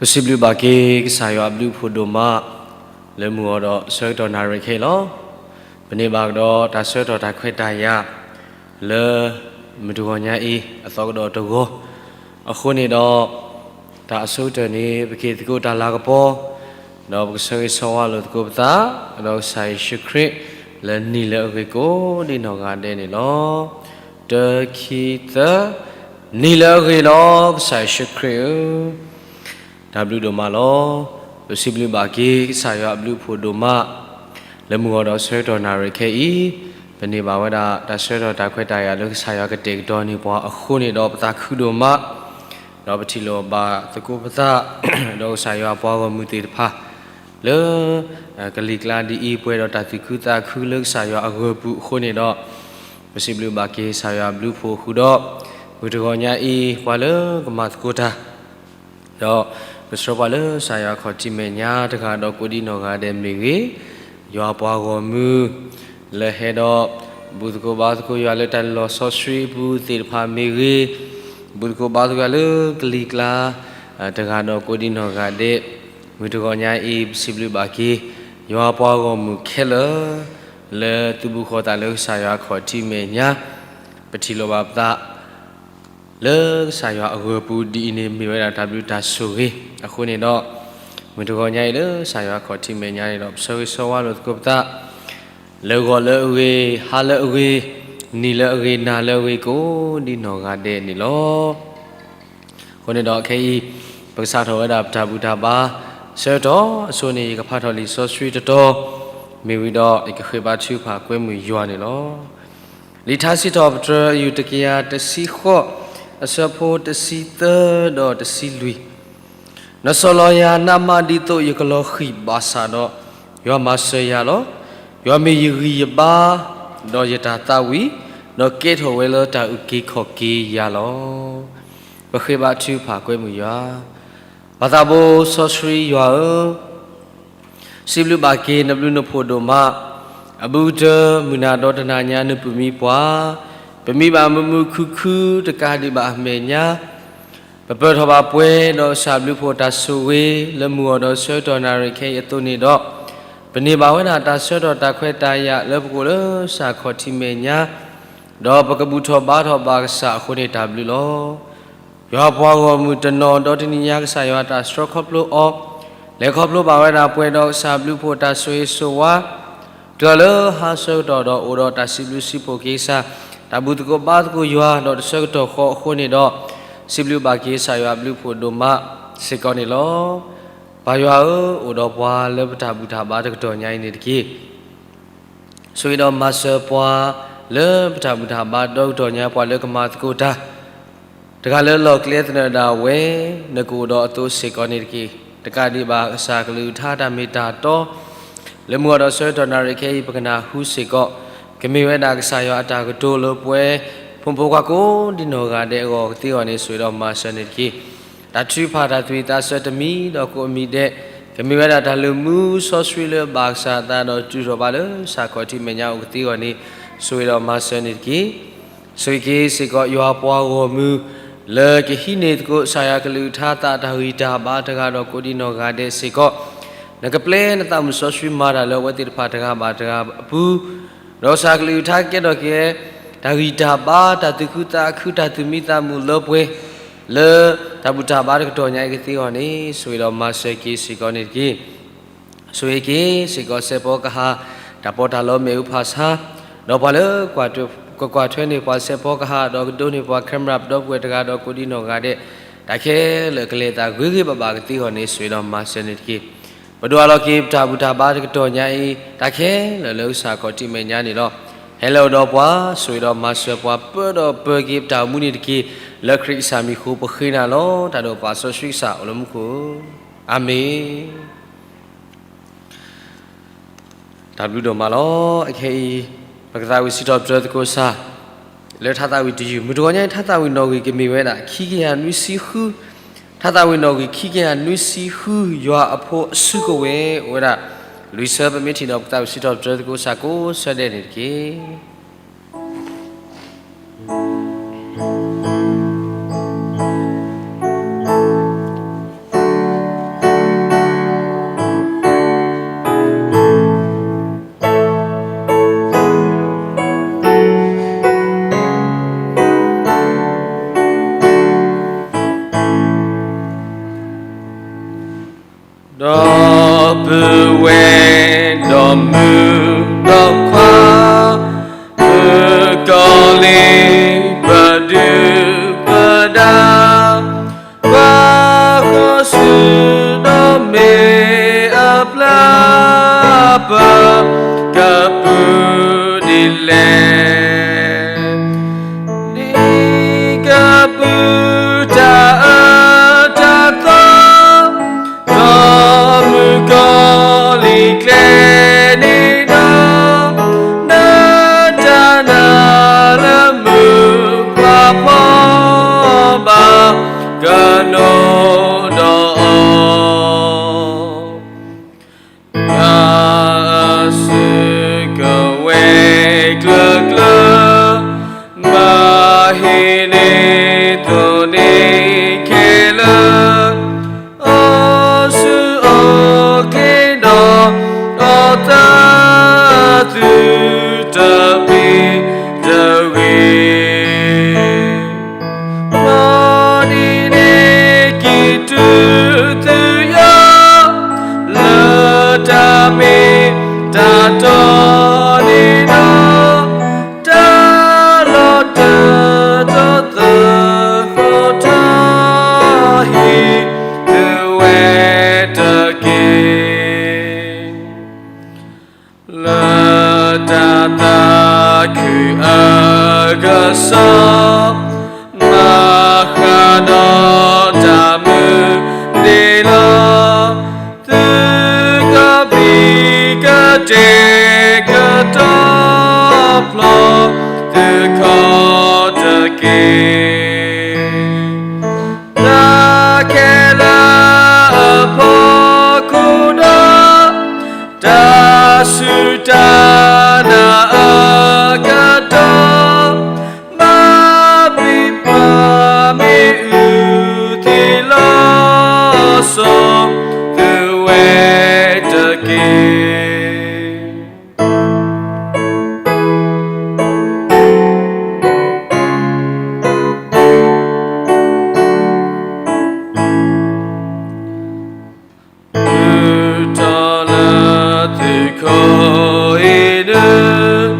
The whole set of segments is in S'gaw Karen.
ပစံးဘျုးဘၣ်က့ၤကစၢ်ယွၤအဘျုးအဖှိၣ်ဒိၣ်မး လၢမုၢ်ဂီၤဒီးဆၢကတီၢ်နၣ်ရံၣ်ခဲအံၤလီၤ. ပန့ၢ်ဘၣ်ကဒီးတၢ်ဆၢကတီၢ်တၢ်ခွဲးတၢ်ယာ် လၢမုၢ်တဂီၤညါအံၤ အသီကဒီးတဂီၤ အဃိန့ၣ်ဒီး တၢ်အဆိကတၢၢ်န့ၣ် ပက့ၤသကိးတၢ်လၤကပီၤ ဒီးပကဆၢဂ့ၤဆၢဝါလိာ်သကိးပသး ဒီးကစၢ်ယ့ၣ်ၡူးခရံာ် လၢနံၤလၢအဂ့ၤကိးဒံနီၢ်ဂၤဒဲးန့ၣ်လီၤ. တၢ ခံ သၢ, နံၤလၢအဂ့ၤလီၤ ကစၢ်ယ့ၣ်ၡူးခရံာ်ဧၢ. တၢ်ဘျုးဒိၣ်မးလီၤ. ပစံးဘျုးဘၣ်က့ၤကစၢ်ယွၤအဘျုးအဖှိၣ်ဒိၣ်မး လၢမုၢ်ဂီၤဒီးဆၢကတီၢ်နၣ်ရံၣ်ခဲအံၤ ပန့ၢ်ဘၣ်ဝဲဒၣ်တၢ်ဆၢကတီၢ်တၢ်ခွဲးတၢ်ယာ်လၢကစၢ်ယွၤကတဲာ်ကတီၤန့ၢ်ပှၤအဃိန့ၣ်ဒီး ပသးခုဒိၣ်မး ဒီးပထံၣ်လိာ်ဘၣ်သကိးပသး ဒီးကစၢ်ယွၤအပှၤဂီၢ်မုၢ်သ့ၣ်တဖၣ် လၢ ကလံၤကျါဒ်အံၤ ပှဲၤဒီးတၢ်သူၣ်ခုသးခုလၢကစၢ်ယွၤအဂၢၤပူၤအဃိန့ၣ်ဒီး ပစံးဘျုးဘၣ်က့ၤကစၢ်ယွၤအဘျုးအဖှိၣ်ဃုာ်ဒီး မုၢ်တဂီၤညါအံၤ ပှၤလၢကမၤသကိးတၢ် ဒီးပဆှၢပှၤလၢကစၢ်ယွၤအခီၣ်ထံးမဲာ်ညါတဂၤဒီးကိးဒံနီၢ်ဂၤဒဲးမ့ၢ်ဂ့ၤ, ယွၤအပှၤဂီၢ်မုၢ် လၢဟဲဒီး ဘူၣ်သကိးဘါသကိးယွၤလၢတၢ်လဲၤလီၤစီဆှံအပူၤသ့ၣ်တဖၣ်မ့ၢ်ဂ့ၤ, ဘူၣ်သကိးဘါသကိးယွၤလၢကလံၤကျါ တဂၤဒီးကိးဒံနီၢ်ဂၤဒဲး, မုၢ်တဂီၤညါအံၤ ပစံးဘျုးဘၣ်က့ၤ ယွၤအပှၤဂီၢ်မုၢ်ခဲလၢာ် လၢသုးဘူးဃီသးလၢကစၢ်ယွၤအခီၣ်ထံးမဲာ်ညါ ပထံၣ်လိာ်ဘၣ်ပသး လၢကစၢ်ယွၤအဂၢၤပူၤဒ်အံၤန့ၣ် မ့ၢ်ဝဲဒၣ်တၢ်ဘျုးတၢ်ဆိၣ်ဂ့ၤအဃိန့ၣ်ဒီး, မုၢ်တဂီၤညါအံၤလၢကစၢ်ယွၤအခီၣ်ထံးမဲာ်ညါန့ၣ်ဒီး ပဆၢဂ့ၤဆၢဝါလိာ်သကိးပသး လၢဂီၤလၢအဂ့ၤ, ဟါလၢအဂ့ၤ, နံၤလၢအဂ့ၤ, နၤလၢအဂ့ၤကိးဒံနီၢ်ဂၤဒဲးန့ၣ်လီၤ. အဃိန့ၣ်ဒီးခဲအံၤ ပကစးထီၣ်ဝဲဒၣ်ပတၢ်ဘူၣ်တၢ်ဘါ ဆၢကတီၢ်အဆိန့ၣ် ယကဖးထီၣ်လံာ်စီဆှံတတီၤ မ့ၢ်ဝံၤဒီး ယကဃ့ဘါထုကဖၣ်ကွဲမုာ်ယွၤန့ၣ်လီၤ. လံာ်ထါစံးထီၣ်ပတြၢၤ အယူၢ်တကယၤတဆံဃိး, အဆၢဖိတဆံသၢဒီးတဆံလွံၢ်, နဆီၣ်လီၤယၤနးမးဒ်သိးယကလီၤဃံၢ်ဘၣ်ဆၣ်ဒီး, ယွၤမၤစၢၤယၤလီၤ. ယွၤမ့ၢ်ယဂံၢ်ယဘါ, ဒီးယတၢ်သးဝံၣ်, ဒီးကဲထီၣ်ဝဲလၢတၢ်အုၣ်က့ၤခီၣ်က့ၤယၤလီၤ. ပဃ့ဘါထုကဖၣ်ကွဲမုာ်ယွၤ, ပၢ်သးဘိစီဆှံယွၤဧၢ, စံးဘျုးဘၣ်က့ၤနဘျုးနဖှိၣ်ဒိၣ်မး, အဘူးကတၢၢ်မုၢ်နၤဒီတနၤညါနပၢၤမံပှၤ, ပမံဘၣ်မုာ်မုာ်ခုၣ်ခုၣ်တကးဒံးဘၣ်အမဲာ်ညါ, ပပၢၢ်ထီၣ်ဘၣ်ပှဲၤဒီးကစၢ်ဘျုးဖှိၣ်တၢ်ဆိၣ်ဂ့ၤ လၢမုၢ်ဂီၤဒီးဆၢကတီၢ်နၣ်ရံၣ်ခဲအံၤအသိးန့ၣ်ဒီး, ပန့ၢ်ဘၣ်ဝဲဒၣ်တၢ်ဆၢကတီၢ်တၢ်ခွဲးတၢ်ယာ်လၢပကအိၣ်လၢကစၢ်ခီၣ်ထံးမဲာ်ညါ, ဒီးပကဘူၣ်ထီၣ်ဘါထီၣ်ဘၣ်ကစၢ်အဃိန့ၣ်တၢ်ဘျုးလီၤ. ယွၤပှၤဂီၢ်မုၢ်တနီၤဒီတနံၤညါကစၢ်ယွၤတၢ်ဆှၢခီဖျိအီၤ, လဲၤခီဖျိဘၣ်ဝဲဒၣ်ပှဲၤဒီးကစၢ်ဘျုးဖှိၣ်တၢ်ဆိၣ်ဂ့ၤဆိၣ်ဝါ, တုၤလၢဟါဆၢကတီၢ်ဒီးအိၣ်ဒီးတၢ်စံးဘျုးစံးဖှိၣ်က့ၤကစၢ်, တၢ်ဘူၣ်သကိးဘါသကိးယွၤဒီးတဆၢကတီၢ်ဃီအဃိန့ၣ်ဒီး, စံးဘျုးဘၣ်က့ၤကစၢ်ယွၤဘျုးဖှိၣ်ဒိၣ်မးစ့ၢ်ကီးန့ၣ်လီၤ. ပၢ်ယွၤဧၢ, အိၣ်ဒီးပှၤလၢပတၢ်ဘူၣ်တၢ်ဘါတကတီၢ်ညါအံၤန့ၣ်တက့ၢ်. ဆိၣ်ဂ့ၤဒီးမၤစၢၤပှၤလၢပတၢ်ဘူၣ်တၢ်ဘါဒီကတီၢ်ညါ ပှၤလၢကမၤသကိးတၢ်, တဂၤလၢလီၢ်ကျဲသနၢၣ်ဒၣ်ဝဲ, နကအိၣ်ဒီးအသိးစ့ၢ်ကီးန့ၣ်တက့ၢ်. တကးဒံးဘၣ်ကစၢ်ကလုၢ်ကထါတၢ်မ့ၢ်တၢ်တီ, လၢမုၢ်ဂီၤဒီးဆၢကတီၢ်နၣ်ရံၣ်ခဲအံၤ ပကနၢ်ဟူစ့ၢ်ကီး, ကမ့ၢ်ဝဲဒၣ်ကစၢ်ယွၤအတၢ်ကတိၤလၢပှဲၤ, ဖိမုၣ်ဖိခွါကိးဒံနီၢ်ဂၤဒဲးအဂီၢ်ကသ့အဂီၢ်န့ၣ် ဆိၣ်ဂ့ၤဒီးမၤစၢၤန့ၣ်တက့ၢ်. တၢ်ထုကဖၣ်တၢ်သွံၣ်သးစၢၤတမံၤဒီးကိးအမံၤဒဲး, ကမ့ၢ်ဝဲဒၣ်တၢ်လုၢ်မူစီဆှံလၢဘၣ်ကစၢ်အသးဒီးတုၤထီၣ်ဘးလၢကစၢ်ခီၣ်ထံးမဲာ်ညါအိၣ်ကသ့အဂီၢ်န့ၣ်, ဆိၣ်ဂ့ၤဒီးမၤစၢၤန့ၣ်တက့ၢ်. ဆိၣ်ဂ့ၤက့ၤစ့ၢ်ကီးယွၤပှၤဂီၢ်မုၢ်, လၢကဟံးန့ၢ်သကိးကစၢ်ယွၤကလုၢ်ကထါသးတၢ်ဂံၢ်တၢ်ဘါတဂၤဒီးကိးဒံနီၢ်ဂၤဒဲးစ့ၢ်ကီး, နကပျဲနသးမုာ်စီဆှံမၤတၢ်လၢအဝဲသ့ၣ်တဖၣ်တဂၤဘၣ်တဂၤအပူၤ, ဒီးကစၢ်ကလုၢ်ကထါကကဲထီၣ်က့ၤ တၢ်ဂံၢ်တၢ်ဘါ တၢ်သူၣ်ခုသးခု တၢ်သူၣ်မံသးမုာ်လၢပှဲၤ, လၢတၢ်ဘူၣ်တၢ်ဘါတကတီၢ်ညါအံၤကသ့အဂီၢ်န့ၣ် ဆိၣ်ဂ့ၤဒီးမၤစၢၤက့ၤစ့ၢ်ကီးန့ၣ်တက့ၢ်. ဆိၣ်ဂ့ၤက့ၤစ့ၢ်ကီးစဲးဖီကဟၣ် တၢ်ပီးတၢ်လီမ့ၣ်အူဖးဆါ, ဒီးပှၤလၢ ကကွၢ်ထွဲန့ၢ်ပှၤစဲးဖီကဟၣ် ဒီးကဒိးန့ၢ်ပှၤ camera ပဒီပုၢ်ဝဲၢ်တဂၤဒီးကိးဒံနီၢ်ဂၤဒဲး, တၢ်ခဲလၢာ်ကလဲၤအသးဂ့ၤဂ့ၤဘၣ်ဘၣ်ကသ့အဂီၢ်န့ၣ် ဆိၣ်ဂ့ၤဒီးမၤစၢၤန့ၣ်တက့ၢ်. ပဒိးအလီၤက့ၤပတၢ်ဘူၣ်တၢ်ဘါတကတီၢ်ညါအံၤ တၢ်ခဲလၢာ်လၢကစၢ်ခီၣ်ထံးမဲာ်ညါန့ၣ်လီၤ. ဟဲလၢအအိၣ်ဒီးပှၤ, ဆိၣ်ဂ့ၤဒီးမၤစၢၤပှၤ, ပၢဒီးပၢက့ၤပတၢ်အိၣ်မူန့ၣ်တက့ၢ်. လၢခရံာ်ကစၢ်မံၤအဃိပဃ့နၤလီၤ. တၢ်ဒိးပာ်စီဆှံကစၢ်အိၣ်လၢမူခိၣ်, အၤမ့ၣ်. တၢ်ဘျုးဒိၣ်မးလီၤ. အခဲအံၤ ပကသးဝံၣ်စံးထီၣ်ပတြၢၤသကိးကစၢ် လၢထါသးဝံၣ်တယုၢ်, မုၢ်တဂီၤညါအံၤ ထါသးဝံၣ်နီၣ်ဂံၢ်ကမ့ၢ်ဝဲဒၣ် ခံကယၤနွံဆံဃု, ထါသးဝံၣ်နီၣ်ဂံၢ် ခံကယၤနွံဆံဃု ယွၤအဖိအစုကဝဲၤ အိၣ်ဝဲဒၣ် လွံၢ်ဆၢ ပမ့ၢ်ထံၣ်ဒီး ပကသးဝံၣ်စံးထီၣ်ပတြၢၤသကိးကစၢ်ကိးဆၢဒဲးန့ၣ်တက့ၢ်. မုၣ်ဒီးခွါ, မုၣ်ကီၤလံၢ်ပဒုၣ်ပဒါ, ပှၤဃီဆူဒီးမ့ၢ်အပျၢ်, ပကပုၢ်ဒ်လဲၣ်. ဒ်ကပုၢ်တၢ်အၢတၢ်သီ, ဒီးမုၣ်ကီၤလံၢ်ကျဲန့ၣ်ဒီး, နတၢ်နာ်လၢမုၣ်ပှၢ်ဖီဘၣ်, ကနိဒီးအီၤ တၢ်စုကဝဲၤကျၢၤကျၢၤ, မၤဟ့ၣ်န့ၢ်သိၣ်န့ၢ်ခဲလၢာ်, အိၣ်ဆူၣ်အိၣ်ချ့ဒီး ဒီးသးသုတပျံၤတဂ့ၤ. မ်ဒ်န့ၣ်က့ၤတုၤသုယီၤ, လၢတၢ်မ့ၢ်တၢ်တီန့ၣ်ဒီး, တၢ်လီၤတၢၢ်ဒီးသဃီၤထီၣ်, ဟ့ၣ်သုဝဲတက့ၢ်. လၢတၢ်သးခုအကစီၣ်, မၤဃၣ်ဒီးတၢ်မုၢ်ဒ့ၣ်လီၤ, သုကဘံၣ်ကတဲာ်ကတီၤဖျီ, သုခီၣ်တက့ၢ်. တၢ်ခဲလၢာ်အဖီခိၣ်ဒီး, တၢ်စူၢ်တၢ်နာ်အကတီၢ်, ဘၣ်ဘျုးပှၤမ့ၢ်အုၣ်သ့ၣ်လီၤ, စိာ်သုဝဲတက့ၢ်. တုၤထီၣ်လၢသုးခိၣ်အ့ၣ်ဒၢ,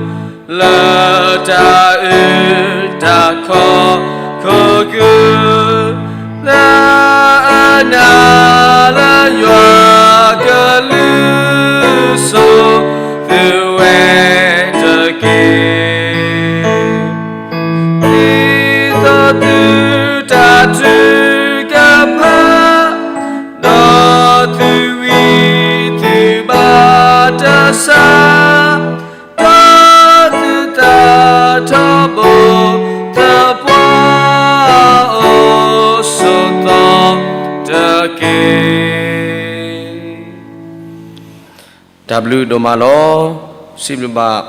လၢတၢ်အုၣ်တၢ်ခီၣ်ခိၣ်ကုၢ်, လၢအနာ်လၢယွၤကလုၢ်, စိာ်သုဝဲတက့ၢ်. ဒ်သိးသုတၢ်ထုကဖၣ်, ဒီးသုဝံသုဘါတၢ်ဆါ, ဒီးသုသးထီဘိသပှၢ်, အိၣ်ဆိးသီတက့ၢ်. တၢ်ဘျုးဒိၣ်မးလီၤ. စံးဘျုးဘၣ်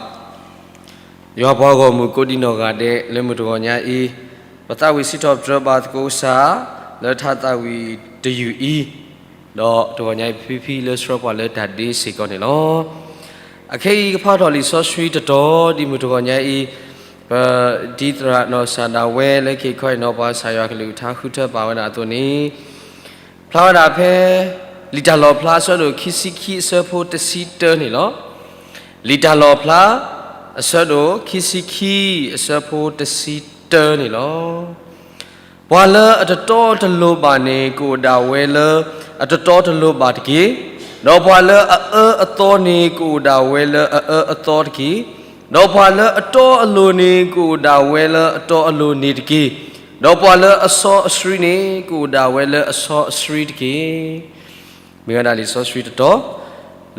ယွၤပှၤဂီၢ်မုၢ်ကိးဒံနီၢ်ဂၤဒဲး လၢမုၢ်တဂီၤညါအံၤ, ပသးဝံၣ်စံးထီၣ်ပတြၢၤဘၣ်သကိးကစၢ် လၢတၢ်သးဝံၣ်တယုၢ်အံၤ, ဒီးတဂီၤညါအံၤ ပဖံဖံလၢဆှၢပှၤလၢတၢ်ဒ့စ့ၢ်ကီးန့ၣ်လီၤ. အခဲအံၤကဖးထီၣ်လံာ်စီဆှံတတီၤ ဒ်မုၢ်တဂီၤညါအံၤ, ပဒံသရၣ်နီၢ်ကစၢ်ဒၣ်ဝဲလၢခံခီအံၤနီၤ ပှၤကစၢ်ယွၤကလုၢ်ကထါဃုထၢပာ်ဝဲဒၣ်အသိးန့ၣ်, ဖျါဝဲဒၣ်ဖဲ လံာ်တၢ်လီၣ်ဖျါအဆၢဒိၣ်ခံဆံခံအဆၢဖိတဆံတၢန့ၣ်လီၤ. လံာ်တၢ်လီၣ်ဖျါ အဆၢဒိၣ်ခံဆံခံ အဆၢဖိတဆံတၢန့ၣ်လီၤ. ပှၤလၢအတတီတလိၤဘၣ်န့ၣ် ကအိၣ်ဒၣ်ဝဲလၢအတတီတလိၤဘၣ်တက့ၢ်. ဒီးပှၤလၢအအၢအသီန့ၣ် ကအိၣ်ဒၣ်ဝဲလၢအအၢအသီတက့ၢ်. ဒီးပှၤလၢအတီအလိၤန့ၣ် ကအိၣ်ဒၣ်ဝဲလၢအတီအလိၤန့ၣ်တက့ၢ်. ဒီးပှၤလၢအစီအဆှံန့ၣ် ကအိၣ်ဒၣ်ဝဲလၢအစီအဆှံတက့ၢ်. မ့ၢ်ဝဲဒၣ်လံာ်စီဆှံတတီၤ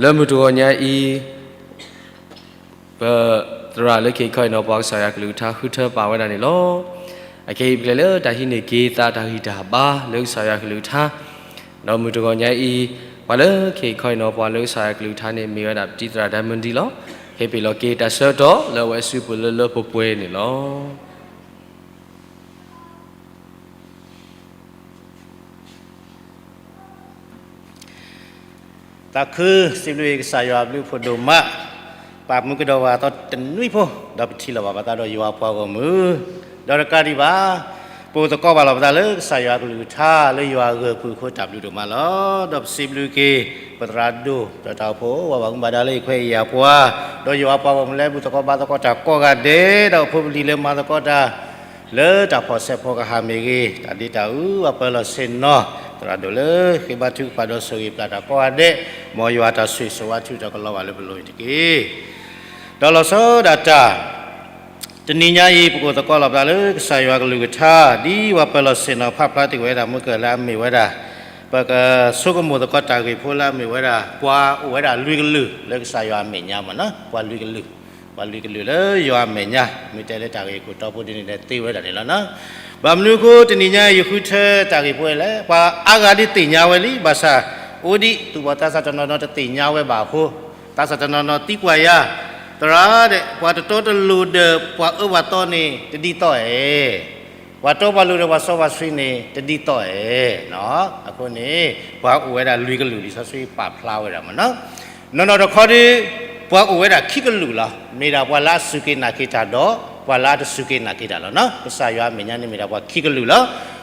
လၢမုၢ်တဂီၤညါအံၤ ပသရၣ်လၢခံခီအံၤနီၤ ပှၤကစၢ်ယွၤကလုၢ်ကထါဃုထၢပာ်ဝဲဒၣ်န့ၣ်လီၤ. အခဲအံၤပကလဲၤလၢတၢ်ဟံးန့ၢ်က့ၤသးတၢ်ဂံၢ်တၢ်ဘါလၢကစၢ်ယွၤကလုၢ်ကထါ, ဒီးမုၢ်တဂီၤညါအံၤ ပှၤလၢခံခီအံၤနီၤ ပှၤလၢကစၢ်ယွၤကလုၢ်ကထါန့ၣ် မ့ၢ်ဝဲဒၣ်ပတံၤသရၣ်ဒၣ်မုၢ်ဒံလီၤ. ဟဲပ့ၤလီၤက့ၤတၢ်ဆၢကတီၢ်လၢအဝဲအစုပူၤလၢလၢပှဲၤပှဲၤန့ၣ်လီၤ. သးခုစံးဘျုးကစၢ်ယွၤအဘျုးအဖှိၣ်ဒိၣ်မး, ပာ်မူကဒီးဝဲအသီတနွံဖိ, ဒီးပထံၣ်လိာ်ဘၣ်ပသးဒီးယွၤအပှၤဂီၢ်မုၢ်, ဒီးတကးဒံးဘၣ်, ပ ပအိၣ်သကိးဘၣ်လီၤပသးလၢကစၢ်ယွၤအကလုၢ်ကထါ လၢယွၤအဂၢၢ်အကျၢၤအဃိ တၢ်ဘျုးဒိၣ်မးလီၤ. ဒီးပစံးဘျုးက့ၤ ပသရၣ်ဒိၣ် ဒီးတၢ်အိၣ်ဖှိၣ် ဝဲပှၤမူဘၣ်ဒါလၢယခွဲးယယာ်ပှၤ, ဒီးယွၤပှၤဂီၢ်မုၢ်လၢဘူၣ်သကိးဘါသကိးတၢ်ကိးဂၤဒဲး, ဒီးအိၣ်ဖိပလံၤလၢမၤသကိးတၢ် လၢတၢ်ဖီၣ်ဆဲးဖီၣ်ကဟၣ်မ့ၢ်ဂ့ၤ, တၢ်ဒ့တၢ်အူ ပှၤပၢၤလီၢ်ဆ့ၣ်နီၤ, သရၣ်ဒိၣ်လၢဃ့ဘါထုကဖၣ်ဒီးဆိၣ်ဂ့ၤပျၢ်တၢ်ကိးဂၤဒဲး, မ်ယွၤတၢ်ဆိၣ်ဂ့ၤဆိၣ်ဝါထုးထီၣ်ကလီၤဘၣ်လၢပလိၤန့ၣ်တက့ၢ်. ဒီးလီၤဆီဒၣ်တၢ် တနံၤညါအံၤ ပကအိၣ်သကိးလီၤပသးလၢကစၢ်ယွၤကလုၢ်ကထါ ဒ်ပှၤပၢၤလီၢ်ဆ့ၣ်နီၤဖးဖျါတ့ၢ်ဝဲဒၣ် မုၢ်ကၢၢ်လၢအမ့ၢ်ဝဲဒၣ် ပကဆိကမိၣ်သကိးတၢ်ဂ့ၢ်ဖိလၢအမ့ၢ်ဝဲဒၣ် ပှၤအိၣ်ဝဲဒၣ်လွံၢ်ကလုာ်လၢကစၢ်ယွၤအမဲာ်ညါမ့ၢ်နီၤ, ပှၤလွံၢ်ကလုာ်, ပှၤလွံၢ်ကလုာ်လၢယွၤအမဲာ်ညါ, မ့ၢ်တဲလၢတၢ်ဂ့ၢ်ခိၣ်တီဖိဒ်န့ၣ်ဒီးသ့ဝဲဒၣ်န့ၣ်လီၤနီၤ. ဘၣ်မနုၤအဃိ တနံၤညါအံၤယဃုထၢတၢ်ဂ့ၢ်ဖိလဲၣ်, ပှၤအါဂၤဒ်သ့ၣ်ညါဝဲလံ, ဘၣ်ဆၣ် အိၣ်ဒံးသူၣ်ဘီၣ်သးစၢ်တနီၤနီၤတသ့ၣ်ညါဝဲဘၣ်အဃိ, သးစၢ်တနီၤနီၤသံကွၢ်ယၤ, သရၣ်ဒဲး ပှၤတတီတလိၤဒီးပှၤအၢပှၤသီန့ၣ် တဒ်သိးဧါ. ပှၤတီပှၤလိၤဒီးပှၤစီပှၤဆှံန့ၣ် တဒ်သိးဧါ. အဃိန့ၣ် ပှၤအိၣ်ဝဲဒၣ်လွံၢ်ကလုာ် လံာ်စီဆှံပာ်ဖျါဝဲဒၣ်မ့ၢ်နီၤ. နီၢ်နီၢ်တခီဒီး ပှၤအိၣ်ဝဲဒၣ်ခံကလုာ်လီၤ. မ့ၢ်ဒၣ်ပှၤလၢအစူၢ်က့ၤနာ်က့ၤတၢ်ဒီး ပှၤလၢအတစူၢ်က့ၤနာ်က့ၤတၢ်လီၤနီၤ. ကစၢ်ယွၤအမဲာ်ညါန့ၣ်မ့ၢ်ဒၣ်ပှၤခံကလုာ်လီၤ.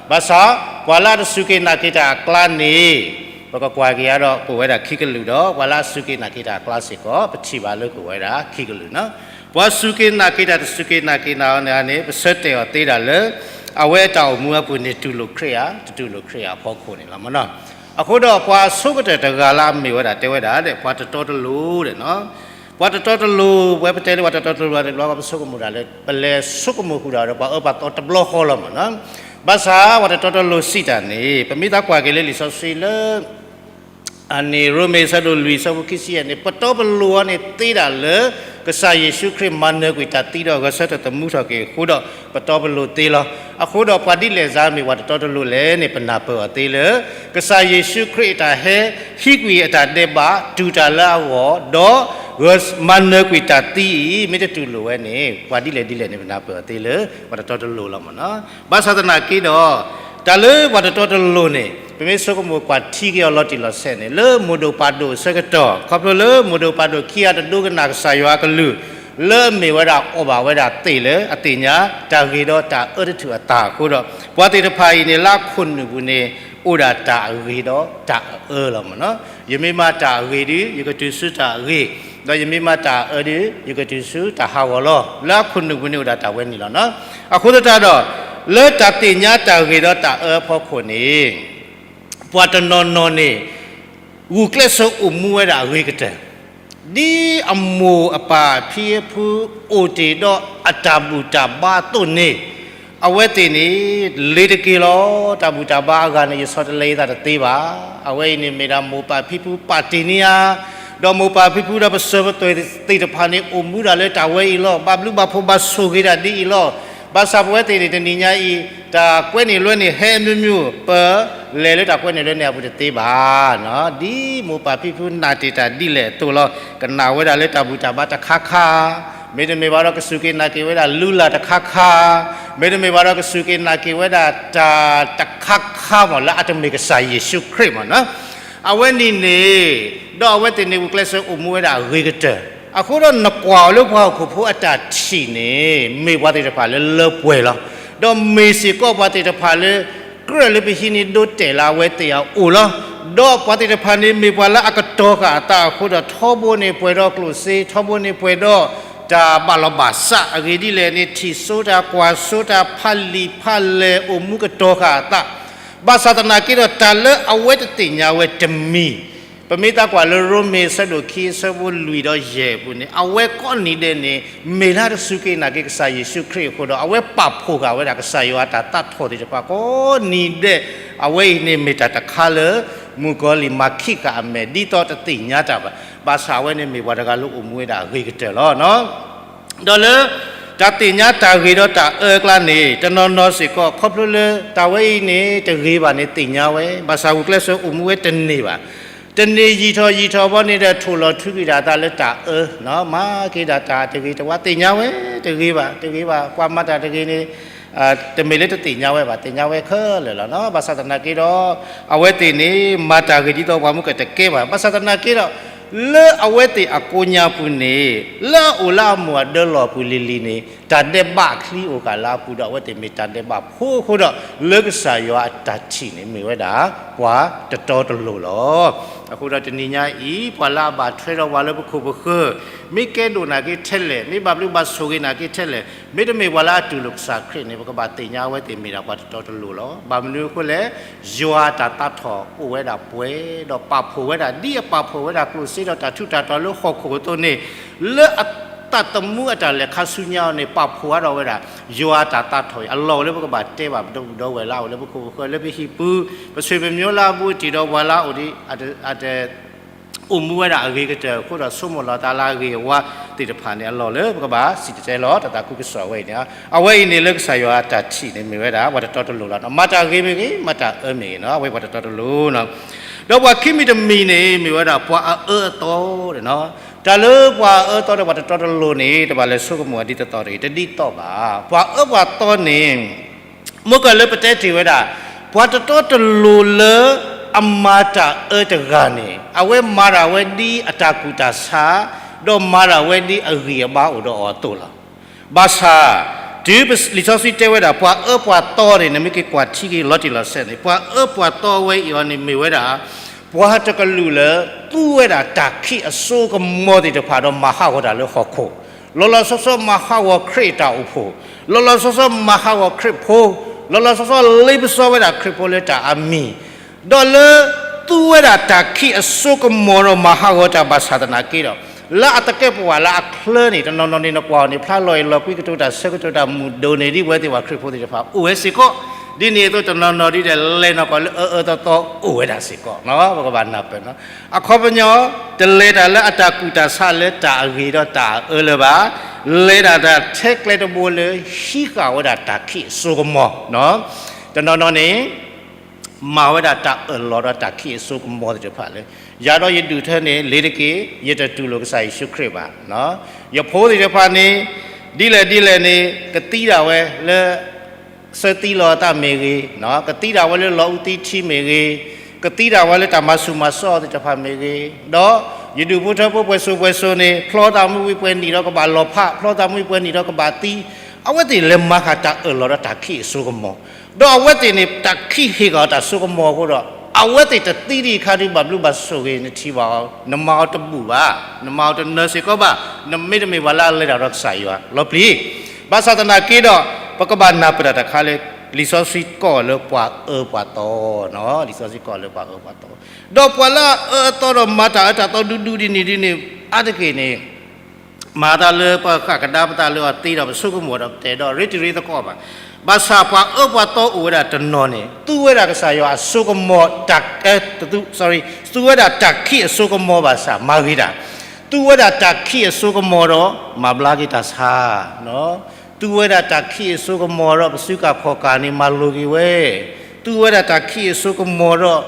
ဘၣ်ဆၣ် ပှၤလၢအတစူၢ်က့ၤနာ်က့ၤတၢ်အကျါန့ၣ် ပကကွၢ်က့ၤအါဒီးကအိၣ်ဝဲဒၣ်ခံကလုာ်ဒီး ပှၤလၢအစူၢ်က့ၤနာ်က့ၤတၢ်အကျါစ့ၢ်ကီး ပထံၣ်ဘၣ်လၢကအိၣ်ဝဲဒၣ်ခံကလုာ်နီၤ. ပှၤစူၢ်က့ၤနာ်က့ၤတၢ်တစူၢ်က့ၤနာ်က့ၤတၢ်အီၤန့ၣ်န့ၣ် ပဆၢတဲာ်အီၤသ့ဒၣ်လၢ အဝဲအတၢ်အိၣ်မူအပူၤန့ၣ် တူၢ်လိာ်ခရံာ်ဧါ တတူၢ်လိာ်ခရံာ်ဧါအဖီခိၣ်န့ၣ်လီၤမ့ၢ်နီၤ. အဃိဒီးပှၤအဆိကတၢၢ်တဂၤလၢအမ့ၢ်ဝဲဒၣ်တဲဝဲဒၣ်ဒီး ပှၤတတီတလိၤဒီးနီၤ ပှၤတတီတလိၤ ပဝဲပတဲလၢပှၤတတီတလိၤတဘျီဃီ ပဆိကမိၣ်ဒၣ်လၢ ပလဲၤဆိကမိၣ်ဃုာ်ဒၣ်ဒီးပှၤအၢပှၤသီတဘျီဃီလီၤမ့ၢ်နီၤ. ဘၣ်ဆၣ်ပှၤတတီတလိၤစံးတၢ်န့ၣ် ပမ့ၢ်သးကွၢ်က့ၤလၢလံာ်စီဆှံလၢ အန့ၣ် ရိမ့ၤအဆၢဒိၣ်လွံၢ်အဆၢဖိခံဆံယဲၢ်န့ၣ် ပတီပလိၤအီၤန့ၣ်သ့ဒၣ်လၢ ကစၢ်ယ့ၣ်ၡူးခရံာ်မၤနၢၤကွံာ်တၢ်သံဒီးဂဲၤဆၢထၢၣ်သမူထီၣ်က့ၤအဃိဒီး ပတီပလိၤသ့လီၤ. အဃိဒီးပှၤဒ်လဲၣ်စ့ၢ်မ့ၢ်ပှၤတတီတလိၤလဲၣ်န့ၣ် ပနၢ်ပၢၢ်အီၤသ့လၢ ကစၢ်ယ့ၣ်ၡူးခရံာ်အတၢ်ဟဲဟံးကွံာ်အတၢ်ဒဲးဘး တူၢ်တၢ်လၢအဂီၢ် ဒီးမၤနၢၤကွံာ်တၢ်သံအံၤ မ့ၢ်တတူၢ်လိာ်ဝဲန့ၣ် ပှၤဒ်လဲၣ်ဒ်လဲၣ်န့ၣ် ပနၢ်ပၢၢ်အီၤသ့လၢ ပှၤတတီတလိၤလီၤမ့ၢ်နီၤ. ဘၣ်ဆၣ်သနာ်က့ဒီး တၢ်လၢပှၤတတီတလိၤန့ၣ် ပမ့ၢ်ဆိကမိၣ်ကွၢ်ထံက့ၤအီၤလီၤတံၢ်လီၤဆဲးန့ၣ် လၢမိၢ်ဒိၣ်ပၢ်ဒိၣ်အဆၢကတီၢ် ခီဖျိလၢမိၢ်ဒိၣ်ပၢ်ဒိၣ်ခံဂၤတဒိကနၣ်ကစၢ်ယွၤအကလုၢ် လၢအမ့ၢ်ဝဲဒၣ်အီၣ်ဘၣ်ဝဲဒၣ်သ့ၣ်လၢအသ့ၣ်ညါ တၢ်ဂ့ၤဒီးတၢ်အၢတထူၣ်အသးအဃိဒီး ပှၤသ့ၣ်တဖၣ်အံၤန့ၣ် လၢအခိၣ်နူာ်ပူၤန့ၣ် အိၣ်ဒၣ်တၢ်အဂ့ၤဒီးတၢ်အအၢလီၤမ့ၢ်နီၤ. ယမ့ၢ်မၤတၢ်အဂ့ၤဒီး ယကတုၤဆူတၢ်အဂ့ၤ, ဒီးယမ့ၢ်မၤတၢ်အအၢဒီး ယကတုၤဆူတၢ်ဟးဂီၤလီၤ. လၢအခိၣ်နူာ်ပူၤန့ၣ်အိၣ်ဒၣ်တၢ်ဝဲန့ၣ်လီၤနီၤ. အဃိသတးဒီး လၢတၢ်သ့ၣ်ညါတၢ်ဂ့ၤဒီးတၢ်အၢအဖီခိၣ်န့ၣ် ပှၤတနီၤနီၤန့ၣ် ဂုာ်ကျဲးစၢးအိၣ်မူဝဲဒၣ်အဂ့ၤကတၢၢ် ဒ်အမိၢ်အပၢ်အဖံအဖုအိၣ်တ့ၢ်ဒီးအတၢ်ဘူၣ်တၢ်ဘါအသိးန့ၣ် အဝဲသ့ၣ်န့ၣ် လ့ၤတက့ၢ်လီၤ. တၢ်ဘူၣ်တၢ်ဘါအဂၤန့ၣ် ယဆီတလဲယသးတသ့ဘၣ်. အဝဲအံၤန့ၣ်မ့ၢ်ဒၣ်မိၢ်ပၢ်ဖံဖုပာ်တ့ၢ်န့ၢ်ဧါ, ဒီးမိၢ်ပၢ်ဖံဖုဒီးပစၢၤပသွဲၣ်သ့ၣ်တဖၣ်န့ၣ် အိၣ်မူဒၣ်လၢတၢ်ဝဲအံၤလီၤ. ဘၣ်ဘျုးဘၣ်ဖှိၣ်ဘၣ်ဆိၣ်ဂ့ၤဒၣ်ဒ်အံၤလီၤ. ဘၣ်ဆၣ်ပဝဲသ့ၣ်န့ၣ် တနံၤညါအံၤ တၢ်ကွဲန့ၢ်လွဲန့ၢ်ဟဲအမျိုးမျိုး ပလဲၤလၢတၢ်ကွဲန့ၢ်လွဲန့ၢ်အပူၤတသ့ဘၣ်. ဒ်မိၢ်ပၢ်ဖံဖုနာ်တ့ၢ်တၢ်ဒ်လဲၣ်အသိးလီၤ. ကနၣ်ဝဲဒၣ်လၢတၢ်ဘူၣ်တၢ်ဘါတခါခါ, မ့တမ့ၢ်ဘၣ်ဒီးကစူၢ်က့ၤနာ်က့ၤဝဲဒၣ်လုၢ်လၢ်တခါခါ, မ့တမ့ၢ်ဘၣ်ဒီးကစူၢ်က့ၤနာ်က့ၤဝဲဒၣ်တၢ်တခါခါမ့ၢ်လၢအတမ့ၢ်ကစၢ်ယ့ၣ်ၡူးခရံာ်မ့ၢ်နီၤ. အဝဲန့ၣ်န့ၣ် ဒီးအဝဲသ့ၣ်န့ၣ် ဂုာ်ကျဲးစၢးအိၣ်မူဝဲဒၣ်အဂ့ၤကတၢၢ်. အဃိဒီးနကွၢ်အီၤလၢပှၤဟီၣ်ခိၣ်ဖိအတၢ်ထံၣ်န့ၣ် မ့ၢ်ပှၤသ့ၣ်တဖၣ်လၢလၢပှဲၤလီၤ. ဒီးမ့ၢ်စ့ၢ်ကီးပှၤသ့ၣ်တဖၣ်လၢ ကြၢးလၢပဟံးန့ၢ်ဒိတဲာ်လၢအဝဲသ့ၣ်အအိၣ်လီၤ. ဒီးပှၤသ့ၣ်တဖၣ်န့ၣ် မ့ၢ်ပှၤလၢအကတီၤဃာ်အသးအဃိဒီး ထီဘိန့ၣ်ပှဲၤဒီးကျိၣ်စ့, ထီဘိန့ၣ်ပှဲၤဒီးတၢ်ဘၣ်လီၤဘၣ်စးအဂ့ၢ်ဒ်လဲၣ်န့ၣ် ထံၣ်စိတၢ်ကွၢ်စိတၢ် ဖးလံာ်ဖးလဲၢ် အိၣ်မူကတီၤဃာ်အသး ဘၣ်ဆၣ်သနာ်က့ဒီး တၢ်လၢအဝဲတသ့ၣ်ညါဝဲတမံၤ, ပမ့ၢ်သးကွၢ်လၢရိမ့ၤအဆၢဒိၣ်ခံအဆၢဖိလွံၢ်ဒီးယဲၢ်အပူၤန့ၣ် အဝဲကိးနံၤဒဲးန့ၣ် မ့ၢ်လၢတစူၢ်က့ၤနာ်က့ၤကစၢ်ယ့ၣ်ၡူးခရံာ်အဃိဒီး အဝဲပာ်ဖှိၣ်ဃာ်ဝဲဒၣ်ကစၢ်ယွၤအတၢ်သးထီၣ်သ့ၣ်တဖၣ်ကိးနံၤဒဲး, အဝဲအံၤန့ၣ်မ့ၢ်တၢ်တခါလၢ မုၣ်ကီၤလံၢ်မၤခံးဃာ်အမဲာ် ဒ်သိးတသ့ၣ်ညါတၢ်ဘၣ်, ဘၣ်ဆၣ်အဝဲန့ၣ်မ့ၢ်ပှၤတဂၤလၢအိၣ်မူဝဲဒၣ်အဂ့ၤကတၢၢ်လီၤ. ဒီးလၢ တၢ်သ့ၣ်ညါတၢ်ဂ့ၤဒီးတၢ်အၢအကျါန့ၣ် တနီၤနီၤစ့ၢ်ကီး ခီဖျိလၢတၢ်ဝဲအံၤန့ၣ် တဂ့ၤဘၣ်န့ၣ်သ့ၣ်ညါဝဲ, ဘၣ်ဆၣ်ဂုာ်ကျဲးစၢးအိၣ်မူဝဲတန့ၢ်ဘၣ်. တန့ၢ်ယံာ်ထီၣ်ယံာ်ထီၣ်ဘီန့ၣ်ဒီး ထိၣ်လီၤထုးကွံာ်ဒၣ်အသးလၢတၢ်အၢ, မၤက့ၤဒၣ်တၢ်တဂ့ၤတဝါ သ့ၣ်ညါဝဲ, တဂ့ၤဘၣ် တဂ့ၤဘၣ်, ပှၤမၤတၢ်တဂ့ၤန့ၣ် တမ့ၢ်လၢတသ့ၣ်ညါဝဲဘၣ်, သ့ၣ်ညါဝဲခဲလၢာ်လီၤ. ဘၣ်ဆၣ်သနာ်က့ဒီး အဝဲသ့ၣ်န့ၣ် မၤတၢ်ဂ့ၤဒ်သိးပှၤမုၢ်ကတကဲဘၣ်. ဘၣ်ဆၣ်သနာ်က့ဒီး လၢအဝဲသ့ၣ်အကိးညါပူၤန့ၣ် လၢအအိၣ်လၢအမိၢ်အဒၢလီၢ်အပူၤလံၤလံၤန့ၣ် တၢ်ဒဲးဘးအချံအိၣ်ကၢ်လၢအပူၤဒီး အဝဲသ့ၣ်မ့ၢ်တၢ်ဒဲးဘးဖိအဃိဒီး လၢကစၢ်ယွၤအတၢ်ထံၣ်န့ၣ် မ့ၢ်ဝဲဒၣ် ပှၤတတီတလိၤလီၤ. အဃိဒီးတနံၤညါအံၤ ပှၤလၢအဘၣ်ထွဲဒီးပှၤလၢပခိၣ်ပဃၢၤ မ့ၢ်ကဲဒိၣ်နာ်က့ထဲလဲၣ်, မ့ၢ်ဘၣ်ဘျုးဘၣ်ဆိၣ်ဂ့ၤနာ်က့ထဲလဲၣ်, မ့တမ့ၢ်ပှၤလၢအတူၢ်လိာ်ကစၢ်ခရံာ်န့ၣ် ပကဘၣ်သ့ၣ်ညါအဝဲသ့ၣ်မ့ၢ်ဒၣ်ပှၤတတီတလိၤလီၤ. ဘၣ်မနုၤအဃိလဲၣ်, ယွၤအတၢ်သးထီၣ်အိၣ်ဝဲဒၣ်ပှဲၤ ဒီးပာ်ဖှိၣ်ဝဲဒၣ် ဒ်အပာ်ဖှိၣ်ဝဲဒၣ်ကျိၣ်စ့ဒီးတၢ်ထူးတၢ်တီၤလၢဟီၣ်ခိၣ်အသိးန့ၣ်, လၢအသးသမူအတၢ်လဲၤခါဆူညါအီၤန့ၣ် ပာ်ဖှိၣ်ဝဲဒီးဝဲဒၣ် ယွၤအတၢ်သးထီၣ်အံၤ အလီၢ်အိၣ်လၢပကဘၣ်တဲဘၣ်ပဒီပုၢ်ဝဲၢ်လၢအအိၣ်လၢပခိၣ်ပဃၢၤ လၢပဟံၣ်ပူၤ, ပဆွေပမျိုးလၢအဘူးအတံၢ်ဒီးပှၤလၢအအိၣ်ဒ် အတ အိၣ်မူဝဲဒၣ်အဂ့ၤကတၢၢ်အဃိဒီး ဆိကမိၣ်လီၤသးလၢအဂ့ၤအဝါသ့ၣ်တဖၣ်န့ၣ် အလီၢ်လၢပကဘၣ်စံၣ်တဲၤတဲလီၤ တၢ်သးခုကစီၣ်ဝဲအံၤန့ၣ်, အဝဲအံၤန့ၣ်လၢကစၢ်ယွၤအတၢ်ထံၣ်န့ၣ် မ့ၢ်ဝဲဒၣ် ပှၤတတီတလိၤလီၤ. မၤတၢ်ဂ့ၤမ့ၢ်ဂ့ၤ မၤတၢ်အၢမ့ၢ်ဂ့ၤနီၤ အဝဲပှၤတတီတလိၤနီၤ. ဒီးပှၤခံမံၤတမံၤန့ၣ် မ့ၢ်ဝဲဒၣ်ပှၤအအၢအသီန့ၣ်နီၤ. တၢ်လၢပှၤအအၢအသီဒီးပှၤတတီတလိၤန့ၣ် တဘၣ်လဲၤဆိကမိၣ်အီၤဒ်သိးသိးတဂ့ၤ, တဒ်သိးဘၣ်. ပှၤအၢပှၤသီန့ၣ် မ့ၢ်ကလၢပတဲတ့ၢ်ဝဲဒၣ် ပှၤတတီတလိၤလၢအမၤတၢ်အၢတဂၤန့ၣ် အဝဲမၤတၢ်ဝဲဒ်အတၢ်ကူၣ်တၢ်ဆး, ဒီးမၤတၢ်ဝဲဒ်အဂံၢ်အဘါအိၣ်ဒီးအီၤအသိးလီၤ. ဘၣ်ဆၣ် တုၤလံာ်စီဆှံတဲဝဲဒၣ် ပှၤအၢပှၤသီန့ၣ် နမ့ၢ်က့ၤကွၢ်ထံက့ၤလီၤတံၢ်လီၤဆဲးန့ၣ် ပှၤအၢပှၤသီဝဲအံၤအီၤန့ၣ်မ့ၢ်ဝဲဒၣ် ပှၤတကလုာ်လၢ သူဝဲဒၣ်တၢ်ခံးအစိကမီၤသ့ၣ်တဖၣ်ဒီးမၤဟးဂီၤတၢ်လၢဟီၣ်ခိၣ်, လီၤလီၤဆီဆီမၤဟးဂီၤခရံာ်အတၢ်အိၣ်ဖှိၣ်, လီၤလီၤဆီဆီမၤဟးဂီၤခရံာ်ဖိ, လီၤလီၤဆီဆီလ့ပစီဝဲဒၣ်ခရံာ်ဖိလၢတၢ်အမံၤ, ဒီးလၢ သူဝဲဒၣ်တၢ်ခံးအစိကမီၤဒီးမၤဟးဂီၤတၢ်ဘၣ်ဆၣ်သနာ်က့ဒီး လၢအသကဲးပဝးလၢအချၢန့ၣ် တနီၤနီၤန့ၣ် နကွၢ်အီၤန့ၣ် ဖျါလီၤအံၤလီၤကွံကတိၤတၢ်ဆၢကတီၢ်တၢ်မုာ်ဒိၣ်န့ၣ် ဒ်ပဝဲသ့ၣ်ပှၤခရံာ်ဖိသ့ၣ်တဖၣ်အိၣ်ဝဲစ့ၢ်ကီး, ဒ်န့ၣ်အသိးတနီၤနီၤဒ်ဒီးလဲၤနီၢ်ကီၢ်လၢအအၢအၢသီသီအိၣ်ဝဲဒၣ်စ့ၢ်ကီး, ပကဘၣ်နၢ်ပၢၢ်နီၤ. အခီပညီ တလဲၤတၢ်လၢအတၢ်ကူၣ်တၢ်ဆးလၢတၢ်အဂ့ၤဒီးတၢ်အအၢလၢၤဘၣ်, လဲၤဒၣ်တၢ်ထဲကျဲတဘိလၢဟံးဃာ်ဝဲဒၣ်တၢ်ခံးအစိကမီၤ, တနီၤနီၤန့ၣ် မၤဝဲဒၣ်တၢ်အၢၣ်လီၤဒီးတၢ်ခံးအစိကမီၤသ့ၣ်တဖၣ်လၢ ယၤဒီးယဒူၣ်ထၢန့ၣ် လ့ၤတက့ၢ် ယတတူၢ်လိာ်ကစၢ်ယ့ၣ်ၡူးခရံာ်ဘၣ်. ယဖိသ့ၣ်တဖၣ်န့ၣ် ဒ်လဲၣ်ဒ်လဲၣ်န့ၣ် ကသံဒၣ်ဝဲလၢ ဆၢသံလီၤအသးမ့ၢ်ဂ့ၤ, ကသံဒၣ်ဝဲလၢလီၤအူသံထံမ့ၢ်ဂ့ၤ, ကသံဒၣ်ဝဲလၢတၢ်မၤဆူၣ်မၤစိးသ့ၣ်တဖၣ်မ့ၢ်ဂ့ၤ, ဒီးယဒူၣ်ဖိထၢဖိပှဲၤစိၤပှဲၤစိၤန့ၣ် ဖျီသးမူဝံၤပှဲၤနံၣ်ဒီးကဘၣ်လီၤဖး, ဖျီသးမူဝံၤပှဲၤနံၣ်ဒီးကဘၣ်သံ, အဝဲသ့ၣ်လဲၤမၤဃာ်တၢ်အၢၣ်လီၤဒီးတၢ်ခံးအစိကမီၤ, ဒီးအဝဲသ့ၣ်န့ၣ် တၢ်ခံးဟ့ၣ်ဃာ်အီၤတၢ်စိကမီၤအဃိဒီး အဝဲသ့ၣ်တသံဒံးအခါဒုး ဘၣ်ဘျုးဘၣ်ဆိၣ်ဂ့ၤနထံၣ်ဘၣ်အီၤ, နမၤအီၤတဘူၣ်ဘၣ်, နမၤအီၤတနၢၤစ့ၢ်ကီးဘၣ်, နမ့တမ့ၢ်ပှၤလၢအလဲၤတၢ်ဒီးကစၢ်ယွၤလီၤပျံၤ ဘၣ်ဆၣ်သနာ်က့ဒီး ပကဘၣ်နၢ်ပၢၢ်တၢ်တခါလၢ လံာ်စီဆှံကိးလၢပှၤအၢပှၤသီ, လံာ်စီဆှံကိးလၢပှၤအၢပှၤသီ, ဒီးပှၤလၢအအၢအသီဒီးမၤတၢ်အၢတၢ်သီဒူဒူဒ်န့ၣ်ဒ်န့ၣ် အါတက့ၢ်န့ၣ် မၤတၢ်လၢပှၤဃၣ်ကဒါပသးလၢအီၤသ့ဒီး ပဆိကမိၣ်ဒီးပတဲဒီး ရ့တံၤရ့သကိးဘၣ်. ဘၣ်ဆၣ်ပှၤအၢပှၤသီအိၣ်ဝဲဒၣ်တနီၤန့ၣ် သူဝဲဒၣ်ကစၢ်ယွၤအစိကမီၤတၢ်, သူဝဲဒၣ်တၢ်ခံးအစိကမီၤဘၣ်ဆၣ် မၤဂ့ၤတၢ်, သူဝဲဒၣ်တၢ်ခံးအစိကမီၤဒီး မၤဘျါက့ၤတၢ်ဆါ, သူဝဲဒၣ်တၢ်ခံးအစိကမီၤဒီး ပစုကၢ်ခီၣ်ကၢ်န့ၣ် မၤလိၤက့ၤဝဲ, သူဝဲဒၣ်တၢ်ခံးအစိကမီၤဒီး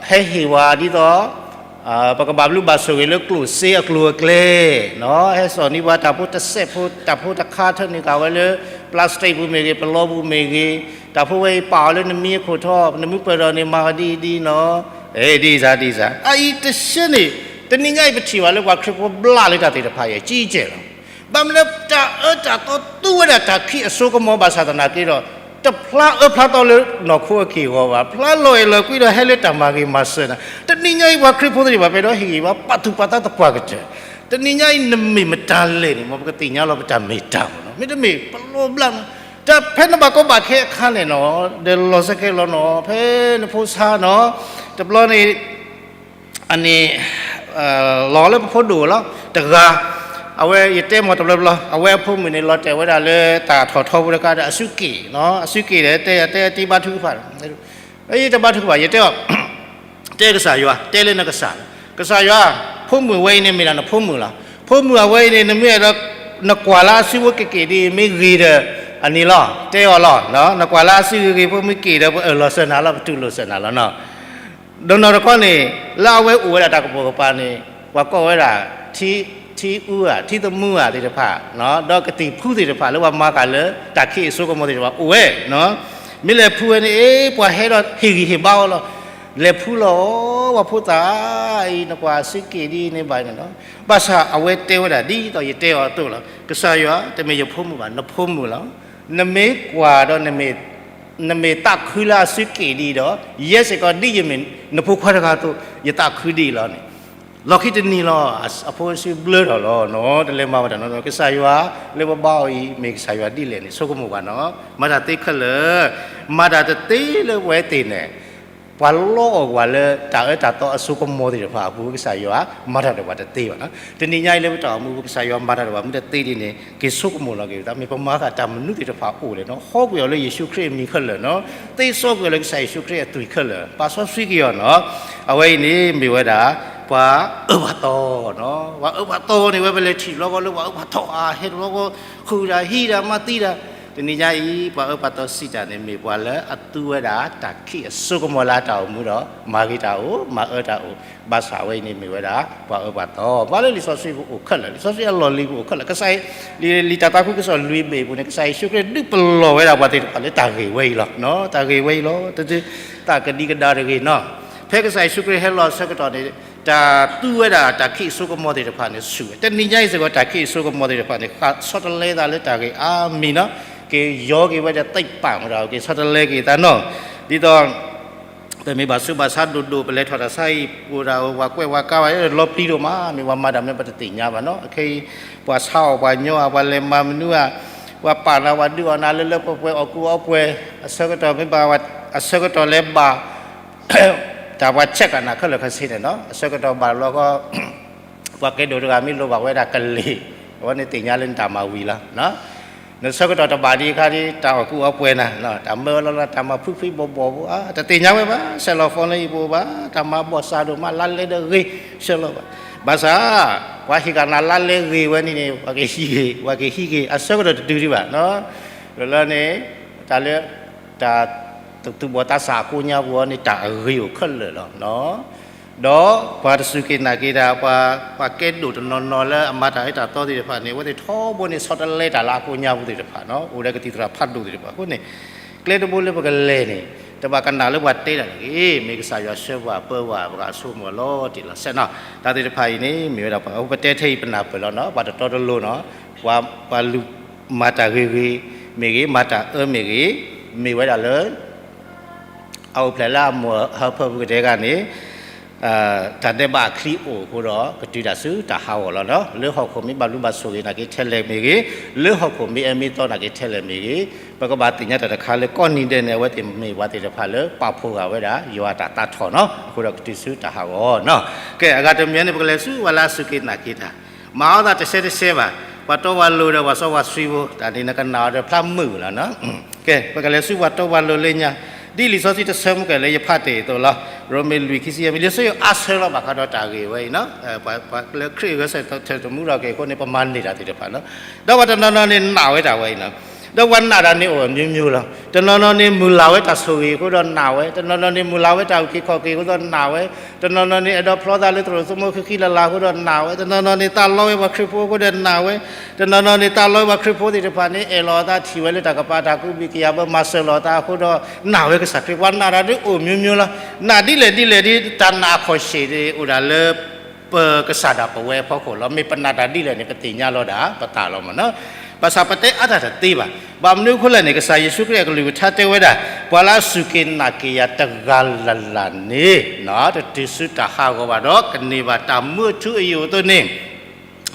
ဟဲဟ့ၣ်ဝဲဒ်သိး ပကဘၣ်ဘျုးဘၣ်ဆိၣ်ဂ့ၤလၢကျိၣ်စ့အကျိၤအကျဲ, ဟဲစိာ်န့ၢ်ပှၤတၢ်ဖိတစဲးဖိ တၢ်ဖိတခါထၢနုာ်ဃာ်ဝဲလၢ plastic ပူၤမ့ၢ်ဂ့ၤ ပလီပူၤမ့ၢ်ဂ့ၤ, တၢ်ဖိဝဲအံၤပာ်အီၤလၢနမံအခိၣ်ထီၣ် နမ့ၢ်ပၢၢ်ဒီးန့ၣ် မၤအီၤဒ်အံၤဒ်နီၤ, ဒ်စၢ်ဒ်စၢ် အအံၤတဆၢန့ၣ် တနံၤညါအံၤပထံၣ်ဘၣ်လၢပှၤခရံာ်ဖိဘျးလၢတၢ်သ့ၣ်တဖၣ်အံၤ အကံကဲလီၤ. ဘၣ်မနုၤတၢ်အၢတၢ်သီသူဝဲဒၣ်တၢ်ခံးအစိကမီၤဘၣ်ဆၣ်သနာ်က့ဒီး တဖျါအၢဖျါသီလၢနီၢ်ခိအက့ၢ်အဂီၤဘၣ်, ဖျါလီၤအဲၣ်လီၤကွံဒီးဟဲလၢတၢ်မၤဂ့ၤမၤစၢၤနၤ, တနံၤညါအံၤပှၤခရံာ်ဖိသ့ၣ်တဖၣ်ပဲဒီးဟ့ၣ်ဂံၢ်ဘါပာ်သူၣ်ပာ်သးသပှၢ်ကတၢၢ်, တနံၤညါအံၤနမ့ၢ်မတၤလဲၣ်န့ၣ် မ်ပကသ့ၣ်ညါလီၤပတၢ်မ့ၢ်တၢ်မ့ၢ်နီၤ, မ့တမ့ၢ်ပလီၤဘျါနီၤ, တၢ်ဖဲနဘၣ်ကီဘၣ်ခဲအခါန့ၣ်နီၤ, ဒီးလီၤစဲခဲလီၤနီၤ, ဖဲနဖိဆါနီၤ, တဘျီန့ၣ် အန့ၣ် လီၤလၢပဖိဒိၣ်လီၤ တဂၤ, အဝဲယတဲမ့ၢ်တဘျီဘျီ အဝဲအဖိမုၣ်န့ၣ် လီၤတဲာ်ဝဲဒၣ်လၢတၢ်ထီၣ်ထီဖိတခါဒီး အစုက့ၣ်နီၤ, အစုက့ၣ်ဒီးတဲယၤတဲတ့ၢ်ဘါထုကဖၣ်, ယတဘါထုကဖၣ် ယတဲအီၤ, တဲကစၢ်ယွၤ တဲလၢနကစၢ်, ကစၢ်ယွၤ, ဖိမုၣ်ဝဲအံၤန့ၣ်မ့ၢ်ဒၣ်နဖိမုၣ်လီၤ, ဖိမုၣ်အဝဲအံၤန့ၣ် နမ့ၢ်အဲၣ်ဒိး နကွၢ်လၢအစုဖိက့ၣ်က့ၣ်ဒ်အံၤ မ့ၢ်ဂ့ၤဒီး အန့ၣ်လီၤ, တဲအီၤလီၤ, နကွၢ်လၢအစုဂ့ၤဂ့ၤ ဖိမုၣ်က့ၣ်ဒီး ပအၢၣ်လီၤစၢၤနၤလီၤ ပတူၢ်လိာ်စၢၤနၤလီၤနီၤ. ဒီးနီၢ်တခီန့ၣ် လၢအဝဲအိၣ်ဝဲဒၣ်တၢ်ကပိာ်ကပၤန့ၣ် ပှၤကိးဝဲဒၣ် ထံအူဧါ ထံသမူဧါသ့ၣ်တဖၣ် ဒီးကသံၣ်ဖူသ့ၣ်တဖၣ် လၢပှၤမၤဃာ်လၢတၢ်ခံးအစိကမီၤသ့ၣ်တဖၣ်အိၣ်ဝဲ, မ့ၢ်လဲၤဖူဝဲန့ၣ် အ့ ပှၤဟဲဒီးဟ့ၣ်ဂံၢ်ဟ့ၣ်ဘါအီၤလီၤ, လဲၤဖူလီၤ ပှၤဖိသၣ်အံၤ နကွၢ်အစုက့ၣ်ဒ်အံၤန့ၣ်ဘၣ်န့ၣ်လီၤ. ဘၣ်ဆၣ်အဝဲတဲဝဲဒၣ်ဒ်သိးယတဲအီၤအသိးလီၤ. ကစၢ်ယွၤ တမ့ၢ်ယဖိမုၣ်ဘၣ်, နဖိမုၣ်လီၤ. နမ့ၢ်ကွၢ်ဒီး နမ့ၢ်သးခုလၢအစုက့ၣ်ဒ်အံၤဒီး ယဲစ့ၢ်ကီးဒ်ယမ့ၢ်နဖိခွါတဂၤအသိး ယသးခုဒ်အံၤလီၤန့ၣ် လီၢ်ခံတနံၤလီၤ အဖိအစုဘျၢထီၣ်လီၤ. တလဲၤမၤဝဲတၢ်နီၢ်နီၢ် ကစၢ်ယွၤလၢပဘါအီၤအံၤ မ့ၢ်ကစၢ်ယွၤဒ်လဲၣ်န့ၣ် ဆိကမိၣ်ဘၣ်နီၢ်. မၤတၢ်သ့ခဲလၢာ်, မၤတၢ်တသ့လၢပဝဲသ့ၣ်န့ၣ် ပှၤလီအီၣ်ကွၢ်လၢတၢ်အၢတၢ်သီအစိကမီၤသ့ၣ်တဖၣ်အပူၤ ကစၢ်ယွၤမၤတၢ်ဒီးပှၤတသ့ဘၣ်နီၢ်. တနံၤညါအံၤလၢပတၢ်အိၣ်မူပူၤ ကစၢ်ယွၤမၤတၢ်ဒီးပှၤမ့ၢ်တသ့ဒ်န့ၣ် က့ၤဆိကမိၣ်လီၤက့ၤပသး မ့ၢ်ပမၤသးတၢ်မနုၤသ့ၣ်တဖၣ်အိၣ်လဲၣ်နီၢ်. ဟီကွံာ်အီၤလၢယ့ၣ်ၡူးခရံာ်အမံၤခဲလၢာ်နီၢ်. သ့စီကွံာ်အီၤလၢကစၢ်ယ့ၣ်ၡူးခရံာ်အသွံၣ်ခဲလၢာ် ပာ်စီဆှံက့ၤအီၤနီၢ်. အဝဲအံၤန့ၣ်မ့ၢ်ဝဲဒၣ် ပှၤအၢပှၤသီနီၢ်. ပှၤအၢပှၤသီန့ၣ် ဝဲပလဲၤထံၣ်တဘျီဃီလၢပှၤအၢပှၤသီအါ ဟဲတဘျီဃီ ဃုာ်တၢ်ဟံးတၢ်မၤသံတၢ်. တနံၤညါအံၤ ပှၤအၢပှၤသီစံးတၢ်န့ၣ် မ့ၢ်ပှၤလၢအသူဝဲဒၣ်တၢ်ခံးအစိကမီၤလၢအတၢ်အိၣ်မူဒီး မၤဂ့ၤတၢ်အိၣ် မၤအၢတၢ်အိၣ်. ဘၣ်ဆၣ်အဝဲအံၤန့ၣ်မ့ၢ်ဝဲဒၣ် ပှၤအၢပှၤသီ ဘၣ်လၢလံာ်စီဆှံပူၤအိၣ်ခဲလၢာ်, လံာ်စီဆှံအလီၢ်လံၤပူၤအိၣ်ခဲလၢာ်. ကစၢ် လံာ်တၢ်သးခုကစီၣ်လွံၢ်ဘ့ၣ်အပူၤန့ၣ် ကစၢ်ယ့ၣ်ၡူးခရံာ်ဒုးပလီၢ်ဝဲဒၣ်ပှၤသ့ၣ်တဖၣ်လၢတၢ်ဂ့ၢ်ဝဲအံၤလီၤ. တၢ်ဂ့ၢ်ဝဲအံၤလီၤ. တၢ်ကဒံကဒါတဂ့ၤနီၢ်. ဖဲကစၢ်ယ့ၣ်ၡူးခရံာ်ဟဲလီၤအဆၢကတီၢ်န့ၣ် တၢ်သူဝဲဒၣ်တၢ်ခံးအစိကမီၤသ့ၣ်တဖၣ်န့ၣ် ဆူၣ်ဝဲ. တနံၤညါအံၤစ့ၢ်ကီး တၢ်ခံးအစိကမီၤသ့ၣ်တဖၣ်န့ၣ် ဆီတလဲသးလၢတၢ်ဂ့ၢ်အါမံၤနီၢ်. က့ၤယီက့ၤဝဲဒီး သိပ်းပၣ်မတၤ က့ၤဆီတလဲက့ၤသးနီၢ်. ဒ်သိး ပမ့ၢ်ဘၣ်ဆူးဘၣ်ဆါဒိၣ်ဒိၣ် ပလဲၤထီၣ်တၢ်ဆါအံၤ ပှၤကွဲးပှၤကါဘၣ် လီၤပျံၤဒိၣ်မး မ့ၢ်ပှၤမၤတၢ်မနုၤပတသ့ၣ်ညါဘၣ်နီၢ်. အခဲအံၤ ပှၤဆါအီၣ်ပှၤညီအါ ပှၤလဲၤမၤမနုၤဧါ, ပှၤပာ်နၤ ပှၤဒုးအီၣ်နၤလၢလၢပှဲၤပှဲၤ အီၣ်ကူအီပှဲၤ အဆၢကတီၢ်မ့ၢ်ဘၣ် အဆၢကတီၢ်လဲၤဘၣ် တၢ်ပှၤဆဲးကနၣ်ခဲလၢာ်ခဲဆ့န့ၣ်နီၢ်. အဆၢကတီၢ်ဘၣ်လီၤကီ ပှၤကဲဒိၣ်တဂၤမ့ၢ်လိၣ်ဘၣ်ဝဲဒၣ်ကလ့ၢ် အဝဲန့ၣ်သ့ၣ်ညါလၢနတၢ်မၤဝံၤလီၤ. နဆၢကတီၢ်တဘၣ်ဒံးအခါဒ် တၢ်အီၣ်ကူအီပှဲၤနၤ တၢ်မၢလီၤလီၤ တၢ်မၤဖှံဖှံဘီၣ်ဘီၣ်ဘိ တသ့ၣ်ညါဝဲဘၣ် ဆဲးလီၤ phone လၢယပူၤဘၣ် တၢ်မၤဘီၣ်စၢ်ဒိၣ်မး လါလဲဒီးဂ့ၤ ဆဲးလီၤဘၣ်. ဘၣ်ဆၣ် ပှၤဟ့ၣ်ကနၤလါလဲဂ့ၤဝဲန့ၣ်န့ၣ် ပှၤကဟံးဂ့ၤ ပှၤကဟံးဂ့ၤ အဆၢကတီၢ်တတုၤဒံးဘၣ်နီၢ်. လၢလၢန့ၣ် တၢ်လၢ တၢ်သူၣ်ဘီၣ်သးစၢ်အကိးညါပူၤအံၤန့ၣ် တၢ်အဂ့ၤအိၣ်ခဲလၢာ်လီၤ. ဒီးပှၤတစူၢ်က့ၤနာ်က့ၤတၢ် ပှၤ ပှၤကဲဒိၣ်တနီၤနီၤလၢအမၤတၢ်အၢတၢ်သီသ့ၣ်တဖၣ်န့ၣ် အဝဲသ့ၣ်ထီဘိန့ၣ် ဆီတလဲတၢ်လၢအကိးညါပူၤသ့ၣ်တဖၣ်နီၢ် အိၣ်ဒီးကသံၣ်သရၣ်ဖးဒိၣ်သ့ၣ်တဖၣ်အဃိန့ၣ် ကျဲတဘိလၢပကလဲၤန့ၣ် တဘၣ်ကနၣ်လၢပှၤတဲတၢ်တဂ့ၤ မ့ၢ်ကစၢ်ယွၤဆှၢပှၤပၢပှၤ ပှၤအစိကမီၤလီၤတံၢ်လီၤဆဲးနီၢ်. တၢ်သ့ၣ်တဖၣ်အံၤန့ၣ် မ့ၢ်ဝဲဒၣ်ပှၤ ပတဲထဲအံၤပနၢ်ပၢၢ်လီၤနီၢ် ပှၤတတီတလိၤနီၢ် ပှၤ ပှၤလူၤမၤတၢ်ဂ့ၤဂ့ၤမ့ၢ်ဂ့ၤ မၤတၢ်အၢမ့ၢ်ဂ့ၤ မ့ၢ်ဝဲဒၣ်လၢ အအိၣ်ဖျဲၣ်လၢအမိၢ်ဟၢဖၢပူၤကတဲဂၤန့ၣ် တၢ်ဒဲးဘးအချံအိၣ်အဃိဒီး ကတုၤတၢ်ဆူတၢ်ဟးဂီၤလီၤနီၢ်. လၢဟီၣ်ခိၣ်မ့ၢ်ဘၣ်လူၤဘၣ်ဆိၣ်ဂ့ၤနာ်က့ထဲလဲၣ်မ့ၢ်ဂ့ၤ, လၢဟီၣ်ခိၣ်မ့ၢ်အၢမ့ၢ်သီနာ်က့ထဲလဲၣ်မ့ၢ်ဂ့ၤ, ပကဘၣ်သ့ၣ်ညါတၢ်တခါလၢကိးနံၤဒဲးန့ၣ် အဝဲသ့ၣ်မ့ၢ်ပှၤသ့ၣ်တဖၣ်လၢပာ်ဖှိၣ်ဂာ်ဝဲဒၣ် ယွၤအတၢ်သးထီၣ်နီၢ်. အဃိဒီးကတုၤဆူတၢ်ဟးဂီၤနီၢ်. ကဲ အဂၤတမံၤန့ၣ် ပကလဲၤဆူပှၤလၢအစူၢ်က့ၤနာ်က့ၤတၢ် မၤအီၤသးတဆဲတဆဲဘၣ်. ပှၤတီပှၤလိၤဒီးပှၤစီပှၤဆှံဖိ တၢ်န့ၣ်နကနၣ်အီၤဒီးဖျါမုာ်လီၤနီၤ. ကဲ ပကလဲၤဆူပှၤတီပှၤလိၤလၢညါ, ဒ်လံာ်စီဆှံတဆၢမုၢ်ကဲၤလၢယဖးတ့ၢ်အသိးလီၤ. ရိမ့ၤလွံၢ်ခံဆံယဲၢ်မ့ၢ် လံာ်စီဆှံအါဆၢလီၤဘၣ်ဃးဒီးတၢ်ဂ့ၢ်ဝဲအံၤနီၤ. ပှၤလၢခရံာ်ဂဲၤဆၢထၢၣ်တမူထီၣ်က့ၤအဃိန့ၣ် ပမၤန့ၢ်တၢ်သ့ၣ်တဖၣ်နီၤ. ဒီးပှၤတနီၤနီၤန့ၣ်နာ်ဝဲတၢ်ဝဲအံၤနီၤ. ဒီးပှၤနာ်တၢ်န့ၣ်အိၣ်အမျိုးမျိုးလီၤ. တနီၤနီၤန့ၣ်မုၢ်လၢ်ဝဲတၢ်ဆိၣ်ဂ့ၤအဃိဒီးနာ်ဝဲ, တနီၤနီၤန့ၣ်မုၢ်လၢ်ဝဲတၢ်အုၣ်က့ၤခီၣ်က့ၤအဃိဒီးနာ်ဝဲ, တနီၤနီၤန့ၣ်အဲၣ်ဒိးဖျီသးလၢသရိာ်စိမိၣ်ဃံဃံလၤလၤအဃိဒီးနာ်ဝဲ, တနီၤနီၤန့ၣ်သးလီဝဲပှၤခရံာ်ဖိအဃိဒီးနာ်ဝဲ, တနီၤနီၤန့ၣ်သးလီဝဲပှၤခရံာ်ဖိသ့ၣ်တဖၣ်န့ၣ် အဲၣ်လီၤအသးထံၣ်ဝဲလၢတၢ်ကပၤတၢ်ကူဘံၣ်ကယၤဘၢမၤစၢၤလီၤအသးအဃိဒီးနာ်ဝဲကစၢ်ခရံာ်. ပှၤနာ်တၢ်ဒ်အိၣ်မျိုးမျိုးလီၤ. နာ်ဒ်လဲၣ်ဒ်လဲၣ်ဒ် တၢ်နာ်အခီၣ်ဆ့ၣ်န့ၣ် အိၣ်ဒၣ်လၢ ပကစၢ်ဒၣ်ပဝဲအဖီခိၣ်လီၤ. မ့ၢ်ပနာ်တၢ်ဒ်လဲၣ်န့ၣ် ပသ့ၣ်ညါလီၤဒၣ်ပသးလီၤမ့ၢ်နီၤ. ဘၣ်ဆၣ်ပတဲအါတၢ်တသ့ဘၣ်. ဘၣ်မနုၤအဃိလဲၣ်န့ၣ် ကစၢ်ယ့ၣ်ၡူးခရံာ်အကလုၢ်ကထါတဲဝဲဒၣ် ပှၤလၢအစူၢ်က့ၤနာ်က့ၤယၤတဂၤလၢ်လၢ်န့ၣ် တတုၤဆူတၢ်ဟးဂီၤဘၣ်ဒီး ကန့ၢ်ဘၣ်တၢ်မူအထူအယိာ်အသိးန့ၣ်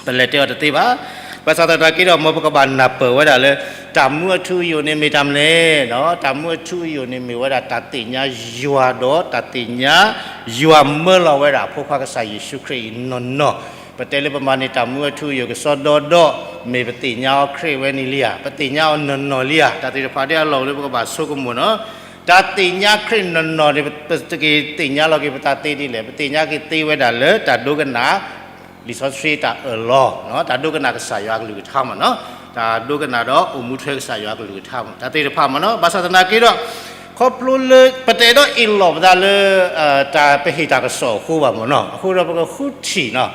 ပလဲၤတဲအီၤတသ့ဘၣ်. ဘၣ်ဆၣ်သနာ်က့ဒီး မ်ပကဘၣ်နၢ်ပၢၢ်ဝဲဒၣ်လၢ တၢ်မူအထူအယိာ်န့ၣ်မ့ၢ်တၢ်မနုၤလဲၣ်. တၢ်မူအထူအယိာ်န့ၣ်မ့ၢ်ဝဲဒၣ်တၢ်သ့ၣ်ညါယွၤဒီးတၢ်သ့ၣ်ညါယွၤမၢလီၤဝဲဒၣ်အဖိခွါကစၢ်ယ့ၣ်ၡူးခရံာ်အံၤနီၢ်နီၢ်. ပတဲလၢပမၤန့ၢ်တၢ်မူအထူအယိာ်ကစီဒီဒီ မ့ၢ်ပသ့ၣ်ညါအီၤခရံာ်ဝဲန့ၣ်လံဧါ, ပသ့ၣ်ညါအီၤနီၢ်နီၢ်လံဧါ. တၢ်သ့ၣ်တဖၣ်ဒ်အလီၢ်အိၣ်လၢပကဘၣ်ဆိကမိၣ်နီၤ. တၢ်သ့ၣ်ညါခရံာ်နီၢ်နီၢ်န့ၣ် ပကသ့ၣ်ညါလီၤက့ၤပသးသ့ဒ်လဲၣ်. ပသ့ၣ်ညါက့ၤသ့ဝဲဒၣ်လၢတၢ်ဒိကနၣ် လံာ်စီဆှံတၢ်အၢၣ်လီၤ, တၢ်ဒိကနၣ်ကစၢ်ယွၤအကလုၢ်ကထါမ့ၢ်နီၤ, တၢ်ဒိကနၣ်ဒီးအိၣ်မူထွဲကစၢ်ယွၤအကလုၢ်ကထါမ့ၢ် တၢ်သ့ၣ်တဖၣ်မ့ၢ်နီၤ. ဘၣ်ဆၣ်သနာ်က့ဒီး ခီဖျိလၢ ပတအဲၣ်ဒိးအ့ၣ်လိာ်ပသးလၢ တၢ်ပဟ့ၣ်တၢ်ကစီၣ်အဃိဘၣ်မ့ၢ်နီၤ, အဃိဒီးပကဃုထံၣ်နီၤ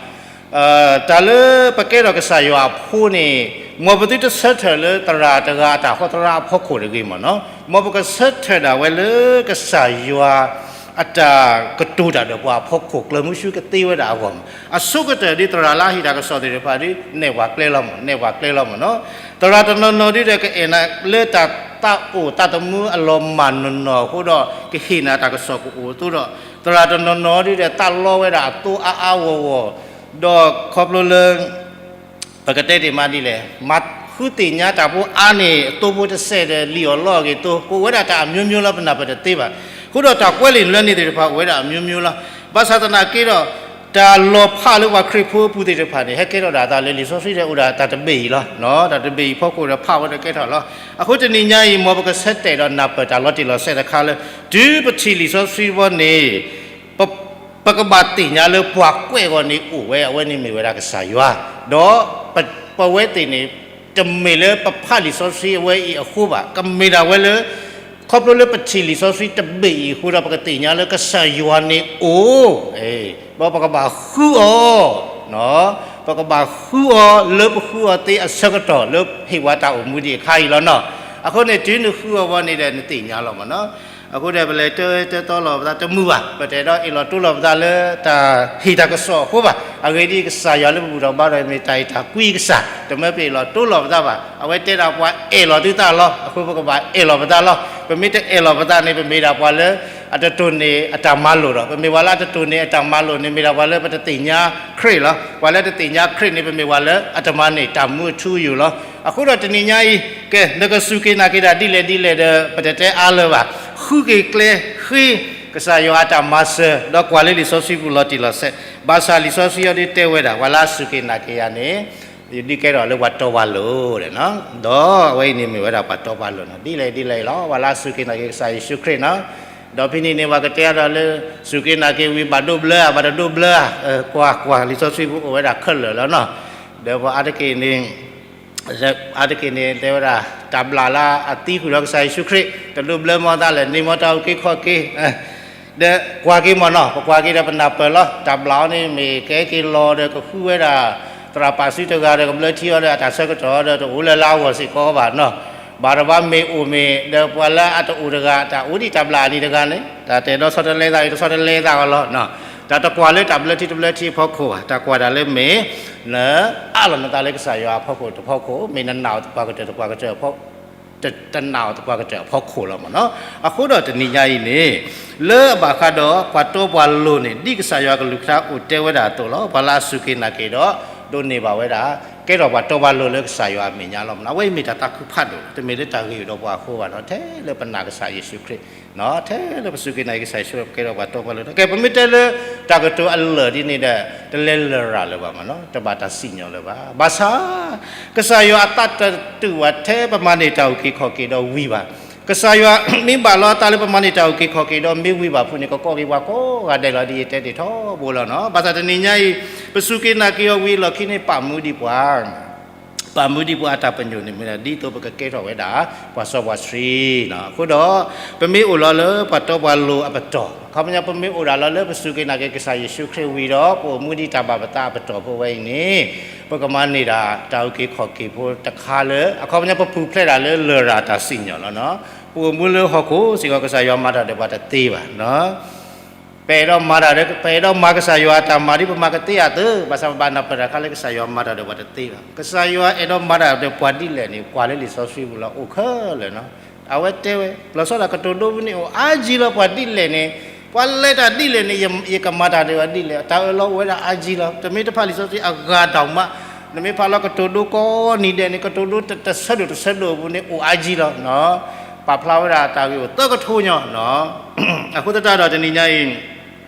တၢ်လၢပကဲထီၣ်ကစၢ်ယွၤအဖိန့ၣ် မ်ပသုတဆၢထၢၣ်လၢသရၣ်တဂၤအတၢ်ဟီသရၣ်အဖီခိၣ်တဂ့ၤမ့ၢ်နီၤ, မ်ပကဆၢထၢၣ်ဒၣ်ဝဲလၢကစၢ်ယွၤ အတၢ်ကတိၤတၢ်ဒီးပှၤအဖီခိၣ် ကျၢၤမုဆူကသ့ဝဲဒၣ်အဂီၢ်မး. အဆိကတၢၢ်ဒ်သရၣ်လၢအဟ့ၣ်တၢ်ကစီၣ်သ့ၣ်တဖၣ်ဒ် နဲၣ်ပှၤကျဲလီၤမး, နဲၣ်ပှၤကျဲလီၤမးနီၤ. သရၣ်တနီၤနီၤဒ်ဒီး ကအဲၣ်နၤလၢတၢ်သးအိၣ်သးသမူအလီၤမၢ်နီၢ်နီၢ်အဃိဒီး ကဟ့ၣ်နၤတၢ်ကစီၣ်ကအိၣ်အသိးဒီး သရၣ်တနီၤနီၤဒ်ဒီး သးလီဝဲဒၣ်အသိအါအါဂီၢ်ဂီၢ် ဒီးခီဖျိလၢ ပကတဲတ့ၢ်မးဒ်လဲၣ်, မၤဃုသ့ၣ်ညါတၢ်ဖိအါန့ၢ်အသိဖိတစဲးဒီး လံာ်အီၣ်လီအဂ့ၢ်အသိး ကအိၣ်ဝဲဒၣ်တၢ်အမျိုးမျိုးလီၤ ပနၢ်ပၢၢ်တသ့ဘၣ်. အဃိဒီးတၢ်ကွဲးလံာ်နွဲန့ၣ်သ့ၣ်တဖၣ် အိၣ်ဝဲဒၣ်အမျိုးမျိုးလီၤ. ဘၣ်ဆၣ်သနာ်က့ဒီး တၢ်လီၤဖးလၢပှၤခရံာ်ဖိအပူၤသ့ၣ်တဖၣ်န့ၣ် ဟဲကဲထီၣ်ဒၣ်အသးလၢလံာ်စီဆှံဒီး အိၣ်ဒၣ်တၢ်တဘ့ၣ်အံၤလီၤ. တၢ်တဘ့ၣ်အံၤဖီခိၣ်ဒီး ဖးဝဲဒီးကဲထီၣ်လီၤ. အဃိတနံၤညါအံၤ မ်ပကဆၢတဲာ်ဒီးနၢ်ပၢၢ်တၢ်လီၤတံၢ်လီၤဆဲးတခါလၢ တုၤပထံၣ်လံာ်စီဆှံဘီန့ၣ် ပကဘၣ်သ့ၣ်ညါလၢပှၤကွဲးအဂီၢ်န့ၣ်အိၣ်ဝဲ အဝဲန့ၣ်မ့ၢ်ဝဲဒၣ်ကစၢ်ယွၤ, ဒီးပဝဲသ့ၣ်န့ၣ် တမ့ၢ်လၢပဖးလံာ်စီဆှံအဝဲအံၤအဃိဘၣ်, ကမ့ၢ်ဒၣ်ဝဲလၢ ခီဖျိလၢပထံၣ်လံာ်စီဆှံတဘ့ၣ်အံၤအဃိဒီး ပကသ့ၣ်ညါလၢကစၢ်ယွၤန့ၣ်အိၣ်, ဒီးပကဘၣ်ဃုအီၤ, ပကဘၣ်ဃုအီၤလၢပဃုအီၤသ့အဆၢကတီၢ်လၢဟ့ၣ်ဝဲတၢ်အိၣ်မူဒံးအခါအံၤလီၤနီၤ. အဃိန့ၣ် တုၤနဃုအီၤဘီန့ၣ်ဒီး နသ့ၣ်ညါလီၤမးနီၤ. အဃိဒီး ပလဲၤတဲတဲတီလီၤပသးတမုာ်ဘၣ်, ပတအဲၣ်ဒိးအ့ၣ်လိာ်တူၢ်လိာ်ပသးလၢတၢ်ဟ့ၣ်တၢ်ကစီၣ်အဃိဘၣ်. အဂ့ၢ်ဒ်အံၤ ကစၢ်ယွၤလၢပဘူၣ်ထီၣ်ဘါထီၣ် မ့ၢ်တၢ်အဲၣ်တၢ်ကွံကစၢ်, တမၢပအဲၣ်လိာ်တူၢ်လိာ်ပသးဘၣ်. အဝဲတဲဒၣ်ပှၤအဲၣ်လိာ်သုသးလီၤ, အဃိပကဘၣ်အဲၣ်လိာ်ပသးလီၤ. ပမ့ၢ်တအဲၣ်လိာ်ပသးန့ၣ် ပမ့ၢ်ဒၣ်ပှၤလၢ အတတိၢ်န့ၢ်အတၢ်မၤလိာ်ဒီး ပမ့ၢ်ပှၤလၢအတတိၢ်န့ၢ်အတၢ်မၤလိာ်န့ၣ် မ့ၢ်ဒၣ်ပှၤလၢပတသ့ၣ်ညါခရံာ်လီၤ. ပှၤလၢတသ့ၣ်ညါခရံာ်န့ၣ် ပမ့ၢ်ပှၤလၢအတမၤန့ၢ်တၢ်မူအထူအယိာ်လီၤ. အဃိဒီးတနံၤညါအံၤ ကဲ နကစူၢ်က့ၤနာ်က့ၤတၢ်ဒ်လဲၣ်ဒ်လဲၣ်ဒီး ပတတဲအါလၢၤဘၣ်. ဃုက့ၤကျဲဃ့ ကစၢ်ယွၤအတၢ်မၤစၢၤ ဒီးကွၢ်လၢလံာ်စီဆှံပူၤလီၤတံၢ်လီၤဆဲး, ဘၣ်ဆၣ်လံာ်စီဆှံအံၤဒ်တဲဝဲဒၣ် ပှၤလၢအစူၢ်က့ၤနာ်က့ၤယၤန့ၣ် ယဒုးကဲထီၣ်လၢပှၤတီပှၤလိၤဒီး ဒီးအဝဲအံၤန့ၣ်မ့ၢ်ဝဲဒၣ်ပှၤတီပှၤလိၤနီၤ, ဒ်လဲၣ်ဒ်လဲၣ်အံၤလီၤ. ပှၤလၢအစူၢ်က့ၤနာ်က့ၤကစၢ်ယ့ၣ်ၡူးခရံာ်နီၤ, ဒီးဖဲန့ၣ်န့ၣ် ပှၤကတဲအါဒီးလၢ စူၢ်က့ၤနာ်က့ၤဝံၤ ဘၣ်ဒိးဘျၢဧါ ဘၣ်တဒိးဘျၢဧါ, ကွၢ်ကွၢ် လံာ်စီဆှံပူၤအိၣ်ဝဲဒၣ်ခဲလၢာ်လီၤနီၤ. ဒီးပှၤအါတက့ၢ်န့ၣ် အါတက့ၢ်န့ၣ် တဲဝဲဒၣ် တၢ်ဘျၣ်လၢအသံဃုာ်ဒီးကစၢ်ယ့ၣ်ၡူးခရံာ် တဒိးဘျၢမီၢ်သးလဲၣ်, န့ၢ်မီၢ်တၢ်အုၣ်က့ၤခီၣ်က့ၤ ဒီးကွၢ်က့ၤမ့ၢ်နီၤ, ပကွၢ်က့ၤဒီးပနၢ်ပၢၢ်လီၤ. တၢ်ဘျၣ်အီၤန့ၣ် မ့ၢ်ကဟဲက့ၤလီၤဒီးကဃုဝဲဒၣ် သရၣ်ပာ်စုတဂၤဒီး ကဘျၢထံအီၤဒီး အတၢ်ဆၢကတီၢ်ဒီး တအိၣ်လၢၤလၢအဂီၢ်စ့ၢ်ကီးဘၣ်နီၤ. ဘၣ်တဘၣ်မ့ၢ်အိၣ်မ့ၢ် ဒီးပှၤလၢအတအိၣ်တဂၤ တၢ်အိၣ်ဒံးတၢ်ဘျၣ်အနံၤတဂၤန့ၣ် တၢ်တအဲၣ်ဒိးဆီတလဲသး တဆီတလဲသးအီၤလီၤ. တၢ်တကွၢ်လၢတၢ်ဘျၢထံတဘျၢထံအဖီခိၣ်ဘၣ်, တၢ်ကွၢ်တၢ်လၢမ့ၢ် နအးလီၤနသးလၢကစၢ်ယွၤအဖီခိၣ်တဖီခိၣ်, မ့ၢ်နနာ်အီၤသပှၢ်ကတၢၢ်တပှၢ်ကတၢၢ် တနာ်အီၤသပှၢ်ကတၢၢ်အဖီခိၣ်လီၤမ့ၢ်နီၤ. အဃိဒီးတနံၤညါအံၤန့ၣ် လၢအဘၣ်ဃးဒီးပှၤတီပှၤလိၤန့ၣ် ဒ်ကစၢ်ယွၤအကလုၢ်ကထါအိၣ်တဲဝဲဒၣ်အသိးလီၤ. ပှၤလၢအစူၢ်က့ၤနာ်က့ၤဒီး ဒိးန့ၢ်ဘၣ်ဝဲဒၣ် ကဲထီၣ်ပှၤတီပှၤလိၤလၢကစၢ်ယွၤအမဲာ်ညါလီၤမ့ၢ်နီၤ. အဝဲအံၤမ့ၢ်တၢ်သးခုဖးဒိၣ်, တမ့ၢ်လၢတၢ်ဂ့ၢ်အံၤဒီးပှၤအဃိဘၣ်နီၤ, ထဲလၢပနာ်ကစၢ်ယ့ၣ်ၡူးခရံာ် ထဲလၢပစူၢ်က့ၤနာ်က့ၤကစၢ်ယ့ၣ်ၡူးခရံာ် ကဲထီၣ်ပှၤတီပှၤလိၤ. ကဲ ပမ့ၢ်တဲလၢတၢ်ကတိၤအလၢာ်ဒ်န့ၣ်ဒီး တလဲၤလရာ်လၢၤဘၣ်မ့ၢ်နီၤ, တဘၣ်တၢ်စံၣ်ညီၣ်လၢၤဘၣ်. ဘၣ်ဆၣ် ကစၢ်ယွၤအသးတတုာ်ဘၣ်ထဲပမၤန့ၢ်တၢ်အုၣ်က့ၤခီၣ်က့ၤဒီးဝံၤဘၣ်. ကစၢ်ယွၤမ့ၢ်ဘၣ်လီၤအသးလၢပမၤန့ၢ်တၢ်အုၣ်က့ၤခီၣ်က့ၤဒီးမ့ၢ်ဝံၤဘၣ်ဖုးန့ၣ် ကကိးက့ၤပှၤကိးဂၤဒဲးလီၤ ဒ်ယတဲတ့ၢ်ထီဘိလီၤနီၤ. ဘၣ်ဆၣ်တနံၤညါအံၤ ပစူၢ်က့ၤနာ်က့ၤအီၤဝံၤအလီၢ်ခံန့ၣ် ပာ်မူဒံးပှၤ ပာ်မူဒံးပှၤအတၢ်ပညိၣ်န့ၣ်မ့ၢ်ဒၣ် ဒ်သိးပကကဲထီၣ်ဝဲဒၣ် ပှၤစီပှၤဆှံနီၤ. အဃိဒီး ပမ့ၢ်အိၣ်လီၤလၢပှၤတီပှၤလိၤအပတီၢ်, အခီပညီ ပမ့ၢ်အိၣ်ဒၣ်လီၤလၢပစူၢ်က့ၤနာ်က့ၤကစၢ်ယ့ၣ်ၡူးခရံာ်ဝံၤဒီး ပအိၣ်မူဒံးတၢ်ဘၣ်ပသးအပတီၢ်ဖိဝဲအံၤန့ၣ် ပကမၤန့ၢ်ဒၣ်တၢ်အုၣ်က့ၤခီၣ်က့ၤဖိတခါလၢ အခီပညီ ပပူၤဖျဲးဒၣ်လၢလရာ်တၢ်စံၣ်ညီၣ်လီၤနီၤ. ပအိၣ်မူလၢဟီၣ်ခိၣ်စ့ၢ်ကီး ကစၢ်ယွၤမၤတၢ်ဒီးပှၤတသ့ဘၣ်နီၤ. ပအဲၣ်ဒိးမၤတၢ်ဒီး ပအဲၣ်ဒိးမၤကစၢ်ယွၤအတၢ်မၤဒ်ပမၤကသ့အသိး, ဘၣ်ဆၣ်ပဘၣ်နၢ်ပၢၢ်တၢ်ခါလၢကစၢ်ယွၤမၤတၢ်ဒီးပှၤတသ့ဘၣ်. ကစၢ်ယွၤအဲၣ်ဒိးမၤတၢ်ဒီးပှၤဒ်လဲၣ်န့ၣ် ကွၢ်လၢလံာ်စီဆှံပူၤလီၤ အိၣ်ခဲလၢာ်နီၤ. အဝဲတဲဝဲ လီၤဆီဒၣ်ကတိၤဒိပူၤန့ၣ် အိၣ်အါကံလီၤ ပှၤဒ်လဲၣ်န့ၣ်, ပှၤလဲၤတၢ်ဒ်လဲၣ်န့ၣ် ယကမၤတၢ်ဒီးပှၤဒ်လဲၣ်, တၢ်အၢၣ်လီၤအိၣ်ဝဲဒၣ်အါကံလီၤ. တမ့ၢ်တဖၣ်လံာ်စီဆှံအဂၤဒိၣ်မး, နမ့ၢ်ဖးလီၤကတိၤဒိကိးနံၤဒဲးန့ၣ် ကတိၤဒိတဆၢဒိၣ်တဆၢဒိၣ်အပူၤန့ၣ် အိၣ်အါကံလီၤနီၤ. ပာ်ဖျါဝဲဒၣ်တၢ်ဂ့ၢ်အိၣ်သၢကထိညီနီၤ. အဃိသတးဒီးတနံၤညါအံၤ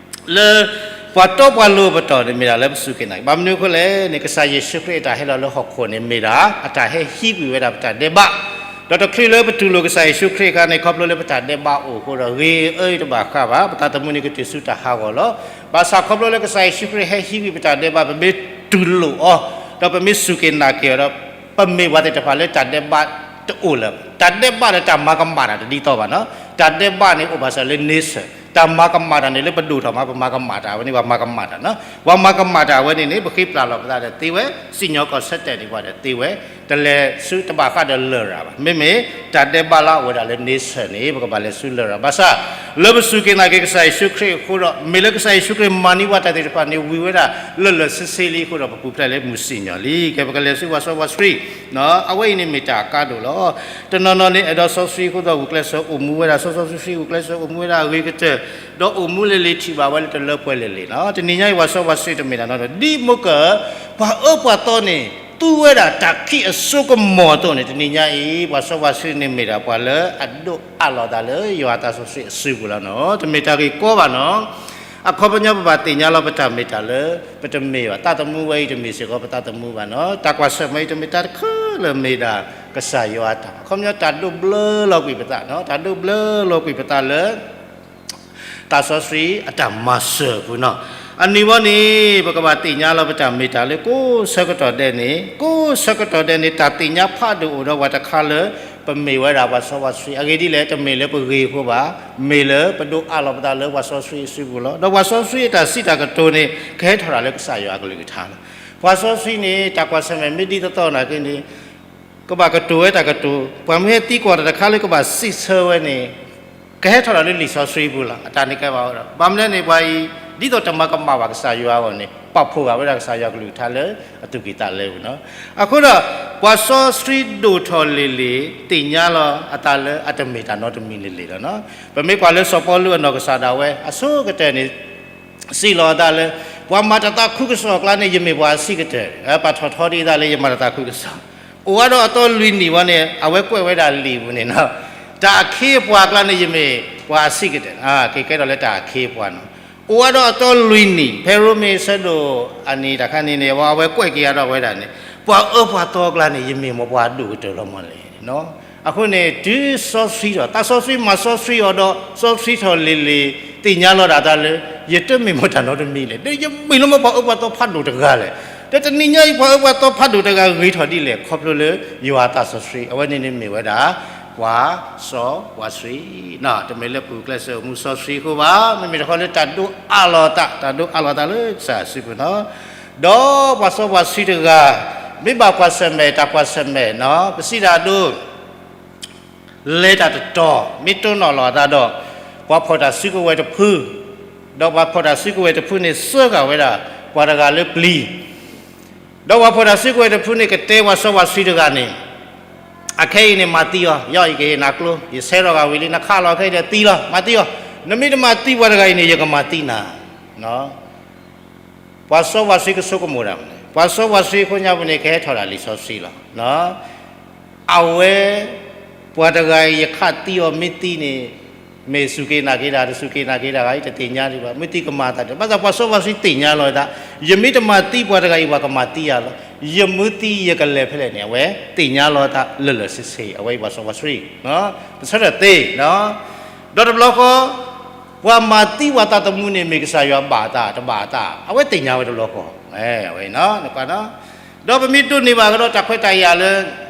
လၢပှၤတီပှၤလိၤအပတီၢ်န့ၣ် မ့ၢ်ဒၣ်လၢပစူၢ်က့ၤနာ်က့ၤ, ဘၣ်မနုၤအဃိလဲၣ်န့ၣ် ကစၢ်ယ့ၣ်ၡူးခရံာ်အတၢ်ဟဲလီၤလၢဟီၣ်ခိၣ်န့ၣ် မ့ၢ်ဒၣ်အတၢ်ဟဲဟံးကွံာ်ဝဲဒၣ်ပတၢ်ဒဲးဘး, ဒီးတချုးလၢပတူၢ်လိာ်ကစၢ်ယ့ၣ်ၡူးခရံာ်အခါန့ၣ် ခီဖျိလၢပတၢ်ဒဲးဘးအိၣ်အဃိဒီး ဂ့ၤအၢတဘၣ်ဃးဘၣ်, ပသးသမူန့ၣ်ကတုၤဆူတၢ်ဟးဂီၤလီၤ. ဘၣ်ဆၣ်ခီဖျိလၢကစၢ်ယ့ၣ်ၡူးခရံာ်ဟဲဟံးကွံာ်ပတၢ်ဒဲးဘး ပမ့ၢ်တူၢ်လိာ်အီၤ ဒီးပမ့ၢ်စူၢ်က့ၤနာ်က့ၤအီၤဒီး ပမ့ၢ်ပှၤသ့ၣ်တဖၣ်လၢတၢ်ဒဲးဘးတအိၣ်လၢၤဘၣ်. တၢ်ဒဲးဘးဒီးတၢ်မၤကမၣ်တၢ်တဒ်သိးဘၣ်နီၤ. တၢ်ဒဲးဘးန့ၣ်အိၣ်ဘၣ်စၢၤလၢ nature, တၢ်မၤကမၣ်တၢ်န့ၣ် လၢပဒိၣ်ထီၣ်မး ပမၤကမၣ်တၢ်ဝဲန့ၣ် ပှၤမၤကမၣ်တၢ်နီၤ. ပှၤမၤကမၣ်တၢ်ဝဲန့ၣ်န့ၣ် ပဃ့ပျၢ်လီၤပသးဒီးသ့ဝဲ, စံၣ်ညီၣ်ကွီၢ်ဆၢတဲာ်န့ၢ်ပှၤဒီးသ့ဝဲ တလဲၤဆူတဘၣ်ဃးဒီးလရာ်ဘၣ်. မ့မ့ၢ်တၢ်ဒဲးဘးလၢအအိၣ်ဝဲဒၣ်လၢန့ဆၢၣ်န့ၣ် ပကဘၣ်လဲၤဆူလရာ်. ဘၣ်ဆၣ် လၢပစူၢ်က့ၤနာ်က့ၤကစၢ်ယ့ၣ်ၡူးခရံာ်အဃိဒီး မ့ၢ်လၢကစၢ်ယ့ၣ်ၡူးခရံာ်မၤန့ၢ်ပှၤတၢ်သ့ၣ်တဖၣ်န့ၣ် ဝံၤဝဲဒၣ်လၢာ်လၢာ်ဆ့ဆ့လံအဃိဒီး ပပူၤဖျဲးလၢမုၢ်စံၣ်ညီၣ်လံ. ကဲ ပကလဲၤဆူပှၤစီပှၤဆှံ အဝဲအံၤန့ၣ်မ့ၢ်တၢ်အကါဒိၣ်လီၤ. တနီၤနီၤန့ၣ် အဲၣ်ဒိးစီဆှံအဃိဒီး ဂုာ်ကျဲးစၢး အိၣ်မူဝဲဒၣ် စီစီဆှံဆှံ ဂုာ်ကျဲးစၢး အိၣ်မူဝဲဒၣ်အဂ့ၤကတၢၢ် ဒီးအိၣ်မူလၢလံၤထံၣ်ဘၣ်ဝဲလၢတလၢပှဲၤလၢာ်လံနီၤ. တနံၤညါအံၤ ပှၤစီပှၤဆှံတမ့ၢ်တၢ်နီတမံၤ ဒ်မိၢ်ကၢၢ် ပှၤအၢပှၤသီန့ၣ် သူဝဲဒၣ်တၢ်ခံးအစိကမီၤအသိးန့ၣ် တနံၤညါအံၤ ပှၤစီပှၤဆှံန့ၣ်မ့ၢ်ဒၣ်ပှၤလၢအဒိးအးလီၤအသးလၢယွၤအသးစီဆှံအစုပူၤလီၤနီၤ. တမ့ၢ်တၢ်ဂ့ၢ်ကီဘၣ်နီၤ. အခီပညီပဘၣ်သ့ၣ်ညါလီၤပတၢ်မ့ၢ်တၢ်လၢ ပတမ့ၢ်ဘၣ် သးသမူဝဲအံၤတမ့ၢ်စ့ၢ်ကီးပသးသမူဘၣ်နီၤ. တၢ်ကွၢ်ဆၢၣ်မဲာ်အံၤတမ့ၢ်တၢ်တခါလၢမ့ၢ်ဒၣ်ကစၢ်ယွၤအတၢ် အခီပညီတၢ်ဒိးဘျၢလီၤကွံာ်ပသးနီၤ. တၢ်ဒိးဘျၢလီၤကွံာ်ပသးလၢ သးစီဆှံအတၢ်မၤစၢၤအပူၤနီၤ. အနံၤဝဲန့ၣ် ပကဘၣ်သ့ၣ်ညါလီၤပတၢ်မ့ၢ်တၢ်လၢကိးဆၢကတီၢ်ဒဲးန့ၣ် ကိးဆၢကတီၢ်ဒဲးန့ၣ် တၢ်သ့ၣ်ညါဖးဒိၣ်အိၣ်ဒီးပှၤတခါလၢ ပမ့ၢ်ဝဲဒၣ်ပှၤစီပှၤဆှံ အဂ့ၢ်ဒ်လဲၣ် တမ့ၢ်လၢပဂ့ၤအဃိဘၣ်, မ့ၢ်လၢပဒိးအးလီၤပသးလၢပှၤစီဆှံအစုပူၤလီၤ. ဒီးပှၤစီဆှံအတၢ်စံးတၢ်ကတိၤန့ၣ် ကဟဲထီၣ်တၢ်လၢကစၢ်ယွၤအကလုၢ်ကထါလီၤ. ပှၤစီဆှံန့ၣ် တၢ်ကွၢ်ဆၢၣ်မဲာ်မ့ၢ်ဒ်သိးသိးနာ်က့န့ၣ် ကဘၣ်ကတိၤဝဲတၢ်ကတိၤ, ပှၤမ့ၢ်ဟဲသံကွၢ်တၢ်တခါလၢကဘၣ်စံးဆၢဝဲန့ၣ် ကဟဲထီၣ်ဒီးလၢလံာ်စီဆှံပူၤလီၤ. အတၢ်န့ၣ်ကဲဘၣ်ဝဲဒီး ဘၣ်မနုၤလဲၣ်န့ၣ် ပှၤအံၤ ဒ်သိးတမၤကမၣ်ဘၣ်ကစၢ်ယွၤအဂီၢ်န့ၣ် ပာ်ဖှိၣ်ဂာ်ဝဲဒၣ်ကစၢ်ယွၤကလုၢ်ကထါလၢအသူၣ်ကံၢ်သးလဲပူၤနီၤ. အဃိဒီး ပှၤစီဆှံဒိၣ်ထီၣ်လံၤလံၤ သ့ၣ်ညါလီၤအသးလၢအတမ့ၢ်တၢ်နီတမံၤလံၤလံၤလီၤနီၤ. ပမ့ၢ်ကွၢ်လၢစီၤပီလူးအနီၢ်ကစၢ်ဒၣ်ဝဲ အဆိကတၢၢ်န့ၣ် စံးလီၤအသးလၢ ပှၤမၤတၢ်သးခုကစီၣ်အကျါန့ၣ် ယမ့ၢ်ပှၤအဆံးကတၢၢ်, ပာ်ထီၣ်ထီဒ်အသးလၢယမၤတၢ်သးခုကစီၣ်, အိၣ်ဝဲဒီးအသီလွံၢ်နံၣ်ဝဲန့ၣ် အဝဲကွဲးဝဲဒၣ်လံာ်ပူၤန့ၣ်နီၤ, တၢ်အခ့အပှၤအကျါန့ၣ် ယမ့ၢ်ပှၤအဆံးကတၢၢ်, က့ၤကဲထီၣ်လၢတၢ်အခ့အပှၤနီၤ, အိၣ်ဝဲဒီးအသီလွံၢ်နံၣ်, ဖဲရိမ့ၤအဆၢဒိၣ်အနံၤတခါန့ၣ်န့ၣ် အဝဲကွဲးက့ၤအါထီၣ်ဝဲဒၣ်န့ၣ် ပှၤအၢပှၤသီအကျါန့ၣ် ယမ့ၢ်မိၢ်ပှၤဒိၣ်ကတၢၢ်လီၤမးလဲၣ်. အဃိန့ၣ် တုၤစီဆှံထီၣ် သးစီဆှံမၤစီဆှံအီၤဒီး စီဆှံထီၣ်လံၤလံၤ သ့ၣ်ညါလီၤဒၣ်တၢ်လၢ ယတမ့ၢ်မိၢ်တၢ်နီတမံၤလဲၣ်, ဒီးယမ့ၢ်လီၤမ့ၢ်ပှၤအၢပှၤသီဖးဒိၣ်တဂၤလဲၣ်, ဒီးတနံၤညါအံၤ ပှၤအၢပှၤသီဖးဒိၣ်တဂၤဂ့ၤထီၣ်ဒ်လဲၣ်, ခီဖျိလၢယွၤအသးစီဆှံ အဝဲန့ၣ်န့ၣ်မ့ၢ်ဝဲဒၣ် ပှၤစီပှၤဆှံ တမ့ၢ်လၢပဂုာ်ကျဲးစၢးအိၣ်မူစီဆှံအဃိဘၣ်, မ့မ့ၢ်တခီလၢတၢ်ဒိးအးလီၤသး, တၢ်ဒိးအးလီၤသးလၢကစၢ်ယွၤစုပူၤနီၤ, ဒီးပှၤစီပှၤဆှံတဂၤ မ့ၢ်ဘၣ်ကွၢ်ဆၢၣ်မဲာ် တၢ်ကွၢ်ဆၢၣ်မဲာ်နီၤ, ပစံးတၢ်ဒိ လဲၤတၢ်တတီၤ မ့ၢ်တိၢ်နီၣ်လီၤအသးဒီး ပှၤဖီၣ်တၢ်စုကဝဲၤတဖု, ဒီးပှၤဖီၣ်တၢ်စုကဝဲၤတဖုန့ၣ် စၢဃာ်ဝဲဒၣ် ပှၤတဂၤလၢပျံၤ, ဒီးပှၤဖီၣ်တၢ်စုကဝဲၤတဖုန့ၣ် ကတဲပှၤစီပှၤဆှံတဂၤန့ၣ် အခဲအံၤန့ၣ်မၤသံအီၤ, ယီၢ်ယကဟ့ၣ်နၤကျိ, ယဆဲးထီၣ်ဂာ်ဝံၤလံ, နခးလီၤခဲအံၤဒီးသံလီၤ, မၤသံအီၤ, နမ့ၢ်တမၤသံပှၤတဂၤအံၤန့ၣ် ယကမၤသံနၤ ပှၤစီပှၤဆှံကဆိကမိၣ်တၢ်မနုၤလဲၣ်, ပှၤစီပှၤဆှံအဃိညါပူၤန့ၣ် ကဟဲထီၣ်ဒၣ်လံာ်စီဆှံလီၤ. အဝဲ ပှၤတဂၤအံၤ ယခးသံအီၤမ့ၢ်သံန့ၣ် မ့ၢ်စူၢ်က့ၤနာ်က့ၤတၢ် တစူၢ်က့ၤနာ်က့ၤတၢ်ဂၤအံၤ တသ့ၣ်ညါဒံးဘၣ်, မ့ၢ်သံကမၤအသးဒ်လဲၣ်, ဘၣ်ဆၣ်ပှၤစီပှၤဆှံသ့ၣ်ညါလီၤအသး, ယမ့ၢ်တမၤသံပှၤတဂၤအံၤ ပှၤကမၤသံယၤလီၤ, ယမ့ၢ်သံယကလဲၤဖဲလဲၣ်န့ၣ် အဝဲသ့ၣ်ညါလီၤအသးလၢာ်လၢာ်ဆ့ဆ့, အဝဲအံၤပှၤစီပှၤဆှံ ပဆၢထၢၣ်သ့ ဒီးတဘျီဃီ ပှၤမၤသံပှၤသးသမူန့ၣ် မ့ၢ်ကစၢ်ယွၤဘၣ်အသး တဘၣ်အသး အဝဲသ့ၣ်ညါဝဲတဘျီဃီ, အဝဲ ဒီးပမ့ၢ်ဒိးန့ၢ်ဘၣ်ကဒီးတၢ်ခွဲးတၢ်ယာ်လၢ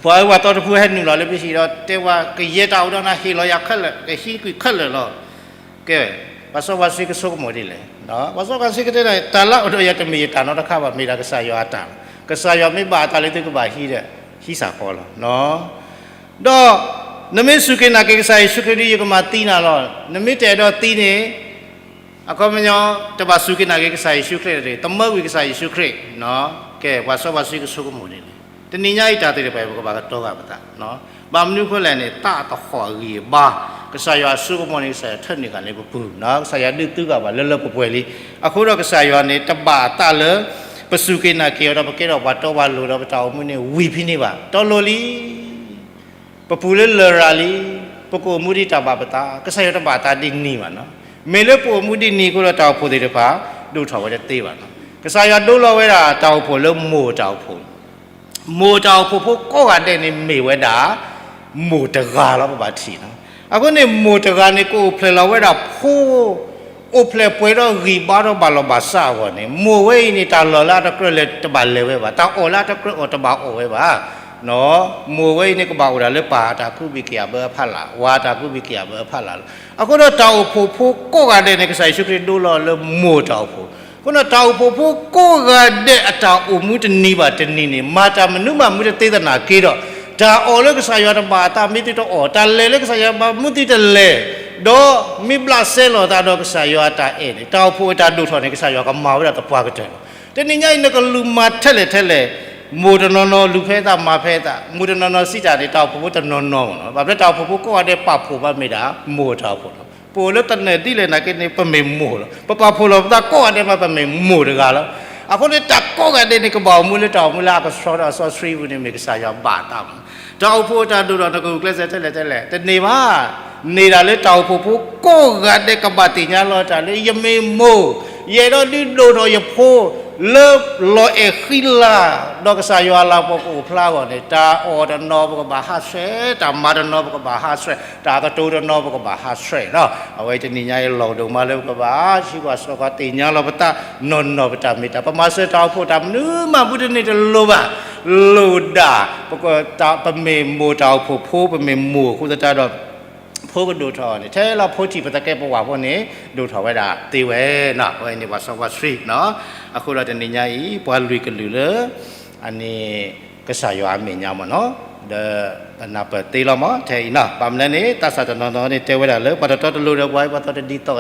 ပှၤအၢပှၤသီတဖုဟဲနုာ်လီၤလၢပဟံၣ်ဒီး တဲဝဲ ကယဲၢ်တၢ်အိၣ်ဒီးနၤ ဟ့ၣ်လီၤယၤခဲလၢာ် ကဟံးကွံာ်ခဲလၢာ်လီၤ. ကဲ ပှၤစီပှၤဆှံကဆိကမိၣ်ဒ်လဲၣ်, ပှၤစီပှၤဆှံကတဲ တၢ်လၢအအိၣ်ဒီးယၤတမ့ၢ်ယတၢ်နီတခါဘၣ် မ့ၢ်ဒၣ်ကစၢ်ယွၤအတၢ်လီၤ, ကစၢ်ယွၤမ့ၢ်ဘၣ်အသးလၢသုကဘၣ်ဟံးဒီး ဟံးစ့ၢ်ကီးလီၤ. ဒီးနမ့ၢ်စူၢ်က့ၤနာ်က့ၤကစၢ်ယ့ၣ်ၡူးခရံာ်ဒီး ယကမၤသံနၤလီၤ, နမ့ၢ်တအဲၣ်ဒိးသံန့ၣ် အခီပညီ တဘၣ်စူၢ်က့ၤနာ်က့ၤကစၢ်ယ့ၣ်ၡူးခရံာ်တဂ့ၤ, သမၢကွံာ်ကစၢ်ယ့ၣ်ၡူးခရံာ်, ကဲ ပှၤစီပှၤဆှံကဆိကမိၣ်ဒ်လဲၣ်, တနံၤညါအံၤတၢ်သ့ၣ်တဖၣ်အံၤ ပကဘၣ်ကတီၤဃာ်ပသး, ဘၣ်မနုၤအဃိလဲၣ်န့ၣ် သးသဟီၣ်အဂံၢ်အဘါ, ကစၢ်ယွၤအစိကမီၤန့ၣ် ကစၢ်ယွၤထၢနုာ်ဃာ်လၢပပူၤ, ကစၢ်ယွၤဒုးသုဂာ်ဘၣ်လၢလၢပှဲၤပှဲၤလံ, အဃိဒီးကစၢ်ယွၤန့ၣ် တဘၣ်အသးလၢ ပစူၢ်က့ၤနာ်က့ၤအီၤဒီး ပကဲထီၣ်ပှၤတီပှၤလိၤဒီး ပတၢ်အိၣ်မူန့ၣ် ဝံၤဖဲန့ၣ်ဘၣ်, တီလိၤလံ ပပူၤလၢလရာ်လံ, ပကအိၣ်မူဒ်တၢ်ဘၣ်ပသး, ကစၢ်ယွၤတဘၣ်သးဒ်န့ၣ်ဘၣ်နီၤ, မ့ၢ်လၢပအိၣ်မူဒ်န့ၣ်အဃိဒီး တၢ်အိၣ်ဖှိၣ်သ့ၣ်တဖၣ် ဒိၣ်ထီၣ်ဝဲတသ့ဘၣ်နီၤ, ကစၢ်ယွၤဒိလီၤဝဲဒၣ်တၢ်အိၣ်ဖှိၣ်လၢမိၢ်တၢ်အိၣ်ဖှိၣ်, မိၢ်တၢ်အိၣ်ဖှိၣ်ဖိကိးဂၤဒဲးန့ၣ်မ့ၢ်ဝဲဒၣ် မိၢ်တဂၤလီၤ ပဘၣ်ထံၣ်နီၤ, အဃိန့ၣ် မိၢ်တဂၤန့ၣ် ကအိၣ်ဖျဲၣ်လီၤဝဲဒၣ်ဖိ အိၣ်ဖျဲၣ်ပှဲၤဒီးဂံၢ်ဘါဒီးဘၣ်လီၤဘၣ်စးအဂီၢ်န့ၣ် မိၢ်ဝဲအံၤန့ၣ် တၢ်လီၢ်လၢအတကြၢးလဲၤတဘၣ်လဲၤဝဲဘၣ်, တၢ်အီၣ်လၢအတကြၢးအီၣ်တဘၣ်အီၣ်ဝဲဘၣ်, မိၢ်ဝဲအံၤန့ၣ် ကဘၣ်အိၣ်ဒၣ်လၢပၢ်အတၢ်ကူဘံၣ်က့ၤအဘၢအဖီလာ်, ဝၤအတၢ်ကူဘံၣ်က့ၤအဘၢအဖီလာ်လီၤ, အဃိဒီးတၢ်အိၣ်ဖှိၣ်ဖိကိးဂၤဒဲးန့ၣ် ကစၢ်ယ့ၣ်ၡူးခရံာ်ဒိလီၤလၢမိၢ်တၢ်အိၣ်ဖှိၣ် အဃိန့ၣ် တၢ်အိၣ်ဖှိၣ်ဖိကိးဂၤဒဲးအတၢ်အိၣ်မူတနံၤဘၣ်တနံၤန့ၣ် မၤတၢ်မနုၤမးမူတသ့သနာ်က့ဒီး, တၢ်အီၣ်လၢကစၢ်ယွၤတဘၣ်အသး မ့ၢ်သုတအီၣ်, တၢ်လဲၤလၢကစၢ်ယွၤဘၣ်မူသုတလဲၤ, ဒီးမ့ၢ်ဘျးစဲလိာ်သးဒီးကစၢ်ယွၤအတၢ်အဲၣ်န့ၣ် တၢ်အိၣ်ဖှိၣ်အတၢ်ဒိၣ်ထီၣ်န့ၣ် ကစၢ်ယွၤကမၤဝဲဒၣ်သပှၢ်ကတၢၢ်လီၤ. တနံၤညါအံၤ နကလူၤမၤထဲလဲၣ်ထဲလဲၣ်, မိၢ်တနီၤနီၤ လူၤဖဲအသးမၤဖဲအသး, မိၢ်တနီၤနီၤစံးတၢ်န့ၣ် တၢ်အိၣ်ဖှိၣ်ဖိတနီၤနီၤမ့ၢ်နီၤ, ဘၣ်ဖဲတၢ်အိၣ်ဖှိၣ်ဖိကိးဂၤဒဲးပာ်ဖှိၣ်ဘၣ်မ့ၢ်ဒၣ် မိၢ်တၢ်အိၣ်ဖှိၣ်လီၤ. ပအိၣ်လၢသနၢၣ်ဒ်လဲၣ်နာ်က့န့ၣ် ပမ့ၢ်မိၢ်လီၤ. ပပာ်ဖှိၣ်လီၤပသးကိးဂၤဒဲးမး ပမ့ၢ်မိၢ်တဂၤလီၤ. အဃိန့ၣ် တၢ်ကိးဂၤဒဲးန့ၣ် ကဘၣ်အိၣ်မူလၢတၢ်အိၣ်မူလၢအကဆှီဒီးအစီဆှံပူၤန့ၣ် မ့ၢ်ကစၢ်ယွၤဘၣ်အသးမး. တၢ်အိၣ်ဖှိၣ်အတၢ်ဒိၣ်ထီၣ် နကဂုာ်ကျဲးစၢးထဲလဲၣ်ထဲလဲၣ် တန့ၢ်ဘၣ်. န့ၢ်ဒၣ်လၢတၢ်အိၣ်ဖှိၣ်ဖိကိးဂၤဒဲးကဘၣ်သ့ၣ်ညါလီၤတၢ်လၢ ယမ့ၢ်မိၢ်, ယအဲၣ်ဒိးဒုးဒိၣ်ထီၣ်ယဖိ လၢလီၤအဲၣ်ဃံလၤ ဒီးကစၢ်ယွၤအလၤကပီၤကအိၣ်ဖျါအဂီၢ်န့ၣ် တၢ်အီၣ်တနီၤပကဘၣ်ဟးဆှဲး, တၢ်မၤတနီၤပကဘၣ်ဟးဆှဲး, တၢ်ကတိၤတနီၤပကဘၣ်ဟးဆှဲးလီၤ. အဝဲတနံၤညါအံၤ လီၢ်ဒိၣ်မးလၢပကဘၣ် ဟံးကွၢ်ဆှၢကွၢ်သ့ၣ်ညါလီၤပသး နီၢ်နီၢ်ပတၢ်မ့ၢ်တၢ်, ပမၤစၢၤတၢ်အိၣ်ဖှိၣ်တၢ်မနုၤမးမူတန့ၢ်တလိၤဘၣ်. လိၣ်ဒၣ် ပက ပမ့ၢ်မိၢ်တၢ်အိၣ်ဖှိၣ်ဖိ ပမ့ၢ်မိၢ်အဃိသတးဒီး ဖိကဒိၣ်ထီၣ်န့ၣ် ထဲလီၤဖိထံၣ်ပသကဲပဝၢ်ဖိန့ၣ် ဒိၣ်ထီၣ်ဝဲဒၣ်သ့ဝဲနီၤ. အဝဲန့ၣ်ပှၤစီပှၤဆှံနီၤ. အဃိဒီးတနံၤညါအံၤ ပှၤလွံၢ်ကလုာ်လၢ အန့ၣ် ကစၢ်ယွၤအမဲာ်ညါမ့ၢ်နီၤ, ဒီးပနၢ်ပၢၢ်သ့လီၤမး ထဲအံၤနီၤ. ဘၣ်မနုၤလဲၣ်န့ၣ် သးစၢ်တနီၤနီၤန့ၣ် တဲဝဲဒၣ်လၢ ပှၤတတီတလိၤဒီးပှၤ ပှၤတီတဒ်သိးဧါ,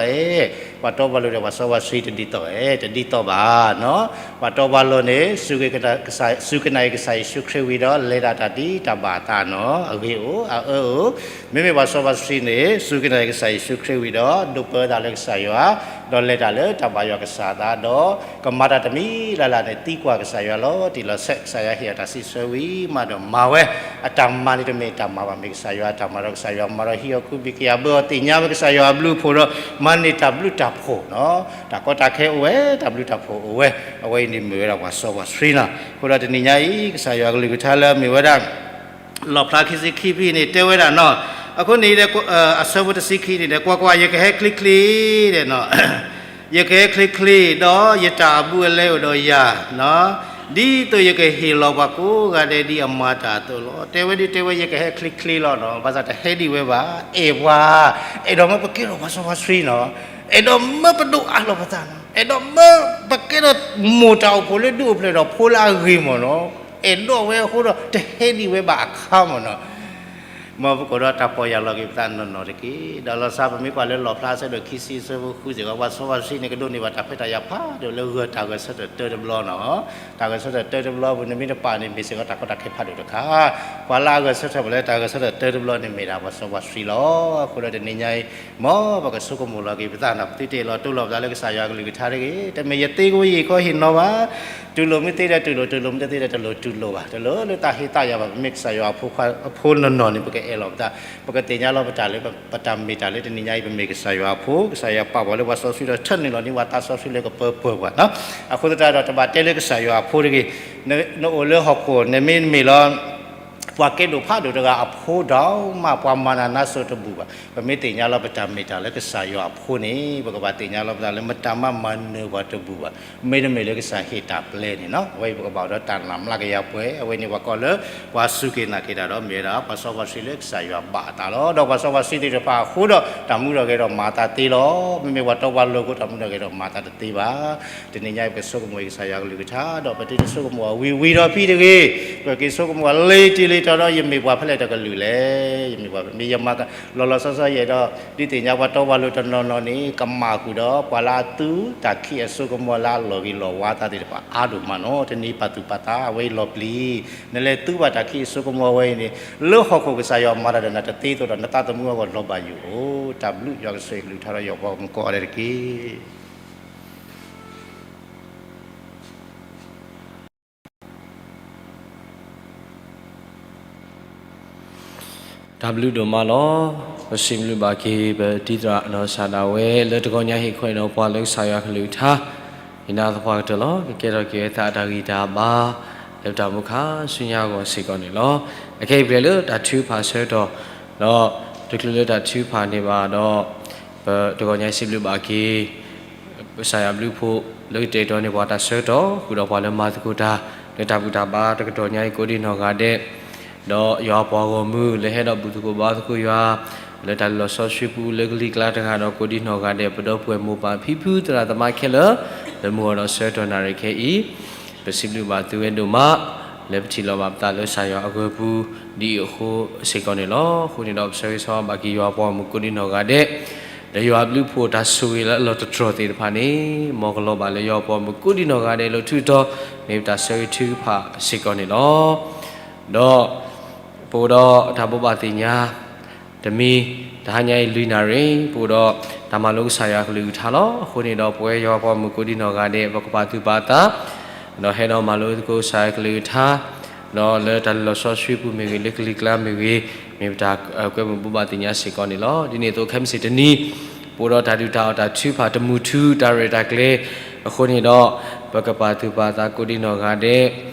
ပှၤတီပှၤလိၤဒီးပှၤစီပှၤဆှံတဒ်သိးဧါ, တဒ်သိးဘၣ်နီၤ. ပှၤတီပှၤလိၤန့ၣ် စူၢ်က့ၤနာ်က့ၤကစၢ်ယ့ၣ်ၡူးခရံာ်ဝံၤဒီး လဲၤတၢ်တၢ်ဒ်တၢ်ဘၣ်အသးနီၤ, အဂ့ၤအိၣ် အအၢအိၣ်. မ့မ့ၢ်ပှၤစီပှၤဆှံန့ၣ် စူၢ်က့ၤနာ်က့ၤကစၢ်ယ့ၣ်ၡူးခရံာ်ဝံၤဒီး ဒိးပၢသးလၢကစၢ်ယွၤ, ဒီးလဲၤတၢ်လၢတၢ်ဘၣ်ယွၤကစၢ်အသးဒီး ကမၤတၢ်တမံၤလၢ်လၢ်န့ၣ် သံကွၢ်ကစၢ်ယွၤလီၤတံၢ်လီၤဆဲး, ကစၢ်ယွၤဟ့ၣ်အီၤတၢ်စံးဆၢဝံၤမးဒီးမၤဝဲ, အတၢ်မၤန့ၣ်တမ့ၢ်တၢ်မၤဘၣ်, မ့ၢ်ကစၢ်ယွၤအတၢ်မၤဒီး ကစၢ်ယွၤမၤဒီးဟံးအီၤကူဘံၣ်ကယၤဘၢအီၤ သ့ၣ်ညါဝဲကစၢ်ယွၤအဘျုးအဖှိၣ်ဒီး မၤန့ၢ်တၢ်ဘျုးတၢ်ဖှိၣ်နီၤ. တၢ်ကီတၢ်ခဲအိၣ်ဝဲ, တၢ်ဘျုးတၢ်ဖှိၣ်အိၣ်ဝဲ, အဝဲအံၤန့ၣ်မ့ၢ်ဝဲဒၣ်ပှၤစီပှၤဆှံနီၤ. အဃိဒီးတနံၤညါအံၤ ကစၢ်ယွၤကလုၢ်ကထါလၢအမ့ၢ်ဝဲဒၣ် လီၣ်ဖျါခံဆံခံဖဲန့ၣ် တဲဝဲဒၣ်နီၤ, အဃိန့ၣ် အဆၢဖိတဆံခံန့ၣ်ဒီး ကွၢ်ကွၢ်, ယကဟဲချ့ချ့ဒီးနီၤ, ယကဟဲချ့ချ့ ဒီးယတၢ်အဘူးအလဲအိၣ်ဒီးယၤ, ဒ်သိးယကဟ့ၣ်လီၤပှၤကိးဂၤဒဲးဒ်အမၤတၢ်အသိးလီၤ. တဲဝဲဒ်တဲဝဲ ယကဟဲချ့ချ့လီၤနီၤ, ဘၣ်ဆၣ်တဟဲဒံးဝဲဘၣ်, အဲၣ်ပှၤ, အဲၣ်ဒိးမၢပကဲထီၣ်ပှၤစီပှၤဆှံနီၤ, အဲၣ်ဒိးမၢပဒိၣ်အါလီၤပသးနီၤ, အဲၣ်ဒိးမၢပကဲထီၣ်မိၢ်တၢ်အိၣ်ဖှိၣ်လၢဒုးအိၣ်ဖျဲၣ်ဒီးဖိလၢအဂ့ၤမ့ၢ်နီၤ. အဲၣ်ဒိးဝဲအဃိဒီး တဟဲဒံးဝဲဘၣ်အခါမ့ၢ်နီၤ. မ်ပကအိၣ်ဒီးတၢ်ပီၢ်ယၢ်လီၤက့ၤပသးနီၢ်နီၢ်တက့ၢ်. ဒီးလီၤဆီပမ့ၢ်ကွၢ်လၢလီၣ်ဖျါအဆၢဒိၣ်ခံဆံအဆၢဖိဃုစ့ၢ်ကီး ပှၤစီပှၤဆှံန့ၣ် ကဒိးန့ၢ်ဘၣ်တၢ်ခွဲးတၢ်ယာ်ဖးဒိၣ်လၢဂၢၢ်တၢ်ဂဲၤဆၢထၢၣ်တၢတဘျီနီၤ. တၢ်ဂဲၤဆၢထၢၣ်တၢတဘျီပူၤ နမ့ၢ်တပာ်န့ၣ် မ့ၢ်စ့ၢ်ကီးတၢ်ကီတၢ်ခဲဖးဒိၣ်တခါ. ပှၤလၢအဂဲၤဆၢထၢၣ်ပှၤလၢတၢ်ဂဲၤဆၢထၢၣ်တၢတဘျီန့ၣ် မ့ၢ်ဒၣ်ပှၤစီပှၤဆှံလီၤ. အဃိဒီးတနံၤညါအံၤ မ်ပကဆိကမိၣ်လီၤက့ၤပသးနီၤ, ပသုတအဲၣ်လီၤတူၢ်လိာ်ပသးလၢကစၢ်ယွၤကလုၢ်ကထါတဂ့ၤ. တမ့ၢ်ယသ့ကဝဲယခီဟ့ၣ်နီၤဘၣ်. တူၢ်လိာ်မ့ၢ်သ့ဒီးတူၢ်လိာ်, တူၢ်လိာ်မ့ၢ်တသ့ဒီးတလိၣ်တူၢ်လိာ်ဘၣ်. တလိၣ်လၢတၢ်ဟ့ၣ်သးယၤဘၣ်. ပမ့ၢ်ကစၢ်ယွၤအဖိခွါအဖိနီၢ်နီၢ်န့ၣ် ပကအဲၣ်လီၤပသး, ပကသ့ၣ်ညါလီၤပတၢ်လၢ ပတၢ်မ့ၢ်တၢ်လၢတနံၤညါအံၤ ပမ့ၢ်ကစၢ်ယွၤအဖိ, ကစၢ်ယွၤပာ်ပှၤလၢပှၤစီဆှံဒီး ထၢနုာ်လီၤန့ၢ်ပှၤသးစီဆှံလၢကပၢပှဲၤပှၤနီၤ. အဃိသတးဒီး တဘၣ်တဲလၢကစၢ်ယွၤအဖိတဂ့ၤ. နအိၣ်လၢဟီၣ်ခိၣ် နမ့ၢ်မ့ၢ်လီၤ ပှၤကဲဒိၣ်ဖးဒိၣ်တဂၤအဖိဒီးမး ပှၤမၤနၤနါစိၤတဘူၣ်ဘၣ်. ပမ့ၢ်သ့ၣ်ညါလီၤပတၢ်မ့ၢ်တၢ်လၢကစၢ်ယွၤအဖိန့ၣ် ပကဘၣ်သ့ၣ်ညါလီၤပသးလၢမတၤမးမၤနၢၤပှၤတဘူၣ်ဘၣ်. မ့တမ့ၢ်လၢကစၢ်ဟ့ၣ်တၢ်ပျဲန့ၣ်နီၤ. အဝဲအံၤပကဘၣ်အိၣ်ဒီးတၢ်နာ်မျးကယၤပှဲၤ, အဝဲန့ၣ်ပှၤကိးလၢ ပှၤစူၢ်က့ၤနာ်က့ၤတၢ်ဒီး မ့ၢ်ဝဲဒၣ် ပှၤစီပှၤဆှံလၢကစၢ်ယွၤဘၣ်အသးလီၤ. ဒီးပှၤစီပှၤဆှံသ့ၣ်တဖၣ်အဃိဒီး တၢ်မူထီၣ်ဂဲၤထီၣ်မၤအသးသ့လီၤ. မ့မ့ၢ်ပှၤတီပှၤလိၤအဃိ တၢ်မူထီၣ်ဂဲၤထီၣ်မၤအသးတသ့ဘၣ်. တနံၤညါအံၤ ပကဆိကမိၣ်က့ၤကစၢ်ယွၤကလုၢ်ကထါ ဒီးပသုတဆိကမိၣ်အဝံၤဝံၤဒီးဖဲတဂ့ၤ, ပက့ၤဆိကမိၣ်အလံၤတံၢ်လံၤတီၤဒီး ယမ့ၢ်ပှၤဖဲလဲၣ်တကလုာ်လဲၣ်. ယမ့ၢ်ပှၤ မ့ၢ်ယမၤ လီၤလီၤဆီဆီယအဲၣ်ဒိး ဒုးသ့ၣ်ညါပှၤတီပှၤလိၤတနီၤနီၤန့ၣ် ကမၣ်ဃုာ်ဒီး ပှၤလၢအသူတၢ်ခံးအစိကမီၤလၢအလီၢ်ဂံၢ်လီၢ်ဝါသးသ့ၣ်တဖၣ်အါဒိၣ်မးနီၤ. တနံၤပာ်သူၣ်ပာ်သးအဝဲအံၤလီၤပျံၤ, နလဲၤသူဘၣ်တၢ်ခံးအစိကမီၤဝဲအံၤန့ၣ် လၢဟီၣ်ခိၣ်ကစၢ်ယွၤမၤတၢ်ဒီးနၤတသ့အသိးဒီး နသးသမူအဂီၢ်လီၤဘၣ်ယိၣ်ဧိၤ. တၢ်ဘျုးယွၤကဆိၣ်ဂ့ၤကလုၢ်ကထါဒီးယွၤပှၤမူကိးဂၤဒဲးတက့ၢ်. တၢ်ဘျုးဒိၣ်မးလီၤ. ပစံးဘျုးဘၣ်က့ၤ ပတံၤသရၣ်နီၢ်စၢ်ဒၣ်ဝဲ လၢတဂီၤညါဟ့ၣ်ခွဲးဒီးပှၤလၢကစၢ်ယွၤကလုၢ်ကထါ ယနာ်သပှၢ်ကတၢၢ်လီၤ. ကကဲထီၣ်က့ၤဝဲသးအတၢ်ဂံၢ်တၢ်ဘါ လၢတၢ်မူခါဆူညါအဂီၢ်စ့ၢ်ကီးန့ၣ်လီၤ. အခဲအံၤပျဲလၢတၢ်ထုကဖၣ်ဆၢကတီၢ် ဒီးတချုးလၢတၢ်ထုကဖၣ်န့ၣ်ဘၣ်ဒီး ပတဂီၤညါစံးဘျုးဘၣ်က့ၤ ကစၢ်ယွၤဘျုးဖှိၣ် လၢကတဲာ်ကတီၤန့ၢ်ပှၤတၢ်ဆၢကတီၢ် ဃုာ်ဒီးပှၤလၢမၤသကိးတၢ် လၢတၢ်ဘူၣ်တၢ်ဘါတကတီၢ်ညါအံၤ ကိးဒံနီၢ်ဂၤဒဲး, ဒီးယွၤပှၤဂီၢ်မုၢ် လၢဟဲဒီးဘူၣ်သကိးဘါသကိးယွၤ လၢတၢ်လၢလီၤဆီဆှံပူၤ လၢကလံၤကျါတဂၤဒီး ကိးဒံနီၢ်ဂၤဒဲး ပဒီပုၢ်ဝဲၢ်မိၢ်ပၢ်ဖံဖုသရၣ်သမါခဲလၢာ် လၢမုၢ်ဂီၤဒီးဆၢကတီၢ်နၣ်ရံၣ်ခဲအံၤ, ပစံးဘျုးဘၣ်သုဝဲဒိၣ်မး လၢပထံၣ်လိာ်ဘၣ်ပသးလၢကစၢ်ယွၤအဂီၢ်ပူၤ ဒ်အံၤအဃိစ့ၢ်ကီးန့ၣ်လီၤ. အဃိန့ၣ်ဒီး ပဆၢဂ့ၤဆၢဝါဘၣ်က့ၤယွၤပှၤဂီၢ်မုၢ်ကိးဒံနီၢ်ဂၤဒဲး, ဒီးယွၤအဘျုးအဖှိၣ်တၢ်ဆိၣ်ဂ့ၤလၢအလီၢ်တတြီၢ်သ့ၣ်တဖၣ်န့ၣ် မ်ကလီၤဘၣ်လၢယွၤပှၤဂီၢ်မုၢ်ကိးဒံနီၢ်ဂၤဒဲး လၢထူးတီၤ မ့ၢ်ပတၢ်ဆၢဂ့ၤထုကဖၣ်စ့ၢ်ကီးန့ၣ်လီၤ. ဒီး ပအိၣ်ဒီးတၢ်ဘိးဘၣ်သ့ၣ်ညါ တမံၤ, တဟါညါအံၤလွံၢ်နၣ်ရံၣ် ပအိၣ်ဒီးတၢ်မၤလိကစၢ်ယွၤကလုၢ်ကထါလီၤ. အဃိန့ၣ်ဒီး ပဝဲယွၤပှၤဂီၢ်မုၢ်ကိးဒံနီၢ်ဂၤဒဲး ပကပာ်သူၣ်ပာ်သး ဒီးဟဲဒီးမၤလိသကိးကစၢ်ယွၤကလုၢ်ကထါ, ဒီးလၢတၢ်လုၢ်လီၢ်စီဆှံပူၤမ့ၢ်ဂ့ၤ, လၢကလံၤကျါမ့ၢ်ဂ့ၤ, မ့ၢ်ပတၢ်ကွဲမုာ်ဘိးဘၣ်သ့ၣ်ညါစ့ၢ်ကီးန့ၣ်လီၤ. ဒ်န့ၣ်အသိးခဲမုၢ်ဆ့ၣ်တနံၤ ပအိၣ်ဒီးတၢ်ဒုၣ်တၢ်အီၣ်တၢ်ထုကဖၣ်တမူထူ တၢ်ရဲၣ်တၢ်ကျဲၤ, အဃိန့ၣ်ဒီး ပကပာ်သူၣ်ပာ်သးကိးဒံနီၢ်ဂၤဒဲး,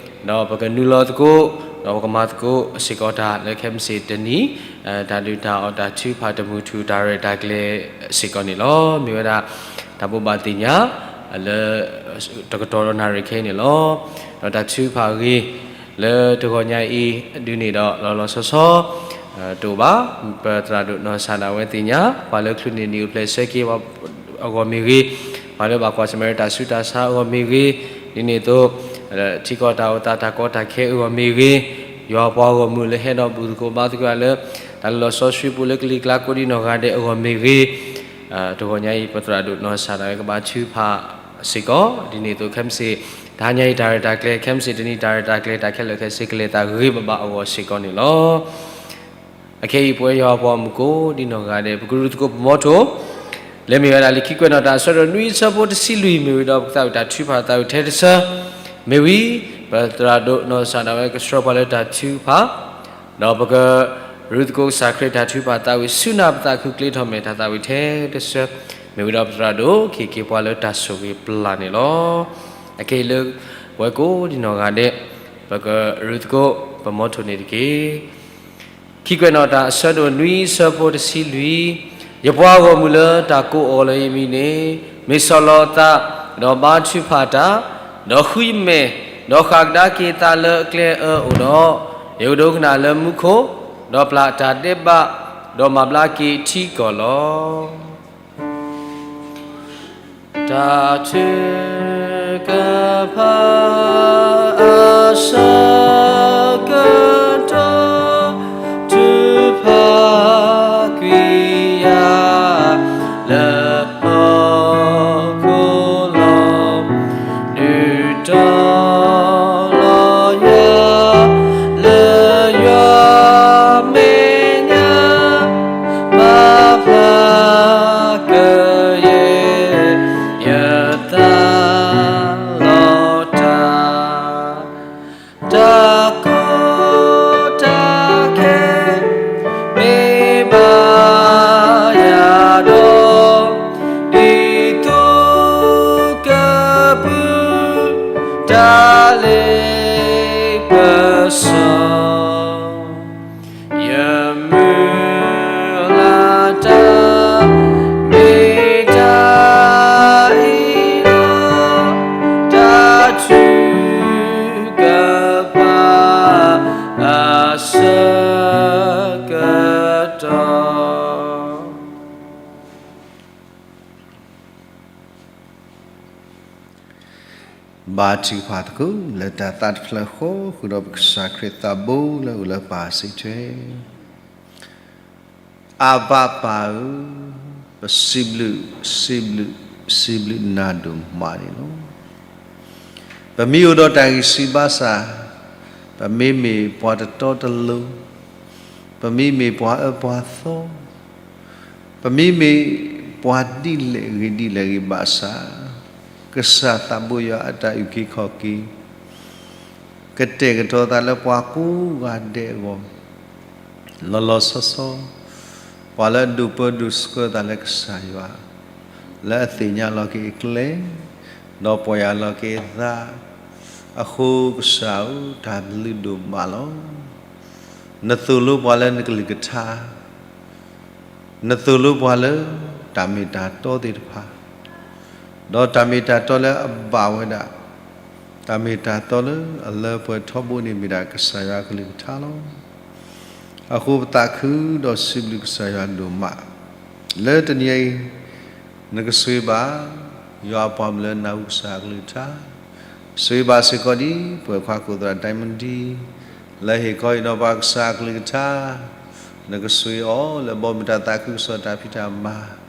ဒီးပကနုာ်လီၤသကိး, ဒီးပကမၤသကိးစ့ၢ်ကီးတၢ်လၢခဲမုၢ်ဆ့ၣ်တနံၤ, တၢ်ဒုၣ်တၢ်အီၣ်တၢ်ထုကဖၣ်တမူထူ တၢ်ရဲၣ်တၢ်ကျဲၤစ့ၢ်ကီးန့ၣ်လီၤ. မ့ၢ်ဝဲဒၣ် တၢ်ဘိးဘၣ်သ့ၣ်ညါ လၢ တကတီၢ်ဒီးနၣ်ရံၣ်ခဲအံၤန့ၣ်လီၤ. ဒီးတၢ်ထုကဖၣ်အဂ့ၢ် လၢတဂီၤညါအံၤ ဒ်န့ၣ်ဒီးလီၤလီၤဆီဆီ တအိၣ်ဘၣ်. ပသရၣ်ဒိၣ်နီၢ်စၢ်ဒၣ်ဝဲသ့ၣ်ညါ ပှၤလၢချုးန့ၢ်နံၣ်အိၣ်ဖျဲၣ်ဆၢက့ၤအဂီၢ်မ့ၢ်ဂ့ၤ, ပှၤလၢဘၣ်ကွၢ်ဆၢၣ်မဲာ်တၢ်ဆူးတၢ်ဆါအဂီၢ်မ့ၢ်ဂ့ၤ, ဒ်န့ၣ်အသိး ထံကီၢ်တၢ်အိၣ်သးတၢ်ကီတၢ်ခဲအဂီၢ်မ့ၢ်ဂ့ၤ, ယွၤပှၤဂီၢ်မုၢ်လၢဟဲဒီးဘူၣ်သကိးဘါသကိးလၢ တၢ်လုၢ်လီၢ်စီဆှံပူၤလၢကလံၤကျါကိးဒံနီၢ်ဂၤဒဲးအဂီၢ်မ့ၢ်ဂ့ၤ, တဂီၤညါအံၤ ပသရၣ်ဒိၣ်နီၢ်စၢ်ဒၣ်ဝဲကဘါထုကဖၣ်စ့ၢ်ကီး, ဒ်န့ၣ်အသိးခဲမုၢ်ဆ့ၣ် တဟါညါအံၤတၢ်ရဲၣ်တၢ်ကျဲၤ, ခဲမုၢ်ဆ့ၣ်တနံၤတၢ်ရဲၣ်တၢ်ကျဲၤ တၢ်ခဲလၢာ်ခဲဆ့ကလဲၤသးဂ့ၤဘၣ်ဘၣ်အဂီၢ်စ့ၢ်ကီးန့ၣ်လီၤ. အခဲအံၤ ပဝဲယွၤပှၤဂီၢ်မုၢ်ကိးဒံနီၢ်ဂၤဒဲး ပကရူၢ်သကိးပမီထိၣ် လၢမ့ၢ်ဝဲဒၣ်လံာ်ခံကွဲးနီၣ်တၢ်အဆၢဒိၣ်နွံအဆၢဖိတဆံလွံၢ် မ့ၢ်ဝံၤဒီးပကသးဝံၣ်တၢ်ထုကဖၣ်သးဝံၣ်ထဲတဆၢ, မ့ၢ်ဝံၤ ပသရၣ်ဒိၣ်နီၢ်စၢ်ဒၣ်ဝဲကဆှၢပှၤလၢတၢ်ထုကဖၣ်, ဒီးပကရူၢ်သကိးကစၢ်ခရံာ်တၢ်ထုကဖၣ်သးဝံၣ်ဆူနၢ်ပသးခုကျ့ထီၣ်မဲာ်တၢ်သးဝံၣ်ထဲတဆၢ, မ့ၢ်ဝံၤဒီးပသရၣ်ဒိၣ်က့ၤက့ၤပှၤလၢတၢ်ဆိၣ်ဂ့ၤပျၢ်န့ၣ်လီၤ. အခဲအံၤလၢ ပဝဲကိးဒံနီၢ်ဂၤဒဲး ပကရူၢ်သကိးပမီထိၣ်န့ၣ်တက့ၢ်. ခံကွဲးနီၣ်တၢ်အဆၢဒိၣ်နွံအဆၢဖိတဆံလွံၢ်, ယပှၤဂီၢ်မုၢ်လၢတၢ်ကိးအီၤလၢယမံၤန့ၣ် မ့ၢ်ဆီၣ်လီၤအသး, ဒီးဘါထုကဖၣ်တၢ်, ဒီးဃုယမဲာ်, ဒီးဃၣ်ကဒါက့ၤသးလၢအကျဲအၢအိၣ်ဒီး, ယကဒိကနၣ်လၢမူခိၣ်, ဒီးပျၢ်တၢ်ဒဲးဘး, ဒီးမၤဘျါက့ၤထံကီၢ်လီၤ. တၢ်ထုကဖၣ်အဆၢကတီၢ် ထုကဖၣ်ကွံာ်ယၤလၢဟီၣ်ခိၣ်လီၤ. ဒုးတီၤလီၤယၤ လၢယွၤမဲာ်ညါ ဘၣ်ဖျါကယဲၢ် ယသးလီၤတၢ် တၢ်ကီတၢ်ခဲ မ့ၢ်ဘၣ်ယၤဒီး ဒ်သိးကပုၢ် တၢ်လ့ပစီ ယမုၢ်လၢ်တၢ် မ့ၢ်တၢ်အံၤလီၤ. တၢ်ထုကဖၣ်အဆၢကတီၢ် ဘါထုကဖၣ်သကိး လၢတၢ်သးတဖျၢၣ်ဃီ ဃုာ်ဒီးပကစၢ်ခရံာ်သးဘိလၢအိၣ်လၢပၢ်စံးထွဲ, အဘၣ်ပၢ်ဧၢ, ပစံးဘျုး, စံးဘျုး, စံးဘျုးနၤဒိၣ်မးန့ၣ်လီၤ. ပမ့ၢ်အိၣ်ဒီးတၢ်ဂံၢ်စၢ်ဘါစၢ်, ပမ့မ့ၢ်ပှၤတတီတလိၤ, ပမ့မ့ၢ်ပှၤအၢပှၤသီ, ပမ့မ့ၢ်ပှၤဒ်လဲၣ်ဂ့ၤဒ်လဲၣ်ဂ့ၤဘၣ်ဆၣ်, ကစၢ်သးဘိယွၤအတၢ်အုၣ်က့ၤခီၣ်က့ၤ ကတဲာ်ကတီၤသးလၢပှၤကိးဂၤဒဲးအဂီၢ် လီၤလီၤဆီဆီ, ပှၤလၢအဒိၣ်ပၢဒိၣ်ဆှၢသးလၢကစၢ်ယွၤ, လၢအသ့ၣ်ညါလီၤက့ၤအကျဲ, ဒီးပီၢ်ယၢ်လီၤက့ၤအသး, အဃိကစၢ်ဧၢ, တၢ်ဘျုးဒိၣ်မးလီၤ. နသိၣ်လိပှၤလၢနကလုၢ်ကထါ, နသိၣ်လိပှၤလၢတၢ်မ့ၢ်တၢ်တီသ့ၣ်တဖၣ်, ဒီးတၢ်မ့ၢ်တၢ်တီလၢအဘၣ်ဝဲဒၣ်, တၢ်မ့ၢ်တၢ်တီလၢအလၢပှဲၤထီဘိန့ၣ်မ့ၢ်ဒၣ်ကစၢ်ယွၤကလုၢ်ကထါလီၤ. အဃိပသးခုဒီးစံးဘျုးကစၢ်ယွၤဒိၣ်မး, လၢတနံၤအံၤ နကဆိၣ်ဂ့ၤဘၣ် ယွၤအပှၤမုၣ်လၢနၢ်ဟူကစၢ်အကလုၢ်ကထါ, ဆိၣ်ဂ့ၤဘၣ်စ့ၢ်ကီးဒ်ပှၤခွါကိးသရၣ်ဒဲမၣ်ဒံ လၢဟ့ၣ်ခီဟ့ၣ်နီၤပှၤကစၢ်အကလုၢ်ကထါ, နကဆိၣ်ဂ့ၤအီၤလၢဘီမုၢ်တၢ်သးခုကစီၣ်တၢ်ဖံးတၢ်မၤ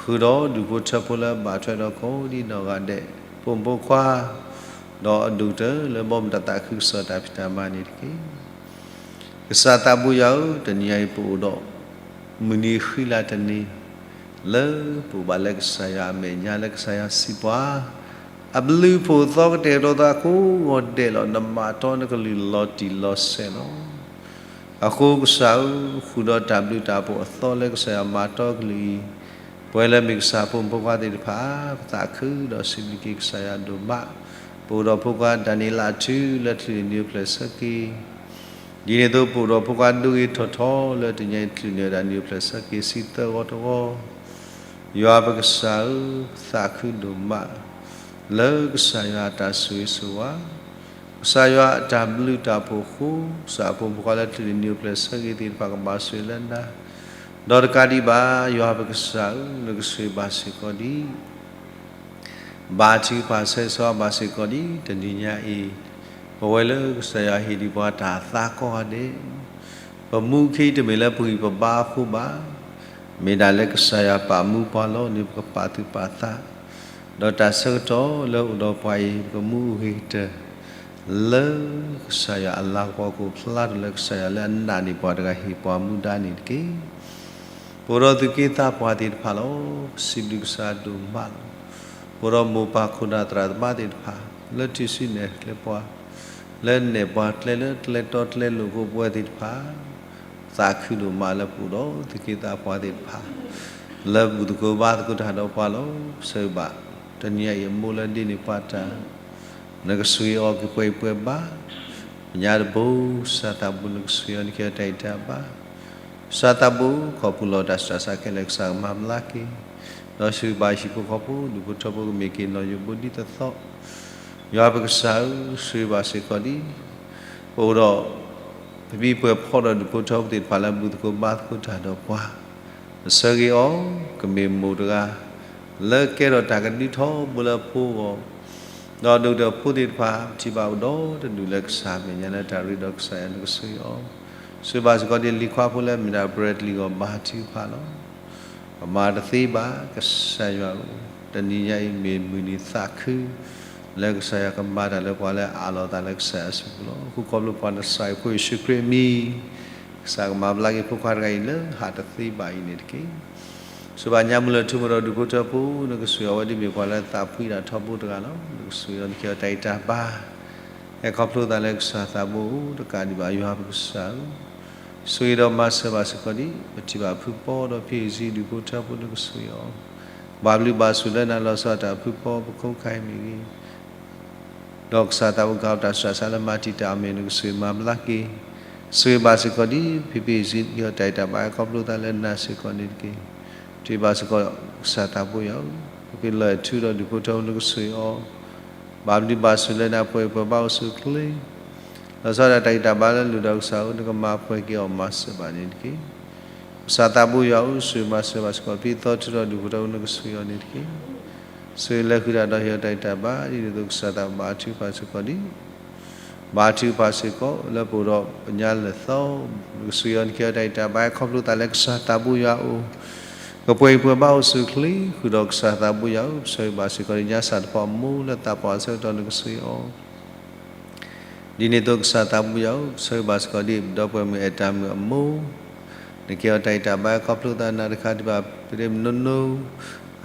ဃုာ်ဒီးဒူၣ်ဖိထၢဖိလၢဘၣ်ထွဲဒီးကိးဒံနီၢ်ဂၤဒဲး, ဖိမုၣ်ဖိခွါ, ဒီးအဒိၣ်ကတၢၢ်လၢဘီမုၢ်တၢ်သးခုကစီၣ်တၢ်ဖံးတၢ်မၤန့ၣ်တက့ၢ်. ကစၢ်သးဘိယွၤဧၢ, တနံၤညါအံၤပအိၣ်ဒီး မုၢ်နံၤဃံလၤတနံၤ လၢပအိၣ်ဘၣ်လၢကစၢ်ယွၤအမဲာ်ညါ လၢကစၢ်ယွၤစံးပှၤ အဘျုးအဖှိၣ်သီကတဲာ်ကတီၤသးကိးဂီၤဒဲးလီၤ. နမၤတီနကလုၢ်လီၤတံၢ်လီၤဆဲးလီၤ. အဃိကစၢ်ဧၢ, ဃုာ်ဒီးတၢ်ဘျုးတၢ်ဖှိၣ်အသီလၢကစၢ်ယွၤမၤတီကလုၢ်အံၤ, ပဝဲလၢမ့ၢ်ကစၢ်ဖိမုၣ်ဖိခွါသ့ၣ်တဖၣ် ပသးခုဒီးစံးဘျုးက့ၤကစၢ်ယွၤဒိၣ်မး, ပအိၣ်ဒီးဖိခွါဒၤနံးယ့လးအထူလၢတချုးန့ၣ်နံၤအိၣ်ဖျဲၣ်ဆၢက့ၤ ဒ်န့ၣ်အသိး ပအိၣ်ဒီးဖိခွါဒိဂ့ၤထီၣ်ထီလၢတနံၤညါအံၤ တချုးန့ၣ်ဝဲဒၣ်နံၤအိၣ်ဖျဲၣ်ဆၢက့ၤဆံသၢဂီၤတဂီၤ, ယွၤပကစၢ်ဧၢ, ပသးခုဒိၣ်မး လၢကစၢ်ယွၤအတၢ်ဆိၣ်ဂ့ၤဆိၣ်ဝါ, ကစၢ်ယွၤအတၢ်ဘျုးတၢ်ဖှိၣ်အဃိ, ကစၢ်ဖိမုၣ်ဖိခွါလၢတချုးန့ၣ်နံၤအိၣ်ဖျဲၣ်ဆၢက့ၤသ့ၣ်တဖၣ်ကဘၣ်ဆိၣ်ဂ့ၤလၢနၤ, ဒီးတကးဒံးဘၣ် ယွၤပကစၢ်ဧၢ, နကဆိၣ်ဂ့ၤဘၣ်စ့ၢ်ကီးဒ် ဘါထုကဖၣ်ဆၢဂ့ၤဆၢဝါဘၣ်စ့ၢ်ကီးဒ်တနံၤညါအံၤ, ပဝဲလၢကစၢ်ယွၤဟ့ၣ်ဒံးပှၤတၢ်သါကိးဂၤဒဲး, ပမူခံတမ့ၢ်လၢပဂံၢ်ပဘါအဃိဘၣ်, မ့ၢ်ဒၣ်လၢကစၢ်ယွၤပာ်မူပှၤလီၤန့ၣ် ပကပာ်သူၣ်ပာ်သး, ဒီးတၢ်ဆၢကတီၢ်လၢအိၣ်ဒီးပှၤအံၤ ပကမူအဂ့ၤကတၢၢ် လၢကစၢ်ယွၤအလၤကပီၤကအိၣ်ဖျါထီၣ်လၢကစၢ်ယွၤလၢအနာ်န့ၢ်ပှၤတဂၤဟ့ၣ်ပှၤမူဒါန့ၣ်တက့ၢ်. ပအိၣ်ဒီးသူၣ်က့သးပှၢ်သ့ၣ်တဖၣ်လီၤ. ပစံးဘျုးကစၢ်ဒိၣ်မးလီၤ. ပအိၣ်ဒီးမိၢ်ပၢ်ခိၣ်နၢ်သရၣ်သမါသ့ၣ်တဖၣ် လၢထံၣ်ဆူနဲၣ်ကျဲပှၤ, လၢနဲၣ်ပှၤကျဲလၢကျဲတီကျဲလိၤကိးပဝဲသ့ၣ်တဖၣ် သးခုဒိၣ်မးလၢပအိၣ်ဒီးသူၣ်က့သးပှၢ်သ့ၣ်တဖၣ် လၢဘူၣ်သကိးဘါသကိးတၢ်ဒီးပှၤလီၤ. ဆိၣ်ဂ့ၤဘၣ် တနံၤညါအံၤအမိၢ်လၢဒ်န့ၣ်ပှၤတၢ် နကဆိၣ်ဂ့ၤအီၤကပှဲၤပှဲၤဘၣ်. ပညါတဘိ ကစၢ်သးဘိနကဆိၣ်ဂ့ၤအီၤ နကဟ့ၣ်အီၤတၢ်ဂံၢ်တၢ်ဘါ. ကစၢ်သးဘိ ခီဖျိလီၤတၢ်ဆူးတၢ်ဆါခဲလၢာ် ကစၢ်ကမၤဘျါက့ၤ, ဒီးဆိၣ်ဂ့ၤဘၣ်ဟံၣ်ဖိဃီဖိ ဒူၣ်ဖိထၢဖိကမ့ၢ်က့ၤနီၣ်ယိးဘိဒ်သိးသိး. ယွၤပကစၢ်ဧၢ, ဆိၣ်ဂ့ၤဘၣ်စ့ၢ်ကီးဒ် ပအိၣ်ဒီး ပပံၤပှဲၤဖီဒီးဒူၣ်ဖိထၢဖိသ့ၣ်တဖၣ်လၢဘူၣ်သကိးဘါသကိးတၢ်ဒီးပှၤ, ပဆၢဂ့ၤအီၤ ကမ့ၢ်မိၢ်တဂၤ လၢကဲထီၣ်တၢ်ကဒုထီဘိလၢဖိအဂီၢ်, ဒီးဒိၣ်ဒီးဖိသ့ၣ်တဖၣ် ပထံၣ်ဘၣ်အိၣ်ဒီးတဒူၣ်လၢကစၢ်မဲာ်ညါလၢတၢ်ရ့ဒီးကစၢ်ယွၤ နကဆိၣ်ဂ့ၤအီၤ, ဆိၣ်ဂ့ၤဘၣ်စ့ၢ်ကီးဒ်လံၤခွါဖိလၢမ့ၢ်ဒၣ် Bradley ဂီၢ် ဘါထုကဖၣ်လီၤ. ပမၤတသ့ဘၣ် ကစၢ်ယွၤဧၢ, တနံၤညါအံၤမ့ၢ်မုၢ်နံၤသးခု လၢကစၢ်ယွၤကမၤတၢ်လၢပှၤလၢအအးလီၤသးလၢကစၢ်ယွၤအစုပူၤလီၤ. ဃုခီဖျိပှၤနစၢ်ဖိယ့ၣ်ၡူးခရံာ်အမံၤ ကစၢ်ကမၤဘျါက့ၤဖိခွါတဂၤအံၤလၢဟးတသ့ဘၣ်အံၤန့ၣ်တက့ၢ်. ဆိၣ်ဂ့ၤဘၣ်ညါမုၢ်လၢထူမုၢ်ဒီးဒူၣ်ဖိထၢဖိ နကဆိၣ်ဂ့ၤအဝဲဒ်မ့ၢ်ပှၤလၢသးဖှံဒၣ်ထီဘိတဂၤလီၤ. နကဆိၣ်ဂ့ၤအီၤ နကဟ့ၣ်အီၤတၢ်ဂံၢ်တၢ်ဘါ ဟဲခီဖျိသးလၢကစၢ်သးဘိအအိၣ် တကးဒံးဘၣ် ယွၤပကစၢ်ဧၢ, ဆိၣ်ဂ့ၤဒီးမၤစၢၤဘၣ်စ့ၢ်ကီးဒ် ပထံၣ်ဘၣ်ဖုပီဒီးဖံးစံဒူၣ်ဖိထၢဖိ နကဆိၣ်ဂ့ၤအီၤ, ဘၣ်ဘျုးဘၣ်ဆိၣ်လၢနၤလီၤဆီဒၣ်တၢ်ဖုပီပခိၣ်ခါအံၤမ့ၢ်ဂ့ၤ ဒီးကစၢ်သးဘိကၤအတၢ်ဆူးတၢ်ဆါလၢမၤတံာ်တာ်အီၤမ့ၢ် နကဆိၣ်ဂ့ၤမၤဘျါက့ၤ, ဆိၣ်ဂ့ၤဘၣ်စ့ၢ်ကီးဒ် ဖံးဖံးစံ နကဟ့ၣ်အီၤတၢ်ဂံၢ်တၢ်ဘါ ဟဲခီဖျိသးလၢနၤစ့ၢ်ကီးန့ၣ်တက့ၢ်. ပထံၣ်ဘၣ်စ့ၢ်ကီး ကစၢ်သးဘိယွၤဧၢ, ပဖံးလီၢ်အဲၣ်ထူဒီးဒူၣ်ဖိထၢဖိ နကဆိၣ်ဂ့ၤအီၤ, ဘၣ်ဘျုးဘၣ်ဆိၣ်လၢနၤ ပှဲၤပှဲၤဘၣ်အိၣ်ဆူၣ်အိၣ်ချ့ လီၤဆီဒၣ်တၢ်ဂံၢ်တၢ်ဘါလၢလုၢ်ဒီးကစၢ်ဧၢ နကမၤပှဲၤက့ၤအီၤမၤစၢၤဘၣ်န့ၣ်တက့ၢ်. ကစၢ်သးဘိယွၤဧၢ, ဆိၣ်ဂ့ၤမၤစၢၤဘၣ်စ့ၢ်ကီး ဖံးသီထူဒီးဒူၣ်ဖိထၢဖိ နကဆိၣ်ဂ့ၤအီၤန့ၣ်တက့ၢ်. ဆိၣ်ဂ့ၤလၢဃုာ်တၢ်ဒီးဟ့ၣ်အီၤတၢ်ဂံၢ်တၢ်ဘါ ဒ်န့ၣ်အသိးကစၢ်သးဘိဘါထုကဖၣ်စ့ၢ်ကီးဒ် ဘါထုကဖၣ်စ့ၢ်ကီး လၢပအိၣ်ဒီးပညါလၢာ်သီ, နကဆိၣ်ဂ့ၤအီၤ နကဟ့ၣ်အီၤတၢ်ဂံၢ်တၢ်ဘါ ဟဲခီဖျိသးလၢကစၢ်သးဘိယွၤအအိၣ်, ကပှဲၤပှဲၤဘၣ်အိၣ်ဆူၣ်အိၣ်ချ့ ဃုာ်ဒီးကစၢ်သးဘိယွၤဧၢ, ပဆၢဂ့ၤဘၣ်စ့ၢ်ကီးဒ်ညါစၢ်တဖၣ်အမိၢ်လၢသးပှၢ်ဆၢကတီၢ် နကဆိၣ်ဂ့ၤအီၤ ဒ်န့ၣ်အသိးကစၢ်သးဘိယွၤဧၢ, ပဆၢဂ့ၤဘၣ်စ့ၢ်ကီးဒ်ပဒီပုၢ်ဝဲၢ်မုၣ်အဲၣ်တၢ်မုၣ်အမိၢ်, နကဟ့ၣ်အီၤတၢ်ဂံၢ်တၢ်ဘါ ဟဲခီဖျိသးနၤတခါဒံးဘၣ် ပဒ့မုၣ်နိနိ,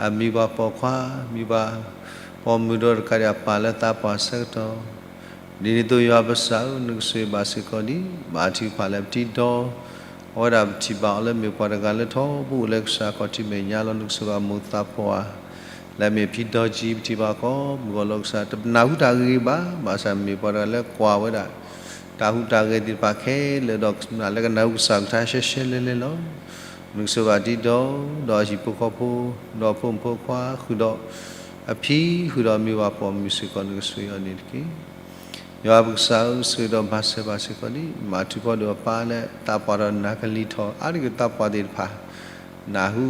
အမံၤပှၤပိာ်ခွါ, မံၤပှၤပိာ်မုၣ်ဒီးတကးဒံးအပၢ်လၢသးပှၢ်ဆၢကတီၢ်, ဒ်န့ၣ်အသိးယွၤပကစၢ်ဧၢ, နကဆိၣ်ဂ့ၤဘၣ်စ့ၢ်ကီးဒ် ဘါထုကဖၣ်လၢပထံၣ်ဒီး အဝဲဒၣ်ပထံၣ်ဘၣ်အီၤလၢမ့ၢ်ပှၤတဂၤလၢထီဘိလၢကစၢ်ခီၣ်ထံးမဲာ်ညါလီၤ. နကဆိၣ်ဂ့ၤဘၣ်မိၢ်သးပှၢ် လၢမ့ၢ်ဖံဒီကံ ပထံၣ်ဘၣ်ကီး မုၢ်ဂီၤလီၤကစၢ် တနၢ်ဟူတၢ်ဂ့ၤဂ့ၤဘၣ်, ဘၣ်ဆၣ်မ့ၢ်ပှၤတဂၤလၢကွၢ်ဝဲဒၣ် တၢ်ဟူးတၢ်ဂဲၤသ့ၣ်တဖၣ်ခဲလၢာ်ဒီး နာ်လၢကနၢ်ဟူကစၢ်ကထါရှဲရှဲလဲၤလဲၤလီၤ. နကဆိၣ်ဂ့ၤဘၣ်ထံဒီး ဒီးအဟံၣ်ဖိဃီဖိ ဒီးဖိမုၣ်ဖိခွါ ဃုာ်ဒီးအဖံ ဃုာ်ဒီးအမံၤပှၤပိာ်မုၣ်စ့ၢ်ကီး နကဆိၣ်ဂ့ၤအီၤန့ၣ်တက့ၢ်. ယွၤပကစၢ်ဧၢ, ဆိၣ်ဂ့ၤဒီးမၤစၢၤဘၣ်စ့ၢ်ကီးဒ် မၤထူးဖီဒီးအပၢ်လၢသးပှၢ်ဒီးနၤကလံၤထီၣ် အါတက့ၢ်သးပှၢ်သ့ၣ်တဖၣ် နၢ်ဟူ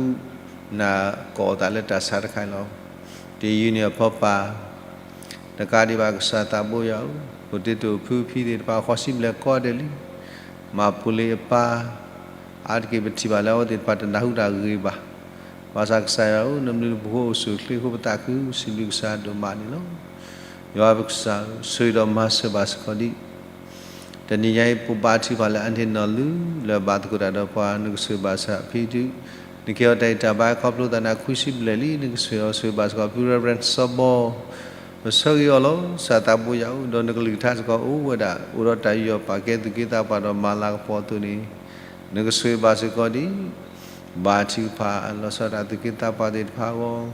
နၢ်ကိးသးလၢတၢ်ဆါတခါအံၤလီၤ. ယယူန့ၣ်အဖီပာ်, တကးဒံးဘၣ်ကစၢ်သးဘိယွၤဧၢ, ပတ့တိာ်ဖုဖံသ့ၣ်တဖၣ်ဃီစံဘျဲၣ်ကိးဂၤဒဲးလံ, မၤဖိလံအပၢ်, အါတက့ၢ်ပထံၣ်ဘၣ်လၢအဝဲသ့ၣ်တဖၣ်တနၢ်ဟူတၢ်ဂ့ၤဘၣ်, ဘၣ်ဆၣ်ကစၢ်ယွၤဧၢ, နဘျုးနဖှိၣ်အိၣ်ဆူၣ်အိၣ်ချ့အဃိ ပသးခုစံးဘျုးကစၢ်ဒိၣ်မးန့ၣ်လီၤ. ယွၤပကစၢ်ဧၢ, ဆိၣ်ဂ့ၤဒီးမၤစၢၤဘၣ်စ့ၢ်ကီးဒံး တနံၤညါအံၤ ပဘါထုကဖၣ်လၢအန့ၢ်နီၢ်လုၢ်လၢဘၣ်သကိးတၢ်ဒီးပှၤ နကဆိၣ်ဂ့ၤဘၣ်စၢ်ဖံဒုး, နကဟ့ၣ်အီၤတၢ်ဂံၢ်တၢ်ဘါ ခီဖျိသးနၤခွံဆံဘျဲၣ်လံ နကဆိၣ်ဂ့ၤအီၤ ဆိၣ်ဂ့ၤဘၣ်စ့ၢ်ကီးဖု Reverend စီၤဘီ, ပဆၢဂ့ၤအီၤလီၤ ကစၢ်သးဘိယွၤဧၢ, ဒီးနကလုၢ်ကထါစ့ၢ်ကီးအိၣ်ဝဲဒၣ် အိၣ်ဒီးတၢ်ယူးယီၣ်ပာ်ကဲသူၣ်က့သးပှၢ်ဒီးမၤလၤကပီၤအသိးန့ၣ်, နကဆိၣ်ဂ့ၤဘၣ်စ့ၢ်ကီးဒံး ဘါထုကဖၣ်လီၤဆီဒၣ်တၢ်သူၣ်က့သးပှၢ်သ့ၣ်တဖၣ်အဂီၢ်,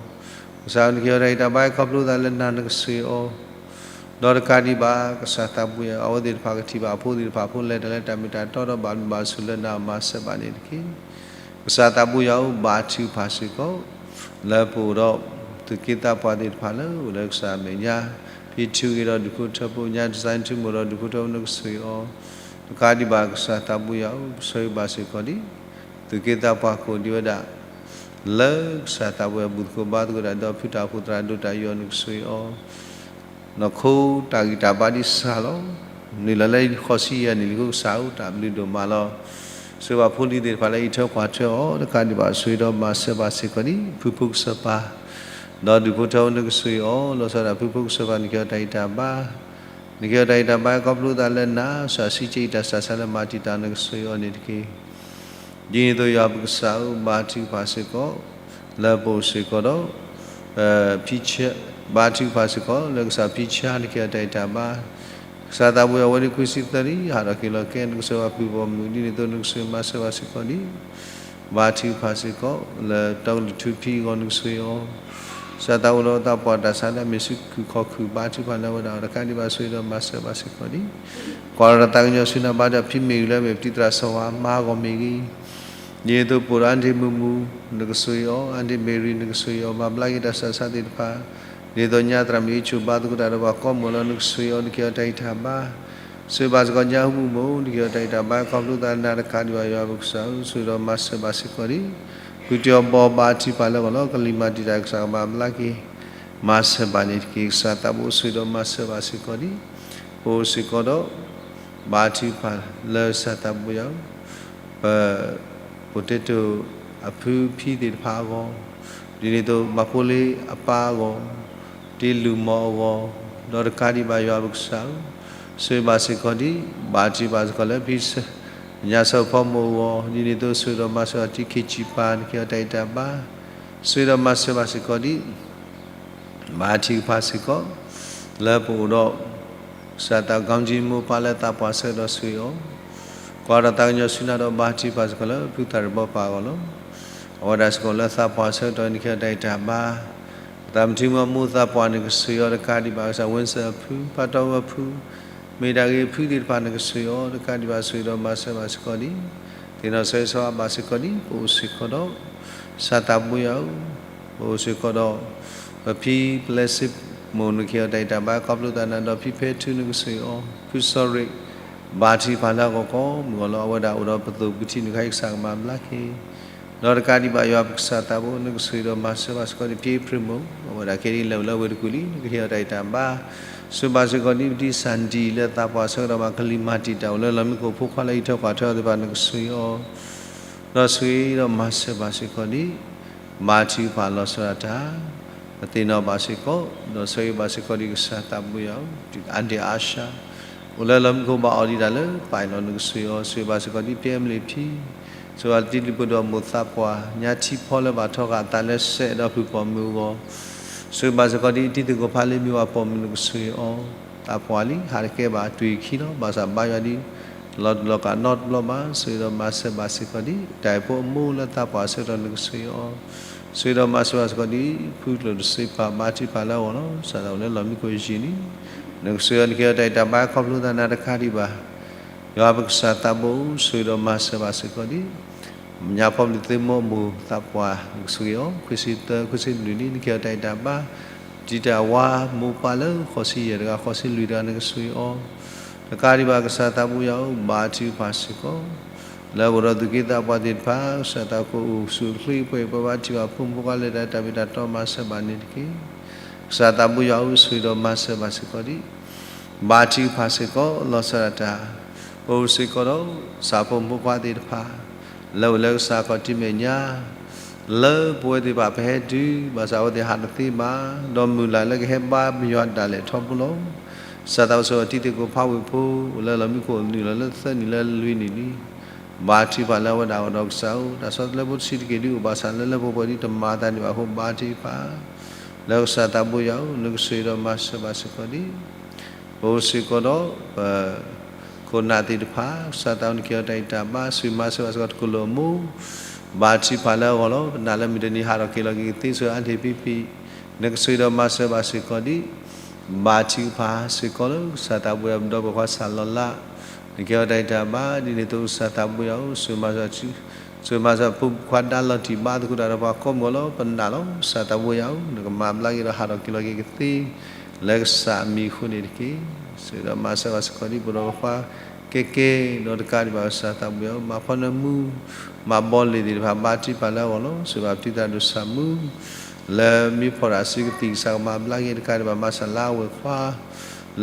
ကစၢ်နကဟ့ၣ်အီၤတၢ်ဂံၢ်တၢ်ဘါခီဖျိသးလၢနၤ နကဆိၣ်ဂ့ၤအီၤ, ဒီးတကးဒံးဘၣ် ကစၢ်သးဘိယွၤ အဝဲသ့ၣ်တဖၣ်ကထံၣ်ဘၣ်အဖိသ့ၣ်တဖၣ်ဖိလဲၤတၢ်လၢတၢ်မ့ၢ်တၢ်တီဒီးဘၣ်ဘျုးဘၣ်ဆိၣ်လၢနၤ မၤစၢၤဘၣ်န့ၣ်တက့ၢ်. ကစၢ်သးဘိယွၤဧၢ, ဘါထုကဖၣ်စ့ၢ်ကီး လၢပအိၣ်ဒီး သူၣ်က့သးပှၢ်သ့ၣ်တဖၣ်လၢအိၣ်လၢကစၢ်အမဲာ်ညါ, ဖံထူဂ့ၤဒီးဒူၣ်ဖိထၢဖိညါ design ထူမိၢ်ဒီးဒူၣ်ဖိထၢဖိ နကဆိၣ်ဂ့ၤအီၤ, တကးဒံးဘၣ် ကစၢ်သးဘိယွၤဧၢ, ပဆၢဂ့ၤဘၣ်စ့ၢ်ကီးဒံး သူၣ်က့သးပှၢ်ကိးဒံးဝဲဒၣ် လၢကစၢ်သးဘိယွၤဘူၣ်သကိးဘါသကိးတၢ်ဒီးဖုတၢ်အိၣ်ဖှိၣ်သရၣ်ဒိၣ်တၢ်ယူးယီၣ် နကဆိၣ်ဂ့ၤအီၤ, နီၢ်ခိတၢ်ဂံၢ်တၢ်ဘါဒံးစှၤလီၤ. နုာ်လီၤလၢဃီၤဆံယဲၢ်နံၣ်လံအဃိ ကစၢ်ဧၢ တၢ်ဘျုးဒိၣ်မးလီၤ. ဆိၣ်ဂ့ၤဘၣ်ဖိလံၤသ့ၣ်တဖၣ်လၢအအံးထွဲကွၢ်ထွဲအီၤ တကးဒံးဘၣ် ဆိၣ်ဂ့ၤဒီးမၤစၢၤဘၣ်စ့ၢ်ကီးဒံး ဖုဖိကစၢ်ပၢ် ဒီးဒူၣ်ဖိထၢဖိ နကဆိၣ်ဂ့ၤအီၤ, လီၤဆီဒၣ်တၢ်ဖုဖိကစၢ်ပၢ် နကဟ့ၣ်အီၤတၢ်ဂံၢ်တၢ်ဘါ, နကဟ့ၣ်အီၤတၢ်ဂံၢ်တၢ်ဘါခီဖျိသးလၢနၤ ကစၢ်စံးကဲအံၤတၢ်စးဆါလၢမၤတံာ်တာ် နကဆိၣ်ဂ့ၤအီၤန့ၣ်တက့ၢ်. ဒ်န့ၣ်အသိး ယွၤပကစၢ်ဧၢ, ဘါထုကဖၣ်စ့ၢ်ကီး လၢပအိၣ်စ့ၢ်ကီးဒီး ဖံဆၢ, ဘါထုကဖၣ်စ့ၢ်ကီး လၢကစၢ်ဖံဆၢ နကဟ့ၣ်အီၤတၢ်ဂံၢ်တၢ်ဘါ, ကစၢ်သးဘိယွၤ အဝဲန့ၣ်ခွံဆံသၢနံၣ် ဟးထီၣ်က့ၤလီၤကဲ နကဆိၣ်ဂ့ၤဘၣ်ဖုၣ်ပိာ်မုၣ် ဒ်န့ၣ်အသိး နကဆိၣ်ဂ့ၤမၤစၢၤဘၣ်စ့ၢ်ကီးဒံး ဘါထုကဖၣ်စ့ၢ်ကီး လၢတီကလုာ်ထူဖံအဂီၢ် နကဆိၣ်ဂ့ၤအီၤ, ကစၢ်သးအိၣ်ဒီးသးပှၢ်တၢ်ဆါလၢအမ့ၢ်ဆူခုၣ်ခီၣ်ခုၣ် ဘါထုကဖၣ်လၢအဝဲဒၣ် တကးဒံးဘၣ် ဆိၣ်ဂ့ၤဒီးမၤစၢၤဘၣ်စ့ၢ်ကီးဒံး ကွၢ်ဒီးတၢ်သးကညီၤဆူနၤ ဘါထုကဖၣ်ဖံမ့ၢ်ဂ့ၤ လၢအမ့ၢ်ပတံၤသရၣ်စီၤဝါအမါအဂီၢ်မ့ၢ်ဂ့ၤ, ဒ်န့ၣ်အသိး ပအိၣ်ဒီးအၣ်ဒ့ၣ်မုၢ်မူ နကဆိၣ်ဂ့ၤအီၤ, အၣ်ဒ့ၣ်မ့ၢ်ရံ နကဆိၣ်ဂ့ၤအီၤ, မၤဘျါက့ၤတၢ်ဆးဆါသ့ၣ်တဖၣ်, ဒ်သိးညါသရၣ်မုၣ်အ့ၣ်ဆိၣ် ဘါသကိးတၢ်ဒီးပှၤကိးမုၢ်လီၤ နကဆိၣ်ဂ့ၤအီၤ နကဟ့ၣ်အီၤတၢ်ဂံၢ်တၢ်ဘါ ဆိၣ်ဂ့ၤဘၣ်စ့ၢ်ကီး ညါဟူမုၢ်မူ နကဟ့ၣ်အီၤတၢ်ဂံၢ်တၢ်ဘါ ခီဖျိသးနၤ တကးဒံးဘၣ် ယွၤပကစၢ်ဧၢ, ဆိၣ်ဂ့ၤဒီးမၤစၢၤဘၣ်စ့ၢ်ကီးဒံး ဖုတ့အီၤဘီ ဘါထုကဖၣ်လၢအဂီၢ်လီၤ. ကလံၤမၤတံာ်တာ် ကစၢ်ကဘၣ်ဘျါက့ၤ မၤစၢၤဘၣ်န့ၣ်တက့ၢ်. ကစၢ်သးဘိ ဆိၣ်ဂ့ၤဒီးမၤစၢၤဘၣ်စ့ၢ်ကီးဒံး ပအိၣ်စ့ၢ်ကီးဒီး ဘါထုကဖၣ်လၢကစၢ်သးဘိယွၤဧၢ, ပ ပတ့တိာ်အဖုဖံသ့ၣ်တဖၣ်အဂီၢ်, ဒ်န့ၣ်အသိး မၤဖိလံၤအပၢ်အဂီၢ်, တ့လူၢ်မီၤအဂီၢ်, ဒီးတကးဒံးဘၣ် ယွၤပကစၢ်ဧၢ, ဆိၣ်ဂ့ၤဘၣ်စ့ၢ်ကီးဒံး ဘါထုကဖၣ်စ့ၢ်ကီးလၢဖံ ညါစီၤဖီမိၢ်အဂီၢ်, ဒ်န့ၣ်အသိး ဆိၣ်ဂ့ၤဒီးမၤစၢၤအီၤ တံၤခ့ၣ်စံးပၤ နကဟ့ၣ်အီၤတၢ်ဂံၢ်တၢ်ဘါ, ဆိၣ်ဂ့ၤဒီးမၤစၢၤဘၣ်စ့ၢ်ကီးဒံး ဘါထုကဖၣ်စ့ၢ်ကီး လၢပအိၣ်ဒီး ကစၢ်သး ကီမတံမိၢ်ပၢ်လၢသးပှၢ်ဆၢကတီၢ် ဆိၣ်ဂ့ၤအီၤ, ကွၢ်ဒီးတၢ်သးကညီၤဆူနၤဒီး ဘါထုကဖၣ်စ့ၢ်ကီးလၢ ဖုသၣ်ရံၣ်ဘီပၢ်အဂီၢ်လီၤ. အဝဲဒၣ်စ့ၢ်ကီးလၢသးပှၢ်ဆၢကတီၢ် နကဟ့ၣ်အီၤတၢ်ဂံၢ်တၢ်ဘါ, သးမုၢ်ထံမုၢ်အမိၢ်သးပှၢ် နကဆိၣ်ဂ့ၤအီၤ တကးဒံးဘၣ် ကစၢ်ဝ့စၢၣ်အဖု ပၢ်တီအူအဖု မ့ၢ်တၢ်ဂ့ၤအဖုသ့ၣ်တဖၣ် နကဆိၣ်ဂ့ၤအီၤ တကးဒံးဘၣ် ဆိၣ်ဂ့ၤဒီးမၤစၢၤဘၣ်စ့ၢ်ကီးဒံး သ့ၣ်နီၣ်ဆၢဂ့ၤဆၢဝါဘၣ်စ့ၢ်ကီးဒံး ပအိၣ်စ့ၢ်ကီးဒီး ကစၢ်သးဘိယွၤဧၢ, ပအိၣ်စ့ၢ်ကီးဒီး ပဖံပျဲစ့မိၢ် နကဟ့ၣ်အီၤတၢ်ဂံၢ်တၢ်ဘါ ခီဖျိသးနၤဒီး ဖံဖဲထူ နကဆိၣ်ဂ့ၤအီၤ ဖုစီၤရ့ၣ် ဘါထုကဖၣ်လၢအဂီၢ်ကိးမုၢ်အဂီၢ်လီၤ. အဝဲဒၣ်အိၣ်ဒီးပသိၣ်ပထံၣ် နခါအံၤ ကစၢ်ကမၤဘျါက့ၤ ဒီးတကးဒံးဘၣ် ယွၤပကစၢ်သးဘိ နကဆိၣ်ဂ့ၤဒီးမၤစၢၤဘၣ်စ့ၢ်ကီးဒံး ဖံအ့ဖြ့ၣ်မိၢ် အဝဲဒၣ်ခဲအံၤလဲၤအိၣ်လၢဝ့ၢ်တကူၣ်လံ နကဟ့ၣ်အီၤတၢ်ဂံၢ်တၢ်ဘါ ဆိၣ်ဂ့ၤဘၣ်စ့ၢ်ကီးဒံး ပတံၤစၢ်ဒံးလၢသးပှၢ်ဆၢကတီၢ်ဘၣ် ကလံၤမၤတံာ်တာ်အိၣ်လၢလီၢ်မံခိၣ်ဖိခွါလၢအံးထွဲကွၢ်ထွဲအီၤသ့ၣ်တဖၣ် နကဆိၣ်ဂ့ၤအီၤ ဒီးဆိၣ်ဂ့ၤဒီးမၤစၢၤဘၣ်စ့ၢ်ကီးဒံး ဘါထုကဖၣ်လီၤဆီဒၣ်တၢ် ပသ့ၣ်နီၣ်ဘၣ်စ့ၢ်ကီး ဒီးဆိၣ်ဂ့ၤဘၣ်စ့ၢ်ကီးဒံး ကစၢ်သးဘိယွၤဧၢ, အါဒံၣ်အါဆၢ အိၣ်လၢလီၢ်မံခိၣ်ဘၣ်အီၤဒံးတၢ်လၢပၢ်အံၤလီၤ နကဆိၣ်ဂ့ၤအီၤ ဆိၣ်ဂ့ၤဘၣ်စ့ၢ်ကီးဒံး ဖံအဲမလ့ၣ်ဖံ ဆိၣ်ဂ့ၤဘၣ်တံၤသကိးပိာ်ဒီးမိၢ်သးပှၢ် ညါထံဖီလၢဘၣ်ထီဃာ်အသးလၢစဲးဒီးဖုၣ်ပိာ်မုၣ်အဂီၢ် ဆိၣ်ဂ့ၤဘၣ်စ့ၢ်ကီးဒံး တံၤသကိးဖါလ့မ့ၢ်ဝၤပိာ်မုၣ် နကဆိၣ်ဂ့ၤအီၤ သးပှၢ်လံ ဟးတကဲဘၣ်အသွံၣ်ခံလီၤ ဘၣ်ဆၣ်ဘါယွၤဒံး လီၤတူာ်လီၤကာ်နီတဘျီဘၣ် ဆိၣ်ဂ့ၤဒီးမၤစၢၤဘၣ်စ့ၢ်ကီးဒံး တၢ်အဲၣ်ဖိအမိၢ်လၢသးပှၢ်ဆၢကတီၢ် နကဆိၣ်ဂ့ၤအီၤ ဆိၣ်ဂ့ၤဒီးမၤစၢၤဘၣ်စ့ၢ်ကီးဒံး ဖုကျိၣ်တစ့ပၤ ဘါထုကဖၣ်လၢအဂီၢ်လီၤ စးထီၣ်အိၣ်လၢလီၢ်မံခိၣ်ယံာ်န့ၣ် နကဆိၣ်ဂ့ၤအီၤ နကဟ့ၣ်အီၤတၢ်ဂံၢ်တၢ်ဘါ ခီဖျိသးနၤတကးဒံးဘၣ် ယွၤပကစၢ်သးဘိ ဆိၣ်ဂ့ၤဒီးမၤစၢၤဘၣ်စ့ၢ်ကီးဒံး ညါဖီဘျုးသ့ၣ်မိၢ်အမိၢ်သးပှၢ် နကဆိၣ်ဂ့ၤအီၤ ခွံဆံသၢ ခွံဆံလွံၢ်န့ၣ် နကဟ့ၣ်အီၤတၢ်ဂံၢ်တၢ်ဘါ တံၤတၢ်ဝါမိၢ်ပၢ်လၢဃိးဆံယဲၢ်တဂၤ ဃိးဆံလွံၢ်တဂၤ နကဆိၣ်ဂ့ၤအီၤ တကးဒံးဘၣ် ကစၢ်သးဘိယွၤဧၢ ဘါထုကဖၣ်စ့ၢ်ကီး လၢပအိၣ်ဒီးသူၣ်က့သးပှၢ်သ့ၣ်တဖၣ် ကစၢ်သးဘိအိၣ်ဆူၣ်အိၣ်ချ့ ပှဲၤပှဲၤဘါထုကဖၣ် ဖိမုၣ်ဖိခွါလဲၤတၢ် တၢ်မ့ၢ်တၢ်တီ မၤစၢၤဘၣ်န့ၣ်တက့ၢ်. ကစၢ်သးဘိယွၤဧၢ, ဆိၣ်ဂ့ၤဒီးမၤစၢၤဘၣ်စ့ၢ်ကီးဒံး, ဘါထုကဖၣ်စ့ၢ်ကီး လီၤဆီဒၣ်တၢ်, ပအိၣ်စ့ၢ်ကီးဒီး ကစၢ်ဖိမုၣ်ဖိခွါသ့ၣ်တဖၣ် လၢအိၣ်လၢကစၢ်ခီၣ်ထံးမဲာ်ညါ လၢပဝဲသ့ၣ်တဖၣ်ပဟဲတုၤ ဘၣ်ဆၣ်အဝဲသ့ၣ်ဟးတသ့ဘၣ်, ဒီးမုၢ်လၢ်လၢကဟဲဘါယွၤဒၣ်လဲာ်ထီဘိလီၤ. ကစၢ်သးဘိယွၤ တံၤသကိးဖးဝ့ၢ်ဖိ အိၣ်လၢလီၢ်မံခိၣ်နုာ်လီၤလၢသၢနံၣ်လၢလွံၢ်နံၣ်လံ ဘါထုကဖၣ်လၢအဝဲဒၣ်အဂီၢ်ဒီးကစၢ်ဧၢ, တၢ်ဆီတလဲဖိတဆံးတက့ၢ်ဒုးအိၣ်ဘၣ်ဆၣ်လၢလၢပှဲၤပှဲၤဒ်တမၤအသးဒံးဘၣ်အဃိ ဘါထုကဖၣ် လၢကစၢ်သးဘိယွၤဧၢ, နကဆိၣ်ဂ့ၤဒီးမၤစၢၤဘၣ်စ့ၢ်ကီးဒံး, ပအိၣ်စ့ၢ်ကီးဒီး ပ ခိၣ်နၢ်သ့ၣ်တဖၣ်, ကစၢ်သးဘိယွၤ နကဟ့ၣ်အီၤတၢ်ဂံၢ်တၢ်ဘါ, ဆိၣ်ဂ့ၤမၤစၢၤဘၣ်စ့ၢ်ကီးတကလုာ်အမိၢ်, ဘါထုကဖၣ်လၢအဂီၢ်လီၤ. ပနာ်လၢမုၢ်တနံၤဟးထီၣ်က့ၤလီၤက့ၤကသ့ဆိၣ်ဂ့ၤအါန့ၢ်ဖံဖံ, နကဆိၣ်ဂ့ၤဒီးမၤစၢၤဘၣ်စ့ၢ်ကီးဒံး, ဘါထုကဖၣ်စ့ၢ်ကီးလၢကစၢ်သးဘိယွၤ ပဒီပုၢ်ဝဲၢ်ခွါစၢ်လီၤလး, နကဟ့ၣ်အီၤတၢ်ဂံၢ်တၢ်ဘါ, ဒ်န့ၣ်အသိးကစၢ်သးဘိယွၤဧၢ, ဆိၣ်ဂ့ၤမၤစၢၤ ဆိၣ်ဂ့ၤမၤစၢၤဖိခွါဒါလီၤတံၢ်ဘါသကိးတၢ်ဒီးပှၤကိးမုၢ်ဂီၤလီၤ. ပနာ်လီၤ ကစၢ်သးဘိယွၤဧၢ, နကမၤဘျါက့ၤဒီးဟးထီၣ်က့ၤလီၤက့ၤကသ့ လၢကစၢ်အမံၤအဃိန့ၣ်တက့ၢ်. ဆိၣ်ဂ့ၤဒီးမၤစၢၤဘၣ်စ့ၢ်ကီးဒံး ပဒီပုၢ်ဝဲၢ်ခွါကဲကဲ, ဒီးတကးဒံးဘၣ်ကစၢ်သးဘိယွၤဧၢ, မၤဖီနၢမူ မၤဘီလ့ၣ်သ့ၣ်တဖၣ် ဘါထုကဖၣ်လၢအဂီၢ်လီၤ. ဆိၣ်ဂ့ၤဘၣ်ပတံၤသရၣ်ဒိၣ်ဆၣ်မူ လၢမ့ၢ်ဖီၣ်တၢ်စုကသံၣ် ကစၢ်ကမၤဘျါက့ၤ, တကးဒံးဘၣ်မၤစၢၤလါဝဲၢ်ခွါ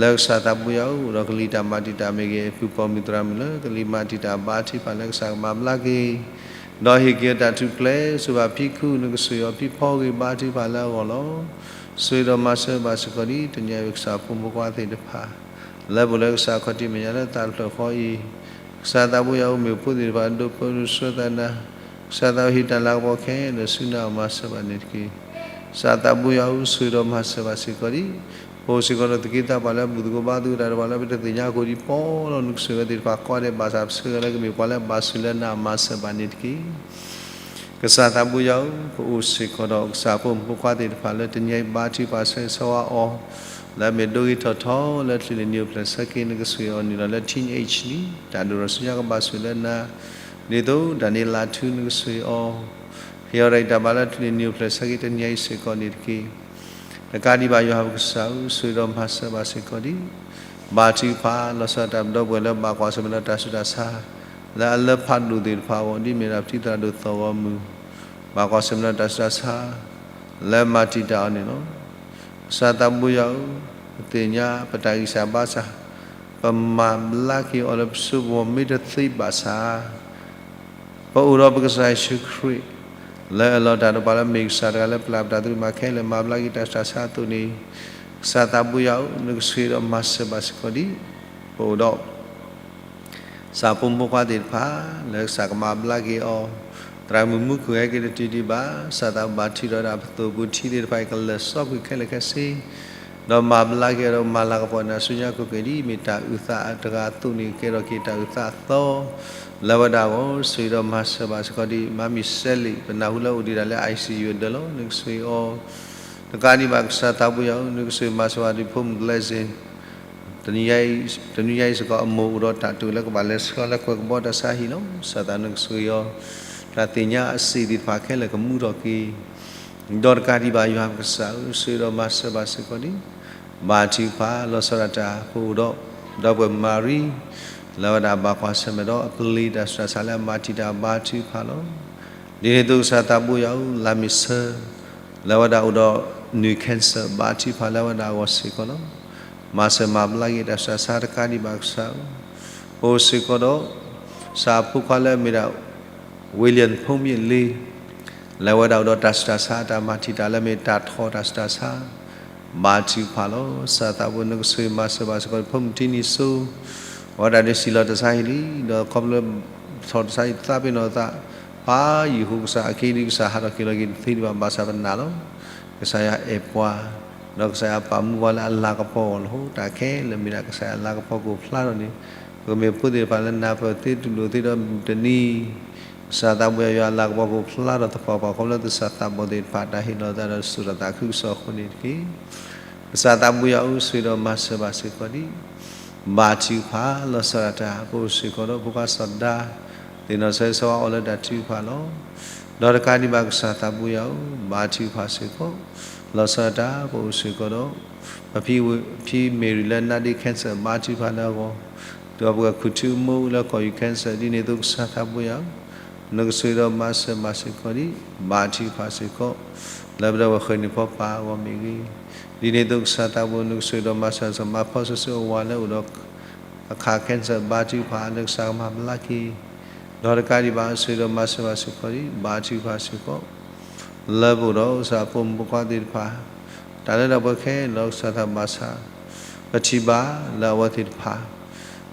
လၢကစၢ်သးဘိယွၤဧၢ, အိၣ်ဒီးကလံၤတၢ်မၤတံာ်တာ်မ့ၢ်ဂ့ၤ, ပုၢ်ပိာ်မုၣ်သရၣ်မုၣ်လၢကလံၤမၤတံာ်တာ် ဘါထုကဖၣ်လၢကစၢ်ကမၤဘျါက့ၤ ဒီးဟ့ၣ်က့ၤအတၢ်ထူၣ်ဖျဲး, ဆိၣ်ဂ့ၤဘၣ်ဖံခု, နကဆိၣ်ဂ့ၤအီၤဖံဖီဂ့ၤ, ဘါထုကဖၣ်လၢအဂီၢ်လီၤ. ဆိၣ်ဂ့ၤဒီးမၤစၢၤဘၣ်စ့ၢ်ကီးဒံး တနံၤအံၤ ကစၢ်ဖိမုၣ်ဖိခွါသ့ၣ်တဖၣ် လၢပအိၣ်လၢကစၢ်ခီၣ်ထံးမဲာ်ညါလၢသးတဖျၢၣ်ဃီအံၤ, ကစၢ်သးဘိယွၤဧၢ, မ့ၢ်ဖိသ့ၣ်တဖၣ် ဒိးပၢဒိးဆှၢသးနၤ, ကစၢ်သးဘိယွၤဟ့ၣ်တၢ်လၤကပီၤခဲလၢာ်ဆူနၤ, မၤစၢၤဘၣ်န့ၣ်တက့ၢ်. ကစၢ်သးဘိယွၤဧၢ, ဆိၣ်ဂ့ၤဒီးမၤစၢၤဘၣ်စ့ၢ်ကီးဒံး, ပအိၣ်စ့ၢ်ကီးဒီးသူၣ်က့သးပှၢ်လၢအဘူၣ်သကိးဘါသကိးတၢ်ဒီးပှၤလၢ ပတသ့ၣ်ညါအဃိဒံးပီလီၤ. နကဆိၣ်ဂ့ၤဝဲသ့ၣ်တဖၣ်ကိးဂၤဒဲး ဘၣ်ဆၣ်ပဆၢဂ့ၤလၢကမ့ၢ်ပှၤလၢအဘၣ်ဆိၣ်လၢနၤ, မၤစၢၤဘၣ်န့ၣ်တက့ၢ်. ကစၢ်သးဘိယွၤဧၢ, ပအိၣ်စ့ၢ်ကီးဒီးကစၢ်ဖိမုၣ်ဖိခွါသ့ၣ်တဖၣ်လၢတနံၤအံၤ ဘါထုကဖၣ်ဆၢဂ့ၤဆၢဝါအီၤ, လၢအမ့ၢ်ဒိဂ့ၤထီၣ်ထီလၢ ချံးလ့ၣ်နံၤအိၣ်ဖျဲၣ်ဆၢက့ၤ, နကဆိၣ်ဂ့ၤအီၤနုာ်လီၤလၢ teenage လံ, တၢ်ဒိၣ်ထီၣ်ဆူညါကဘၣ်ဆိၣ်လၢနၤ, ဒ်သိးတၢ်န့ၣ်လၢ်ထူ နကဆိၣ်ဂ့ၤအီၤ, ဟ့ၣ်အီၤတၢ်ဂံၢ်တၢ်ဘါလၢ ချံးလ့ၣ်နံၤအိၣ်ဖျဲၣ်ဆၢက့ၤ တနံၤအံၤစ့ၢ်ကီးန့ၣ်တက့ၢ်. တကးဒံးဘၣ်ယွၤပကစၢ်ဧၢ, ဆိၣ်ဂ့ၤဒီးမၤစၢၤဘၣ်စ့ၢ်ကီးဒံး, ဘါထုကဖၣ် လီၤဆီဒၣ်တၢ် ပဒီပုၢ်ဝဲၢ်လၢဘၣ်ကွၢ်ဆၢၣ်မဲာ်ဒီးတၢ်ဆူးတၢ်ဆါ လၢအလၢဖးဒိၣ်သ့ၣ်တဖၣ်အဂီၢ်, ဒ်အမ့ၢ်ဒၣ်ပတံၤသရၣ်ဒိၣ်သီၣ်ဂီၤမုၢ် ဘၣ်ကွၢ်ဆၢၣ်မဲာ်ဒီးတၢ်ဆူးတၢ်ဆါ လၢမၤတံာ်တာ်အီၤန့ၣ်လီၤ. ကစၢ်သးဘိယွၤဧၢ, ပသ့ၣ်ညါပတၢ်ဂံၢ်စၢ်ဘါစၢ်, ပမၤဘျါက့ၤအီၤလၢပစိပဂီၢ် မ့ၢ်တသ့ဘၣ်ဆၣ် ပအိၣ်ဒီးပကစၢ်ယ့ၣ်ၡူးခရံာ် လၢအလီၤတၢ်ဒီးပှၤလၢအမ့ၢ်ကစၢ်တဂၤလၢပျၢ်ပတၢ်သရူးမၤခဲလၢာ် မၤဘျါက့ၤတၢ်ဆူးတၢ်ဆါအသိးန့ၣ်, ကစၢ်သးဘိယွၤဧၢ, နကဆိၣ်ဂ့ၤဒီးမၤစၢၤဘၣ်စ့ၢ်ကီးဒံး, ပအိၣ်ဒီး ကစၢ်ဖိမုၣ်ဖိခွါသ့ၣ်တဖၣ် လၢကစၢ်ကမၤဘျါက့ၤအီၤ, သရၣ်မုၣ်မူခိၣ်ဟဲက့ၤတတုၤဒံးဘၣ်, ကစၢ်သးဘိယွၤ ဘါထုကဖၣ်ဒီးပသိၣ်ပူၤထံသ့ၣ်တဖၣ်အံၤ ကလၢာ်စီကွံာ်ခဲလၢာ်ခဲဆ့ ဒီးမၤဘျါက့ၤအီၤဒီးမၤလၤကပီၤနၤဆူညါခိၣ်က့ၤ ဒ်အမ့ၢ်တၢ်အုၣ်သးတဂၤအသိးန့ၣ် ကကဲထီၣ်က့ၤတၢ်အုၣ်သးအသီ လၢအဝဲဒၣ်အဂီၢ်, ဆိၣ်ဂ့ၤဒီးမၤစၢၤဘၣ်စ့ၢ်ကီးဒံး, မၤမံၤစဲလံာ် ပနၢ်ဟူလၢအိၣ်ဒံးဒၣ်လၢ I C U အဒၢးလီၤ, နကဆိၣ်ဂ့ၤအီၤ, တကးဒံးဘၣ်ကစၢ်သးဘိယွၤဧၢ, နကဆိၣ်ဂ့ၤမၤစၢၤဘၣ်ဒံးဖိမုၣ် Blessing တနံၤညါအံၤစ့ၢ်ကီးအမိၢ်အိၣ်ဒီးတၢ်တိာ်လၢကဘၣ်လဲၤဆှၢလၢကွဲၤကဘီတၢ်ဆါဟံၣ်လီၤ, ကစၢ်သးနကဆိၣ်ဂ့ၤအီၤ, တၢ်သ့ၣ်ညါအစ့ၣ်သ့ၣ်တဖၣ်ခဲလၢာ်ကမူထီၣ်က့ၤ ဒီးတကးဒံးဘၣ်ယွၤပကစၢ်ဧၢ, ဆိၣ်ဂ့ၤဒီးမၤစၢၤဘၣ်စ့ၢ်ကီးဒံး, ဘါထုကဖၣ် လီၤဆီဒၣ်တၢ် ပအိၣ်ဒီး ဒီပုၢ်ဝဲၢ်မၤရံ လၢအဝဲဒၣ်ဘၣ်ကွၢ်ဆၢၣ်မဲာ်ဒီးအပျ့ၤတၢ်ဆူးတၢ်ဆါလၢအမၤတံာ်တာ် ဘါထုကဖၣ်လီၤ. ဒ်န့ၣ်အသိးကစၢ်သးဘိယွၤဧၢ, လါမ့ၤဆၢ လၢအဝဲဒၣ်အိၣ်ဒီးနုၢ် cancer ဘါထုကဖၣ်လၢအဝဲဒၣ်အဂီၢ်စ့ၢ်ကီးလီၤ. မၤစၢၤမၤဘျါက့ၤတၢ်ဆူးတၢ်ဆါတကးဒံးဘၣ်ကစၢ်ဧၢ, ပအိၣ်စ့ၢ်ကီးဒီး ကစၢ်အဖိခွါလၢအမ့ၢ်ဒၣ် William ဖိမ့ၢ်လ့ လၢအဝဲဒၣ်အိၣ်ဒီးတၢ်ဆူးတၢ်ဆါ တၢ်မၤတံာ်တာ်လၢအမ့ၢ်တၢ်ထီၣ်တၢ်ဆူးတၢ်ဆါ, ဘါထုကဖၣ်လီၤ. ကစၢ်သးဘိယွၤ နကဆိၣ်ဂ့ၤမၤစၢၤဘၣ်စ့ၢ်ကီး ဖိမုၣ်ထံနံၤစိ အဝဲဒၣ်ဒုးစံၣ်လီၤတၢ်ဆါဟံၣ်လံ, ဒီးခီဖျိထီၣ်တၢ်ဆါဟံၣ်သးပ့ၤနီၣ်အသး ဖးယံာ်ဃိ ကစၢ်အက့ဒုး ကစၢ်ဟးထီၣ်က့ၤလီၤက့ၤတသ့ဒံးဘၣ်, ဘၣ်ဆၣ်ပနာ်လီၤ. ကစၢ်ယွၤအဲၣ်ပှၤ, ဒီးကစၢ်ယွၤပာ်မူပှၤလၢအလၤကပီၤအဂီၢ်လီၤ. တၢ်ခဲလၢာ်မ့ၢ်ဒၣ်ကစၢ်ယွၤအလၤကပီၤကအိၣ်ဖျါထီၣ်န့ၣ်, ပကမ့ၢ်ဖိသ့ၣ်တဖၣ်လၢနၢ်ပၢၢ်သ့တူၢ်လိာ်သ့ဒီးမုၢ်တနံၤ ကစၢ်သးဘိယွၤ ယွၤအလၤကပီၤကအိၣ်ဖျါထီၣ်သပှၢ်ပှၢ် ခီဖျိသဆၣ်သးဘီၣ်သ့ၣ်တဖၣ် တၢ်ဟ့ၣ်လီၤသးဒီးစိာ်ထီၣ်သးခုကစီၣ်အဃိန့ၣ်တက့ၢ်. ကစၢ်သးဘိယွၤဧၢ, ဆိၣ်ဂ့ၤဒီးမၤစၢၤဘၣ်စ့ၢ်ကီးဒံး, ဘါထုကဖၣ် လီၤဆီဒၣ်တၢ် ပအိၣ်စ့ၢ်ကီးဒီးဖိခွါစီၤဒါ, သ့ၣ်နီၣ်ဆၢဂ့ၤဆၢဝါအီၤလၢတၢ်ထုကဖၣ်လီၤ. ဒီးတကးဒံးဘၣ်ကစၢ်သးဘိယွၤဧၢ, ဘါထုကဖၣ်စ့ၢ်ကီး, လီၤဆီဒၣ်တၢ် ပအိၣ်စ့ၢ်ကီးဒီး ပဖံ ဖံမ့ၢ်ရံလၢနါဒ့ cancer ဘါထုကဖၣ်လၢအဂီၢ်, ဒီးပဝဲၢ်ခူၣ်ထူအမိၢ်လၢကီၢ်ယူၤ cancer ဒ်န့ၣ်အသိးကစၢ်သးဘိယွၤဧၢ, နကဆိၣ်ဂ့ၤဒီးမၤစၢၤဘၣ်စ့ၢ်ကီးဒံး, ဘါထုကဖၣ်စ့ၢ်ကီး, ပ လၢပဒီပုၢ်ဝဲၢ်ဃ့ၢ်န့ၢ်ဖီပာ်အဂီၢ်မ့ၢ်ဂ့ၤ, ဒ်န့ၣ်အသိးကစၢ်သးဘိယွၤနကဆိၣ်ဂ့ၤဒီးမၤစၢၤစ့ၢ်ကီး မၤဖီဆၢဆၢအဝၤလၢအိၣ်ဒီး အခး cancer ဘါထုကဖၣ်လၢကစၢ်ကမၤဘျါက့ၤ, ဒီးတကးဒံးဘၣ်ဆိၣ်ဂ့ၤဒီးမၤစၢၤဘၣ်စ့ၢ်ကီးဒံး ဘါထုကဖၣ်စ့ၢ်ကီး လၢပအိၣ်ဒီးကစၢ်ဖိမုၣ်ဖိခွါသ့ၣ်တဖၣ် တၢ်လၢတၢ်ပှဲၤခဲလၢာ်ကစၢ်သးဘၣ်ဆၣ် ပထံၣ်ဘၣ်လၢအဝဲသ့ၣ်တဖၣ်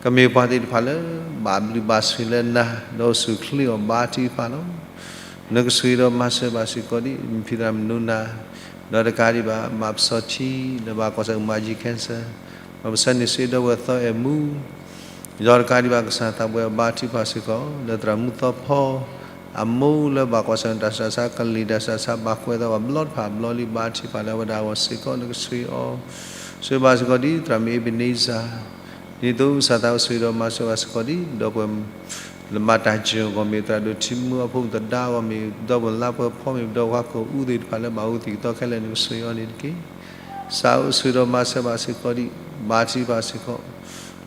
ကမ့ၢ်ပှၤသ့ၣ်တဖၣ်လၢ ဘၣ်ဘျုးဘၣ်ဆိၣ်ဂ့ၤလၢနၤ ဒီးအိၣ်ဆူၣ်အိၣ်ချ့အီၤဘါထုကဖၣ်လီၤ. နကဆိၣ်ဂ့ၤဒီးမၤစၢၤဘၣ်စ့ၢ်ကီးဒံး မ့ၢ်ဖံသရၣ်မုၣ်နူနၤ, ဒီးတကးဒံးဘၣ် မၤပစီထံ လၢဘၣ်ကွၢ်ဆၢၣ်မၤယံၤ cancer, မၤပဆၢန့ၢ်စ့ဒီပုၢ်ဝဲၢ်သီအဲၣ်မူ ဒီးတကးဒံးဘၣ်ကစၢ်သးဘိယွၤ ဘါထုကဖၣ်စ့ၢ်ကီး လၢသရၣ်မုၣ်သီဖီ အမိၢ်လၢဘၣ်ကွၢ်ဆၢၣ်တၢ်ဆူးတၢ်ဆါ ကလံၤတၢ်ဆူးတၢ်ဆါ ဘၣ်ကွဲးအသးဘၣ်ဘျီတဖၣ်ဘျီလံ ဘါထုကဖၣ်လၢအဝဲဒၣ်အဂီၢ်စ့ၢ်ကီး နကဆိၣ်ဂ့ၤအီၤ, ဆိၣ်ဂ့ၤဘၣ်စ့ၢ်ကီးဒံး သရၣ်မုၣ်အ့ဘ့းနံစၢ်, ဒ်သိးကစၢ်သးဘိဆိၣ်ဂ့ၤဒီးမၤစၢၤဘၣ်စ့ၢ်ကီးဒံး ဒီပုၢ်ဝဲၢ် လၢမၤတၢ်စၢၤအဂီၢ်မ့ၢ် သရၣ်ဒိၣ်ထံမူအဖိမုၣ်သဒါအဂီၢ်မ့ၢ် ဒီပုၢ်ဝဲၢ်လါပှဲၤဖီမ့ၢ် ဒီပုၢ်ဝဲၢ်ခိၣ်အူသ့ၣ်တဖၣ်လၢဘၣ်အူသံၣ်ကသီခဲလၢာ် နကဆိၣ်ဂ့ၤအီၤန့ၣ်တက့ၢ်. ကစၢ်ဧၢ ဆိၣ်ဂ့ၤဒီးမၤစၢၤဘၣ်စ့ၢ်ကီးဒံး ဘါထုကဖၣ်စ့ၢ်ကီး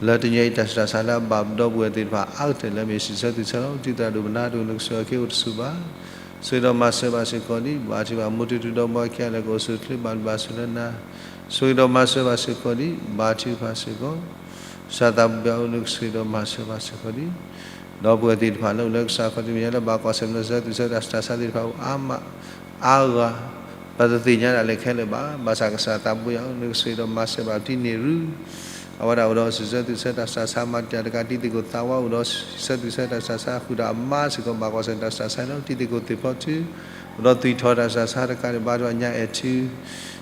လၢတနံၤအံၤတၢ်ဆူးတၢ်ဆါလၢအဘၣ်ဒီပုၢ်ဝဲၢ်သ့ၣ်တဖၣ် အါကတၢၢ်လၢအမ့ၢ်စံးဆၢသုးဆၢလီၤ တံၤသရၣ်ဒိၣ်ပနါဒိၣ် နကဆိၣ်ဂ့ၤအီၤက့ၤအိၣ်တဆူၣ်ဘၣ်. ဆိၣ်ဂ့ၤဒီးမၤစၢၤဘၣ်စ့ၢ်ကီးဒံး ဘါထုကဖၣ် မိၢ်တံၤတံၤဒီမါခံဂၤလၢကအိၣ်ဆူၣ်အိၣ်ချ့ဘၣ်ဘျုးဘၣ်ဆိၣ်ဂ့ၤလၢနၤ, ဆိၣ်ဂ့ၤဒီးမၤစၢၤဘၣ်စ့ၢ်ကီးဒံး ဘါထုကဖၣ်စ့ၢ်ကီး ကစၢ်သးဘိယွၤဧၢ နကဆိၣ်ဂ့ၤဒီးမၤစၢၤဘၣ်စ့ၢ်ကီးဒံး ဒီပုၢ်ဝဲၢ်သ့ၣ်တဖၣ်လၢအိၣ်လၢကစၢ်ခီၣ်ထံးမဲာ်ညါလၢဘၣ်ကွၢ်ဆၢၣ်မဲာ်ဒီးစံးဆၢသုးဆၢတၢ်ဆူးတၢ်ဆါသ့ၣ်တဖၣ် အိၣ်အါမး အါဂၤ ပတသ့ၣ်ညါဒၣ်လဲာ်ခဲလၢာ်ဘၣ်. ဘၣ်ဆၣ်ကစၢ်သးဘိယွၤဧၢ နကဆိၣ်ဂ့ၤဒီးမၤစၢၤဘၣ်ပတံၤန့ၢ်ရူ အဝဲဒၣ်အိၣ်ဒီးစံးဆၢသုးဆၢတၢ်ဆူးတၢ်ဆါ မၤတံာ်တာ်တကး တံၤသကိးသးဝါ အိၣ်ဒီးစံးဆၢသုးဆၢတၢ်ဆူးတၢ်ဆါ ဃုာ်ဒီးအမါစ့ၢ်ကီး ဘၣ်ကွၢ်ဆၢၣ်တၢ်ဆူးတၢ်ဆါလီၤ. တံၤသကိးသ့ၣ်ဖီထု အိၣ်ဒီးသွံၣ်ထီၣ်တၢ်ဆူးတၢ်ဆါတကးဒံးဘၣ် ဒီးညါအဲၣ်ထု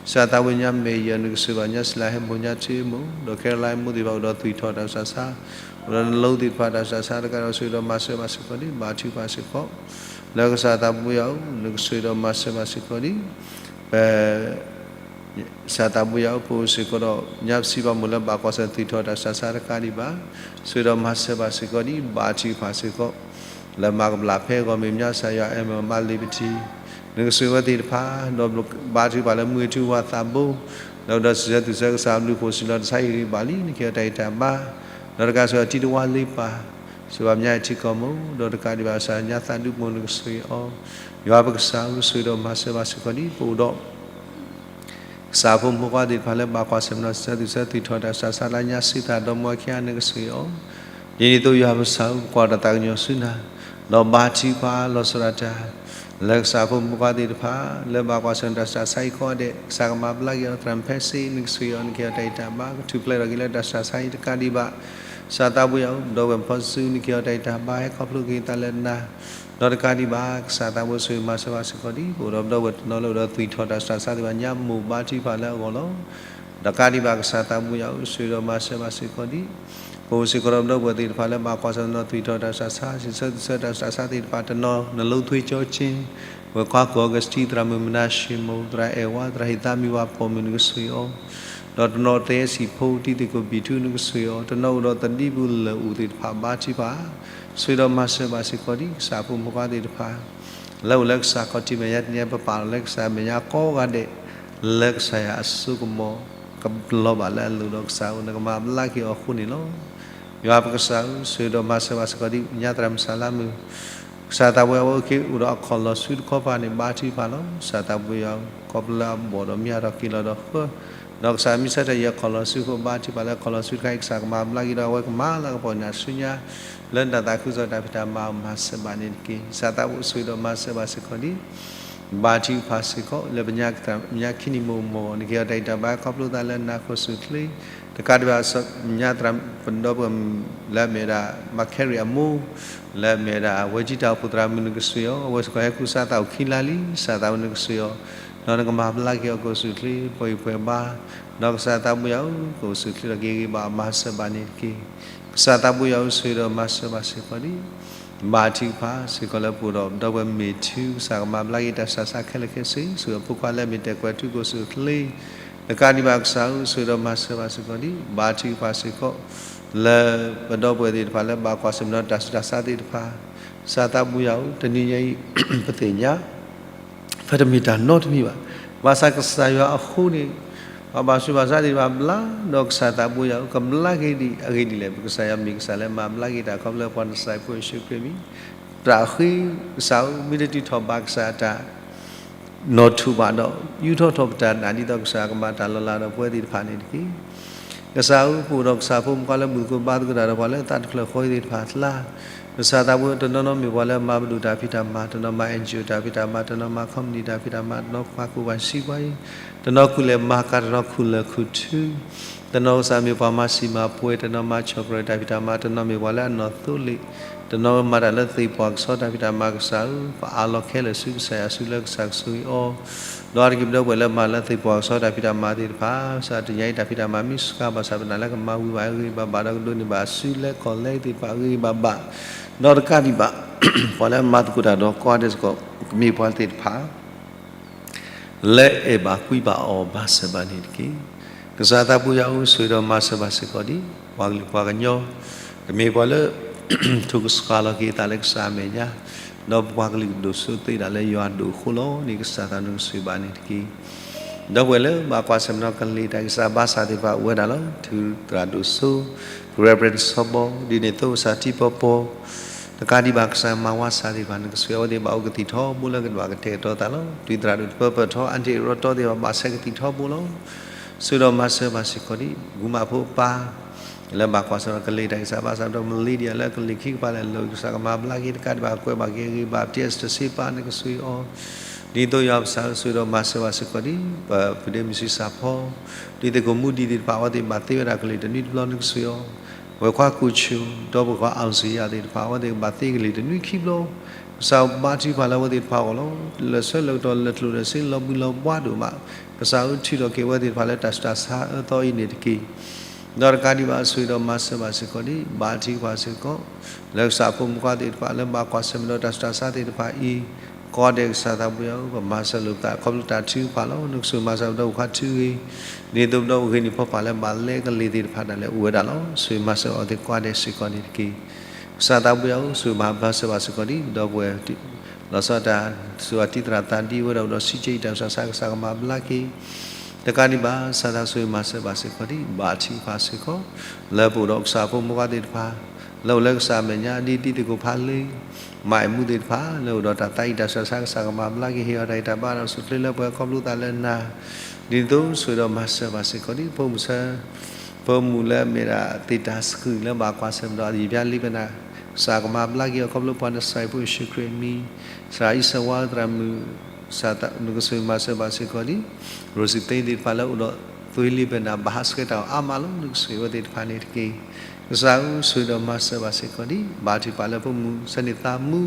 ကစၢ်သးဘိညါမဲာ်ယၤ နကဆိၣ်ဂ့ၤဘၣ်ညါစလၢဟဲမိၢ်ညါ ထံမိၢ် ဒီးခဲလၢာ်မိၢ်သ့ၣ်တဖၣ် အိၣ်ဒီးသွံၣ်ထီၣ်တၢ်ဆူးတၢ်ဆါ အိၣ်ဒီးနလိသ့ၣ်တဖၣ်တၢ်ဆူးတၢ်ဆါတကးဒီး ဆိၣ်ဂ့ၤဒီးမၤစၢၤဘၣ်စ့ၢ်ကီးဒံး ဘါထုကဖၣ်စ့ၢ်ကီး လၢကစၢ်သးဘိယွၤဧၢ နကဆိၣ်ဂ့ၤဒီးမၤစၢၤဘၣ်စ့ၢ်ကီးဒံး ပ ကစၢ်သးဘိယွၤဧၢ ပအိၣ်စ့ၢ်ကီးဒီး ညါပစံးဘၣ်မိၢ်လၢဘၣ်ကွၢ်ဆၢၣ်သွံၣ်ထီၣ်တၢ်ဆူးတၢ်ဆါတကးဒံးဘၣ် ဆိၣ်ဂ့ၤဒီးမၤစၢၤဘၣ်စ့ၢ်ကီးဒံး ဘါထုကဖၣ်စ့ၢ်ကီး လၢမၤကဘျၣ်ဖဲအဂီၢ်မ့ၢ် မၠါစၢ်ယွၤ အဲၣ်မၢၣ်မၤလ့ၤပထံ နကဆိၣ်ဂ့ၤဝဲသ့ၣ်တဖၣ် ဒီးဘါထုကဖၣ်လၢမုၢ်ထူဝါသးဘိ လၢအိၣ်ဒီးစံးဆၢသုးဆၢကစၢ်ဘျုးဖှိၣ် စံးလီၤတၢ်ဆါဟံၣ်ဂံၢ်ဘါလံ နကဟ့ၣ်အီၤတၢ်ဂံၢ်တၢ်ဘါ ဒီးတကးဆိၣ်ဂ့ၤအီၤတံၤတဝါလ့ပၢ် ဆိၣ်ဂ့ၤဘၣ်မၠါအထံကီၢ်မိၢ် ဒီးတကးဒံးဘၣ်ကစၢ်ညါသးဒူပူၤ နကဆိၣ်ဂ့ၤအီၤ ယွၤပကစၢ်ဧၢ ဆိၣ်ဂ့ၤဒီးမၤစၢၤဘၣ်စ့ၢ်ကီးဒံး ပအိၣ်ဒီး ကစၢ်ဖိမုၣ်ဖိခွါသ့ၣ်တဖၣ်လၢဘၣ်ကွၢ်ဆၢၣ်မဲာ်ဒီးစံးဆၢသုးဆၢသွံၣ်ထီၣ်တၢ်ဆူးတၢ်ဆါလၢညါစံးသးဒီးမွဲခံဂၤ နကဆိၣ်ဂ့ၤအီၤ ဒ်န့ၣ်အသိးယွၤပကစၢ်ဧၢ ပကွၢ်တၢ်သးကညီၤဆူနၤ ဒီးဘါထုကဖၣ်လီၤဆီဒၣ်တၢ် လၢကစၢ်ဖိမုၣ်ဖိခွါသ့ၣ်တဖၣ် လၢဘၣ်ကွၢ်ဆၢၣ်မဲာ်တၢ်ဆူးတၢ်ဆါအံၤကိးဂၤဒဲး ကစၢ်ကမၤဘျါက့ၤအီၤ သရၣ်မုၣ်ဖဲစ့ နကဆိၣ်ဂ့ၤအီၤ နကဟ့ၣ်အီၤတၢ်ဂံၢ်တၢ်ဘါ ကထူၣ်ဖျဲးထီၣ်က့ၤလၢတၢ်ဆူးတၢ်ဆါအံၤတကးဒံးဘၣ် ကစၢ်သးဘိယွၤဧၢ ပဒီပုၢ်ဝဲၢ်ဖီစု နကဟ့ၣ်အီၤတၢ်ဂံၢ်တၢ်ဘါ ဟဲခီဖျိက့ၤသးလၢနၤ ဒီးတကးဒံးဘၣ် ကစၢ်သးဘိဆိၣ်ဂ့ၤမၤစၢၤဘၣ်စ့ၢ်ကီးဒံး ပအိၣ်ဒီးပဒီပုၢ်ဝဲၢ်တနီၤလၢအိၣ်ဒီးသွံၣ်ထီၣ်တၢ်ဆူးတၢ်ဆါသ့ၣ်တဖၣ် ညါမိၢ်ဘါထုကဖၣ်လၢအဂီၢ်လီၤ ဒီးတကးဒံးဘၣ် ကစၢ်သးဘိယွၤဧၢ ဆိၣ်ဂ့ၤဒီးမၤစၢၤဘၣ်စ့ၢ်ကီးဒံး ပအိၣ်စ့ၢ်ကီးဒီးပဒီပုၢ်ဝဲၢ်သ့ၣ်တဖၣ်လၢဘၣ်ကွၢ်ဆၢၣ်မဲာ်ဒီးသွံၣ်ထီၣ်တၢ်ဆူးတၢ်ဆါ စံးဆၢသုးဆၢတၢ်ဆူးတၢ်ဆါသ့ၣ်တဖၣ်တနီၤ နလိသွ့ကၠီကၠ့ ဝဲၢ်ခွါကီၢ်အီကူးစတံ သရၣ်မုၣ်မနၤၡ့မိၢ် သရၣ်အဲၣ်ဝါ သရၣ်ဟ့ၣ်သးမံဝါပိာ်မုၣ် နကဆိၣ်ဂ့ၤအီၤ ဒီးတနီၤသဲစံၣ်ဖိ တံၤသကိးဘံၣ်ထူ နကဆိၣ်ဂ့ၤအီၤ တနီၤအိၣ်ဒီးသဒံပူၤလၢာ်အိၣ်သ့ၣ်တဖၣ် ဘါထုကဖၣ် ဆိၣ်ဂ့ၤဒီးမၤစၢၤဘၣ်စ့ၢ်ကီးဒံး ကစၢ်ဖိမုၣ်ဖိခွါသ့ၣ်တဖၣ် လၢအိၣ်လၢကစၢ်ခီၣ်ထံးမဲာ်ညါ တနံၤအံၤပပာ်လီၤလၢကစၢ်မဲာ်ညါကိးဂၤဒဲး လၢကစၢ်ယွၤအစိကမီၤ ကလီၤဘၣ်လၢအလိၤဒီးကစၢ်ဧၢ နကမၤဘျါက့ၤအီၤအဃိန့ၣ်လီၤ. ယွၤပကစၢ်ဧၢ ဆိၣ်ဂ့ၤဒီးမၤစၢၤဘၣ်စ့ၢ်ကီးဒံး ညါသရၣ်မုၣ်စၢ်လါမုၣ် ကစၢ်သးဘိယွၤဧၢ အဝဲအိၣ်က့ၤအိၣ်ဒီးအခီၣ်လီၤစုတခီပၤန့ၣ် ဘါထုကဖၣ်လီၤ. ကစၢ်သးဘိယွၤဧၢ ခီဖျိလၢအဘီၣ်ဒီးမ့ၢ်အါထီၣ်က့ၤလီၤဒီးဃၢ ဒီးကစၢ်မ့ၢ်ဆၢထၢၣ်အံၤအခီၣ်လီၤစုအဃိ ဘါထုကဖၣ်လၢအခီၣ်လီၤစုတခါအံၤ ကစၢ်ကမၤဘျါက့ၤဒီးအဝဲကမၤလၢကပီၤန့ၣ်အစုညါ လၢနတၢ်သးခုကစီၣ်တၢ်ဖံးတၢ်မၤအမၤစၢၤဘၣ်န့ၣ်တက့ၢ်. ကစၢ်သးဘိဆိၣ်ဂ့ၤဒီးမၤစၢၤဘၣ်စ့ၢ်ကီးဒံး ဘါထုကဖၣ်စ့ၢ်ကီး လၢပညါသရၣ် ပညါခံနံၣ်မိၢ်မိၢ် နကဟ့ၣ်အီၤတၢ်ဂံၢ်တၢ်ဘါ ခီဖျိသးလၢနၤ ခိၣ်ဆူၣ်ချ့ တကးဒံးဘၣ် ပညါသရၣ် ပဒီပုၢ်ဝဲၢ် လၢအမ့ၢ်ဝဲဒၣ် မၤခဲရံၣ်အမိၢ် လၢအမ့ၢ်ဝဲဒၣ် ဝဲကံတၢ်အိၣ်ဖှိၣ်သရၣ်မုၣ် နကဆိၣ်ဂ့ၤအီၤ အဝဲစ့ၢ်ကီးဟဲကူစါသးအိၣ်ခံလါလံ ကစၢ်သးဘိနကဆိၣ်ဂ့ၤအီၤ ဒီးနကမၤဘျါက့ၤအီၤ ခိၣ်ဆူၣ်ချ့ ပှၤအံၣ်ပှၤဘါ ဒီးကစၢ်သးဘိယွၤဧၢ ကအိၣ်ဆူၣ်ချ့ဒီးက့ၤဂ့ၤဘၣ်မၤစၢၤဘၣ်န့ၣ်တက့ၢ်. ကစၢ်သးဘိယွၤဧၢ ဆိၣ်ဂ့ၤဒီးမၤစၢၤဘၣ်စ့ၢ်ကီးဒံး ဘါထုကဖၣ်စ့ၢ်ကီးလၢပအိၣ်ဒီး ဒီပုၢ်ဝဲၢ်မ့ၢ်ထု ကစၢ်ကမၤဘျါက့ၤတၢ်ဆူးတၢ်ဆါခဲလၢာ်ခဲဆ့ ဆိၣ်ဂ့ၤအဖိခွါလၢအမ့ၢ်တဲာ်ကွဲးထူ ခိၣ်ဆူၣ်ချ့ တကးဒံးဘၣ်ကစၢ်ဧၢ ဆိၣ်ဂ့ၤဒီးမၤစၢၤဘၣ်စ့ၢ်ကီးဒံး ဘါထုကဖၣ်စ့ၢ်ကီး လၢပဒီပုၢ်ဝဲၢ်သ့ၣ်တဖၣ်လၢဘၣ်ကွၢ်ဆၢၣ်မဲာ်ဒီးတၢ်ဆူးတၢ်ဆါသ့ၣ်တဖၣ် ကစၢ်သးဘိယွၤဧၢ တနံၤညါအံၤ ပသ့ၣ်ညါ ဖဲတမ့ၢ်တၢ်နီတမံၤဘၣ်. ဘၣ်ဆၣ်ကစၢ်ယွၤအဃိန့ၣ် ပှၤဘၣ်ဆူးဘၣ်ဆါသ့ၣ်တဖၣ်ဘျါ ဒီးကစၢ်သးဘိယွၤဧၢ ကဘျါက့ၤဒံးအဂ့ၢ်ဒ်လဲၣ်. ပကစၢ်ယွၤမ့ၢ်ကစၢ်လၢမၤဘျါက့ၤတၢ်ခီဖျိလၢပှၤနစၢ်ဖိယ့ၣ်ၡူးခရံာ်မံၤ တၢ်ဃ့ကစၢ်ဧၢ မ့ၢ်တတုၤထီၣ်ဘၣ်ကစၢ်အတၢ် နီၣ်ထူၣ်ဘၣ်ဒီး ယူးထီၣ်ထီၣ်ပတၢ်နာ် ဒ်သိးကစၢ်ကမၤတၢ်လီၤလးဒီးပဝဲသ့ၣ်တဖၣ်န့ၣ်တက့ၢ်. ကစၢ်ဧၢ, ပအိၣ်ဒီးကစၢ်ဖိမုၣ်ခွါလၢမုၢ်သကိးဘါသကိးတၢ်ဒီးပှၤလၢသးတဖျၢၣ်ဃီသ့ၣ်တဖၣ်အကျါ, ကစၢ်သးပှၢ်တနီၤနီၤမ့ၢ်ပှၤလၢမၤပဒိၣ်တၢ်ဖံးတၢ်မၤ, တနီၤမၤ NGO တၢ်ဖံးတၢ်မၤ, တနီၤမၤ company တၢ်ဖံးတၢ်မၤ, တနီၤကွၢ်ကူၣ်ဘၣ်စံးပှၤအံၤ, တနီၤခူၣ်လဲၤမၤကၤ, တနီၤခူၣ်လဲၤခူၣ်ထု, တနီၤကစၢ်မ့ၢ်ပှၤမၤစံာ်မၤပှဲၤ, တနီၤမၤ chocolate တၢ်ဖံးတၢ်မၤ, တနီၤမ့ၢ်ပှၤလၢအနီၢ်သိလ့ၣ်, တနီၤမၤတၢ်လၢသ့ၣ်ပှၢ်ကဆီတၢ်ဖံးတၢ်မၤ, ကစၢ်ဧၢ, ပအးလီၤခဲလၢာ်ဆူကစၢ်ယွၤဆူလၢကစၢ်ကဆိၣ်ဂ့ၤအီၤ, ဒီးအါတက့ၢ်ပဒီပုၢ်ဝဲၢ်လၢမၤလၢသ့ၣ်ပှၢ်ကဆီတၢ်ဖံးတၢ်မၤသ့ၣ်တဖၣ်, ကစၢ်တနံၤအံၤတၢ်ဖံးတၢ်မၤမ့ၢ်စှၤဘၣ်ဆၣ် ပနာ်လၢကမၤဝံၤဘၣ်အဂ့ၤဘၣ်ဘၣ် ဒီးကဒိးန့ၢ်ဘၣ်အစုလၢကီၢ်လဲသ့ၣ်တဖၣ်အဂ့ၤဘၣ်ဘၣ်, ဒီးတကးဒံးဘၣ် ပှၤလၢမၤသကိးတၢ်ဒီးကိးဂၤဒဲးစ့ၢ်ကီး ကမ့ၢ်ပှၤသ့ၣ်တဖၣ် လၢအဲၣ်ဘၣ်ကွံဘၣ်အီၤဘၣ်ဆၢဘၣ်န့ၣ်တက့ၢ်. ကစၢ်သးပှၢ်ယွၤဧၢ, ဆိၣ်ဂ့ၤဒီးမၤစၢၤဘၣ်စ့ၢ်ကီးဒံး ပှၤကလုာ်ပှၤကညီ, ကမ့ၢ်ပှၤလၢ ထိၣ်ကဆှီလီၤက့ၤသးလၢကစၢ်အမဲာ်ညါ, ဒီးပှၤကလုာ်ကဒိၣ်စိသ့ဒၣ်လၢယွၤအဒိၣ်အဃိလီၤန့ၣ် ကစၢ်သးနကဆိၣ်ဂ့ၤဘၣ်န့ၣ်တက့ၢ်. ဒီပုၢ်ဝဲၢ်လၢဘၣ်ကွၢ်ဆၢၣ်မဲာ်ဒီးကလံၤတၢ်ဂံၢ်စၢ်ဘါစၢ်သ့ၣ်တဖၣ်အိၣ်ဝဲဒၣ်လီၤ. ထုးသရၣ်ဒိၣ်စိ, Reverend စီၤဘီ, ဒ်န့ၣ်အသိးကစၢ်ထံပီပီ တကးဒံးဘၣ်ကစၢ်မၤဝါစၢ်သ့ၣ်တဖၣ် နကဆိၣ်ဂ့ၤအဝဲသ့ၣ်ဘၣ်အိၣ်ကသံၣ်ထီဘိလၢကဒွးကတဲာ်ကတီၤသးလီၤ. တုၤသရၣ်ဒိၣ်တပၢပၢၢ်ထီ အါတ့ၢ်ရီတီသ့ၣ်တဖၣ် ဘၣ်ဆဲးကသံၣ်ထီဘိလီၤ. ဆိၣ်ဂ့ၤဒီးမၤစၢၤဘၣ်စ့ၢ်ကီးဒံး ဂုၤမးဖိပၢ် လၢဘၣ်ကွၢ်ဆၢၣ်မဲာ်ဒီးကလံၤတၢ်ဂံၢ်စၢ်ဘါစၢ်ဒီး မလ့ဒံယၤလၢကလံၤခံကပၤလဲၣ် လၢကစၢ်ကမၤဘျါက့ၤ တကးဒံးဘၣ်ကွဲးဘၣ်က့ၤအဂ့ၢ်ဘၣ် ပတ့စတစ့ပၢ် နကဆိၣ်ဂ့ၤအီၤ ဒ်သိးယွၤပစၢ်ဆိၣ်ဂ့ၤဒီးမၤစၢၤဘၣ်စ့ၢ်ကီးဒံး ပဖုဒ့မုၢ်ဆံဆၣ်ဖီ ဒ်သ့ၣ်ခိၣ်မူဒံးသ့ၣ်တဖၣ် အဝဲသ့ၣ်ဘၣ်သ့ဝဲဒၣ်ကလံၤတနွံတဘျီ နကဆိၣ်ဂ့ၤအီၤ ဝဲၤခွါကူၣ်ဆူၣ် ဒီပုၢ်ဝဲၢ်ခွါအီစံယၤသ့ၣ်တဖၣ် အဝဲသ့ၣ်ဘၣ်သ့ကလံၤတနွံခံဘျီ ကစၢ်ဘါထုကဖၣ်လၢအဝဲသ့ၣ်တဖၣ်အဂီၢ်လီၤ. လၢာ်ဆၢလၢာ်ကတီၢ်လၢာ်ကျိၣ်လၢာ်စ့လီၤဘှံးလီၤဘှါဒိၣ်မး ကစၢ်အၢထုးထီၣ်က့ၤဝဲသ့ၣ်တဖၣ်လၢတၢ်ဆူးတၢ်ဆါအၢသီအံၤန့ၣ်တက့ၢ်. ဒီးတကးဒံးဘၣ်ဆိၣ်ဂ့ၤဒီးမၤစၢၤဘၣ်စ့ၢ်ကီးဒံး ဘါထုကဖၣ်စ့ၢ်ကီး လၢကစၢ်ဖိမုၣ်ခွါသ့ၣ်တဖၣ်လၢဘၣ်ကွၢ်ဆၢၣ်မဲာ်ဒီးတၢ်ဆူးတၢ်ဆါသ့ၣ်တဖၣ်အံၤ ကိးဂၤဒဲးကစၢ်သးပှၢ်ယွၤဧၢ ပမၤစၢၤလိာ်ပသးခီဖျိတၢ်ထုကဖၣ်လီၤ. နကဆိၣ်ဂ့ၤမၤစၢၤပဒီပုၢ်ဝဲၢ်ခွါထုဂ့ၤ ဒ်သိးပဒီပုၢ်ဝဲၢ်ဂ့ၤန့ၢ်ဖီဖးလၢဘၣ်လဲကလံၤသ့ၣ်တဖၣ်ဒၣ်လဲာ်အိၣ်ဝဲဒၣ်လီၤ. ဆိၣ်ဂ့ၤမၤစၢၤအီၤသ့ၣ်ကိးဂၤဒဲးစ့ၢ်ကီးန့ၣ်တက့ၢ်. ကစၢ်သးပှၢ်ယွၤဧၢ ဆိၣ်ဂ့ၤမၤစၢၤဘၣ်စ့ၢ်ကီးဒံး ပဒီပုၢ်ဝဲၢ် လီၤဆီဒၣ်တၢ် ဆိၣ်ဂ့ၤတံၢ်သရၣ်သးဒ်ဝဲဒၣ်အိၣ်ဒီး စံးကဲအံၤ တၢ်ဆူးတၢ်ဆါကစၢ်ကမၤဘျါက့ၤ တကးဒံးဘၣ် ကစၢ်သးဆိၣ်ဂ့ၤမၤစၢၤဘၣ်စ့ၢ်ကီးဒံး ဘါထုကဖၣ်စ့ၢ်ကီး လၢပအိၣ်ဒီးကစၢ်ဖိမုၣ်ခွါသ့ၣ်တဖၣ် လၢအိၣ်လၢကစၢ်အမဲာ်ညါ ဒ်တံၤသကိးဖးလ့ မၤအဲၣ်မူသ့ၣ်တဖၣ် လၢအိၣ်ဒီးတၢ်သးအံၤ တၢ်ဆူးတၢ်ဆါကစၢ်ကမၤဘျါက့ၤ ဟ့ၣ်အီၤတၢ်ဂံၢ်တၢ်ဘါဒီး ဆူၣ်ချ့လၢပှဲၤခီဖျိသးလၢနၤ ဒ်သိးဆိၣ်ဂ့ၤဒီးမၤစၢၤဘၣ်စ့ၢ်ကီးဒံး ဖိမုၣ်ဆၢ ဖိမုၣ်လၢအမ့ၢ်ဒၣ်သ့ၣ်တၢ်စကုၢ်လၢဘၣ်ကွၢ်ဆၢၣ်မဲာ်ဒီး ယံာ်ဘျါလံပနၢ် ကစၢ်ကမၤဘျါက့ၤအီၤခီဖျိပှၤနစၢ်အံၤဖိယ့ၣ်ၡူးခရံာ်အမံၤ သရၣ်အံၤစၢၤဝါသရၣ်မုၣ် နကဆိၣ်ဂ့ၤမၤစၢၤဘၣ်စ့ၢ်ကီးဒံး ရိစံသ့သ့ၣ်တဖၣ်လၢအိၣ်ဒီးသွံလံပနၢ် ဘၣ်ဟးဆှဲးတၢ်အီၤအါမးလီၤ. နကဆိၣ်ဂ့ၤဝဲသ့ၣ်တဖၣ်န့ၣ်တက့ၢ်. ကစၢ်ဧၢ ဆိၣ်ဂ့ၤဒီးမၤစၢၤဘၣ်စ့ၢ်ကီးဒံး ဘါထုကဖၣ်လၢဖိမုၣ်ဆၢန့ၣ်သးမူ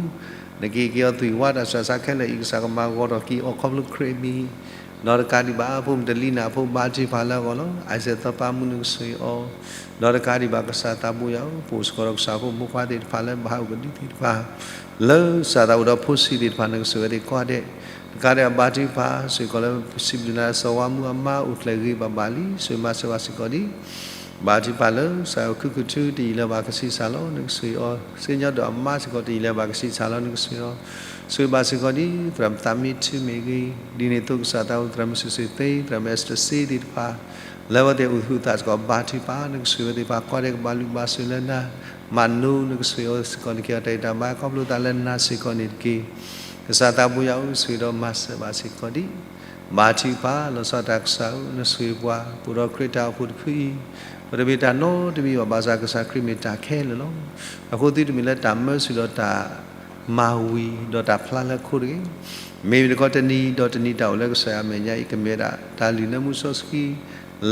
နက့ၤက့ၤအီၤသွံၣ်ဝါတၢ်ဆူးတၢ်ဆါခဲလၢာ်အံၤ ကစၢ်ကမၤဂီၤထီၣ်က့ၤအီၤခီဖျိခရံာ်အမံၤ ဒီးတကးဒံးဘၣ် ဖိမုၣ်တလံၤနၢ်ဖိဘါထုကဖၣ်လၢအဂီၢ်လီၤ. အစဲးသီပၢ်မူ နကဆိၣ်ဂ့ၤအီၤ ဒီးတကးဒံးဘၣ် ကစၢ်သးဘိယွၤဧၢ ပအိၣ်စ့ၢ်ကီးဒီးကစၢ်ဖိမုၣ်ဖိခွါသ့ၣ်တဖၣ်လၢဘၣ်ဟးဂူာ်ကဒုသ့ၣ်တဖၣ် လၢကစၢ်သးအိၣ်ဒီးဖိဆံးသ့ၣ်တဖၣ် နကဆိၣ်ဂ့ၤဝဲသ့ၣ်ကိးဂၤဒဲး တကးဒံးဘၣ် ဘါထုကဖၣ်စ့ၢ်ကီးလၢ စံးဘျုးနၤလၢစီၤဝါမူအမါအိၣ်ဖျဲၣ်ဂ့ၤဘၣ်ဘၣ်လံ ဆိၣ်ဂ့ၤမၤစၢၤဘၣ်စ့ၢ်ကီးဒံး ဘါထုကဖၣ်လၢ ကစၢ်ယွၤခုၣ်ခုၣ်ထုတယံာ်လၢၤဘၣ်ကဆံးစၢ်လီၤ နကဆိၣ်ဂ့ၤအီၤ စ့ညီဒီးအမါစ့ၢ်ကီးတယံာ်လၢၤဘၣ်ကဆံးစၢ်လီၤ နကဆိၣ်ဂ့ၤအီၤ ဆိၣ်ဂ့ၤဘၣ်စ့ၢ်ကီးဒံး သရၣ်မုၣ်သးမံထုမ့ၢ်ဂ့ၤ ဒ်န့ၣ်အသိးကစၢ်သးအိၣ်သရၣ်မုၣ်စံးစ့ၢ်သ့ သရၣ်မုၣ်အဲစတၢၢ်စ့သ့ၣ်တဖၣ် လၢအဝဲသ့ၣ်အိၣ်ဟုးသးစ့ၢ်ကီး ဘါထုကဖၣ် နကဆိၣ်ဂ့ၤဝဲသ့ၣ်တဖၣ် ကိးဂၤဒဲးကဘၣ်လုၢ်ဘၣ်စၢၤလၢနၤ မၤနိ နကဆိၣ်ဂ့ၤအီၤစ့ၢ်ကီး နက့ၤအီၤတၢ်ဂံၢ်တၢ်ဘါခီဖျိသးလၢနၤစ့ၢ်ကီးန့ၣ်တက့ၢ်. ကစၢ်သးဘိယွၤဧၢ ဆိၣ်ဂ့ၤဒီးမၤစၢၤဘၣ်စ့ၢ်ကီးဒံး ဘါထုကဖၣ် လီၤဆီဒၣ်တၢ်ကစၢ်ဧၢ နဆိၣ်ဂ့ၤပှၤ ပအိၣ်ဒီးခရံာ်တၢ်အိၣ်ဖှိၣ်တဖုအံၤ ပတမ့ၢ်တၢ်နီတမံၤဘၣ် ဘၣ်ဆၣ်ကစၢ်ခရံာ်မ့ၢ်တၢ်ခဲလၢာ်လီၤ. အဃိသုတမ့ၢ်လၢတၢ်မၢဆူၣ်ဒီးတၢ်မၤဝံၤဒီးတၢ်ဖျါလၢခိတဂ့ၤ မ့မ့ၢ်တခီတနံၤဒီးတနံၤတၢ်အိၣ်လၢကစၢ်ယွၤအမဲာ်ညါအံၤ ကမ့ၢ်ဝဲဒၣ်တၢ်လုၢ်လၢမူစီဆှံ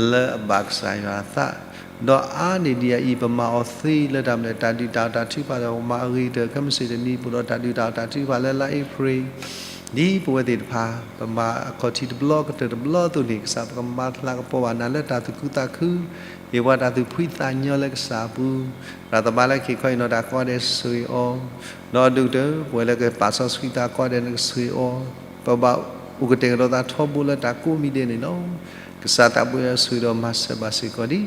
လၢအဘၣ်ကစၢ်ယွၤအသး ဒီးအါန့ၢ်ဒံးအံၤ ပမၤအီၤသ့လၢတၢ်မနုၤလဲၣ် တၢ်ဒုၣ်တၢ်အီၣ်တၢ်ထုကဖၣ်ဒီး ပမၤအဂ့ၤကတၢၢ်ခဲမုၢ်ဆ့ၣ်တနံၤ ပအိၣ်ဒီးတၢ်ဒုၣ်တၢ်အီၣ်တၢ်ထုကဖၣ်လၢလါအ့ဖြ့ၣ် ဒ်ပဝဲသ့ၣ်တဖၣ် ပမၤအခီၣ်ထံးတဘျီကတၢၢ်တဘျီအသိးန့ၣ် ကစၢ်ပကမၤသလၢကပီၤဘၣ်နၤလၢတၢ်သူၣ်ခုသးခု ဟ့ၣ်ပှၤတၢ်သူၣ်ဖှံသးညီလၢကစၢ်အပူၤ ရၤသးဘါလၢခံခီအံၤနီၢ်တၢ်ကိးဂၤဒဲးဆိၣ်ဂ့ၤအီၤ ဒီးအဒိၣ်ကတၢၢ် ပဝဲလၢကပာ်စီဆှံသးကိးဂၤဒဲးနကဆိၣ်ဂ့ၤအီၤ ပဘၣ်အိၣ်ကတဲာ်ကတီၤသးထီဘိလၢတၢ်ကိးမံၤဒဲးန့ၣ်လီၤ. ကစၢ်သးဘိယွၤဆိၣ်ဂ့ၤဒီးမၤစၢၤဘၣ်စ့ၢ်ကီးဒံး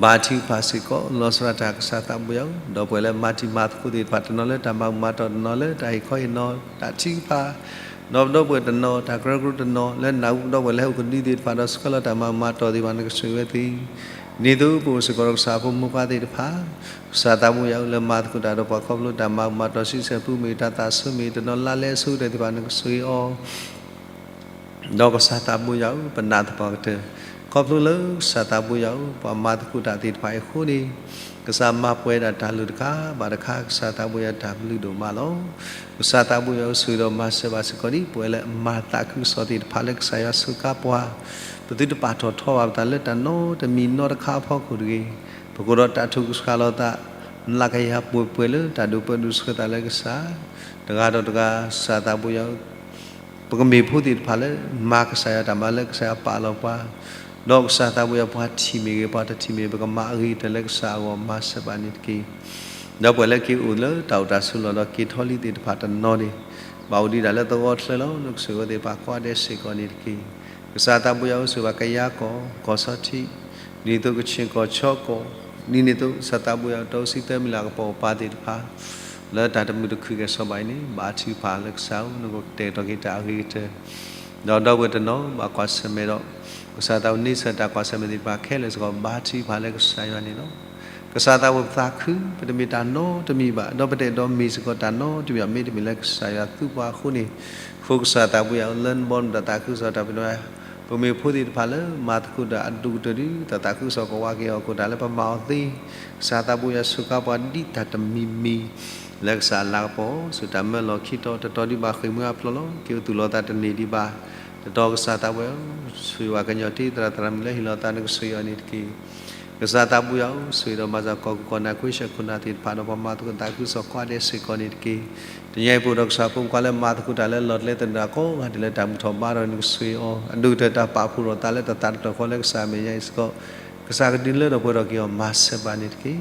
ဘါထုကဖၣ်စ့ၢ်ကီး လီၤဆီဒၣ်တၢ်ကစၢ်သးဘိယွၤဧၢ ဒီပုၢ်ဝဲၢ်လၢမၤတံၤမၤသကိးသ့ၣ်တဖၣ် တနီၤလၢတၢ်မၤဘူၣ်မၤတီၢ် တနီၤလၢတၢ်ဟ့ၣ်ခီဟ့ၣ်နီၤ တၢ်ထုကဖၣ် ဒီးပဒီပုၢ်ဝဲၢ်တနီၤ တၢ်ကရၢကရိတနီၤ လၢနၢ်ဟူပဒီပုၢ်ဝဲၢ်လၢဟဲအိၣ်ကဒုသ့ၣ်တဖၣ် ဒီးဆှၢလီၤတၢ်မၤဘူၣ်မၤတီၢ်သ့ၣ်တဖၣ် နကဆိၣ်ဂ့ၤဝဲသ့ၣ် ဒ်သိးပအိၣ်စ့ၢ်ကီးဒီးကစၢ်ဖိမုၣ်ဖိခွါသ့ၣ်တဖၣ်, ကစၢ်သးဘိယွၤဧၢ လၢမၤသကိးတၢ်ဒီးပှၤခီဖျိတၢ်မၤမၤတီၢ်ဆံဆဲၣ်ပူမ့ၢ်တၢ်သးဆၢမ့ၢ်တနီၤလါလဲအဆိကတၢၢ်သ့ၣ်တဖၣ် နကဆိၣ်ဂ့ၤအီၤ ဒီးကစၢ်သးဘိယွၤဧၢ ပနာ်သပှၢ်ကတၢၢ်, ခီဖျိလၢကစၢ်သးဘိယွၤဧၢ ပှၤမၤသကိးတၢ်သ့ၣ်တဖၣ်အံၤအဃိန့ၣ်, ကစၢ်မၤပှဲၤဒၣ်တၢ်လိၣ်တခါဘၣ်တခါ ကစၢ်သးဘိယွၤတၢ်ဘျုးဒိၣ်မးလီၤ. ကစၢ်သးဘိယွၤဧၢ ဆိၣ်ဂ့ၤဒီးမၤစၢၤဘၣ်စ့ၢ်ကီးဒ်ပဝဲလၢအမၤသးခုကစီၣ်သ့ၣ်တဖၣ်လၢကစၢ်ယွၤစူးကါပှၤ, ပသုတပာ်ထီၣ်ထီဘၣ်ပသးလၢတၢ်နီတမံၤနီတခါအဖီခိၣ်တဂ့ၤ, ပကအိၣ်ဒီးတၢ်ထုကဖၣ်လိာ်သး နးကယၤပှဲၤပှဲၤလၢတၢ်ဒိးပၢဒိးဆှၢသးလၢကစၢ်, တဂၤဒီးတဂၤ ကစၢ်သးဘိယွၤဧၢ ပကမ့ၢ်ဖိသ့ၣ်တဖၣ်လၢ မၤကစၢ်ယွၤတၢ်မၤလၢကစၢ်ယွၤပာ်လီၤပှၤ, ဒီးကစၢ်သးဘိယွၤပှၤထံၣ်မ့ၢ်ဂ့ၤ ပှၤတထံၣ်မ့ၢ် ပကမၤအဂ့ၤကတၢၢ်လၢကစၢ်အဂီၢ် မၤစၢၤဘၣ်န့ၣ်တက့ၢ်. ဒီးပှၤလၢက့ၤအိၣ်လၢတၢ်အိၣ်တၢ်ဆိးလီၢ်ဒီးက့ၤထီၣ်လံသ့ၣ်တဖၣ်တနီၤန့ၣ်, ဘၣ်အိၣ်ဒံးဒၣ်လၢသဝီချၢလီၤ. နကဆိၣ်ဂ့ၤဝဲသ့ၣ်တဖၣ်ကိးဂၤဒဲးစ့ၢ်ကီးန့ၣ်တက့ၢ်. ကစၢ်သးဘိယွၤဧၢ ဆိၣ်ဂ့ၤဘၣ်ကယၤကီၢ် ကီၢ်ဆီထံး, ဒ်သိးကခ့ၣ်ကီၢ်ဆီကီၢ်, ဒ်န့ၣ်အသိး ကစၢ်သးဘိယွၤဧၢ တၢ်အိၣ်ဆံသၢမံၤလၢ်ကပီၤပၤသ့ၣ်တဖၣ် လၢတၢ်တမုာ်တခုၣ်ကဲၣ်ဆိးဘၣ်အံၤန့ၣ် ဘါထုကဖၣ်လၢကစၢ်ဧၢ နကတဲာ်ကတီၤက့ၤတၢ်အဂ့ၤကတၢၢ်, ဒီးဒီပုၢ်ဝဲၢ်တနီၤဘၣ်ကွၢ်ဆၢၣ်မဲာ်ဒီး ကစၢ်သးဘိန့ဆၢၣ်တၢ်ကွၢ်ဆၢၣ်မဲာ်သ့ၣ်တဖၣ်ခဲလၢာ်စ့ၢ်ကီး ဘါထုကဖၣ်လၢကစၢ်ယွၤန့ၣ်လီၤ. ကစၢ်သးဘိပသးခု ပတမ့ၢ်တၢ်နီတမံၤဘၣ် ဒီးပတအဲၣ်ဒိးမ့ၢ်စ့ၢ်ကီးတၢ်နီတမံၤဘၣ် မ့တမ့ၢ်လၢကစၢ်ယွၤသူပှၤအဃိန့ၣ်, ဃိကစၢ်သးဘိယွၤဧၢ လၢနဘီနတၢ်သးခုကစီၣ်တၢ်ပနီၣ် ပမ့ၢ်ဖိသ့ၣ်တဖၣ်လၢမၤသကိးတၢ်အဒိၣ်ကတၢၢ်ဒီး တၢ်သးခုကစီၣ်ကဝါက့ၤအီၤ ကအိၣ်တၢ်လၢပမၤအီၤသ့, ကစၢ်သးဘိယွၤစူးကါပှၤဒ်တၢ်တမံၤမံၤ လၢကစၢ်အလၤကပီၤ စူၢ်တၢ်မၢလီၢ်ခံတီၤ တတီၤဒံးဘၣ်ဃ့ၢ်မှံဟးဖျိးလီၤ. က့ၤအိၣ်သူၣ်လီၤသးတန့ၢ်ဒံးဘၣ်, တတီၤကစၢ်သးဘိယွၤဧၢ ဆိၣ်ဂ့ၤဘၣ်ကညီတ့သရၣ်သရၣ်မုၣ်လၢဟ့ၣ်လီၤသး နကဆိၣ်ဂ့ၤအီၤန့ၣ်တက့ၢ်. ကစၢ်သးဘိယွၤဧၢ ဆိၣ်ဂ့ၤဒီးမၤစၢၤကီၢ်ခိၣ်ကီၢ်နၢ် ခွ့ၡၢၣ်ခိၣ်နၢ်သ့ၣ်တဖၣ်ဒီး ပှၤမၤသကိးသးခုကစီၣ်ကိးဂၤဒဲးစ့ၢ်ကီးန့ၣ်တက့ၢ်. တနံၤအံၤပအိၣ်ဒီးကစၢ်ဖိမုၣ်ဖိခွါလၢမၤသကိးတၢ်လၢလီၢ်ကျဲသနၢၣ်ကိးဂၤဒဲးလၢတၢ်ဘူၣ်ထီၣ်ဘါထီၣ် နကဆိၣ်ဂ့ၤအီၤ အဒိၣ်ကတၢၢ်တၢ်ပာ်ဖှိၣ်ထီၣ်သးလၢတၢ်သးတတီၢ်ဃီလၢကစၢ်အမဲာ်ညါအံၤစ့ၢ်ကီး, ကစၢ်ကဒုးလၢထီၣ်ပှဲၤထီၣ်က့ၤအီၤ မၤစၢၤဘၣ်န့ၣ်တက့ၢ်.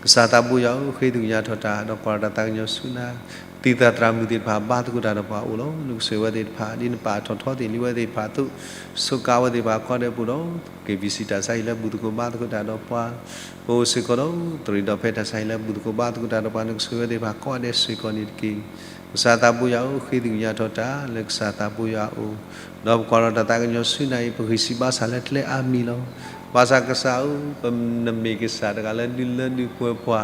ကစၢ်သးဘိယွၤဧၢ ဃ့သကွံၢ်ကညးထီၣ်တၢ် ဒီးကွၢ်ထီၣ်တၢ်သးကညီၤဆူနၤ, တံၤသရၣ်သရၣ်မုၣ်သ့ၣ်တဖၣ် ဘါသကိးတၢ်ဒီးပှၤအိၣ်လီၤ. နကဆိၣ်ဂ့ၤဝဲသ့ၣ်တဖၣ် ဒ်နပာ်ထီၣ်ထီသ့ၣ်လံဝဲသ့ၣ်တဖၣ်အသိး, စူးကါဝဲသ့ၣ်တဖၣ်ကိးဂၤဒဲးပူၤဒီး က့ၤဘံၣ်စံးတၢ်ဆါဟံၣ်လၢဘူၣ်သကိးဘါသကိးတၢ်ဒီးပှၤ, ပအိၣ်စ့ၢ်ကီးဒီး သရံးဒီးဖဲတၢ်ဆါဟံၣ်လၢဘူၣ်သကိးဘါသကိးတၢ်ဒီးပှၤ နကဆိၣ်ဂ့ၤဝဲသ့ၣ်တဖၣ်ကိးဂၤဒဲးစ့ၢ်ကီးန့ၣ်တက့ၢ်. ကစၢ်သးဘိယွၤဧၢ ဃ့သကွံၢ်ကညးထီၣ်တၢ်လၢကစၢ်သးဘိယွၤအအိၣ်, ဒီးပကွၢ်ထီၣ်တၢ်သးကညီၤဆူနၤအံၤ ပဂံၢ်စၢ်ဘါစၢ်လၢကျဲအါမံၤလီၤ. ဘၣ်ဆၣ်ကစၢ်ဧၢ ပနမ့ၢ်ကစၢ်တဂၤလၢဒုးလၢဒုးပှဲၤပှၤ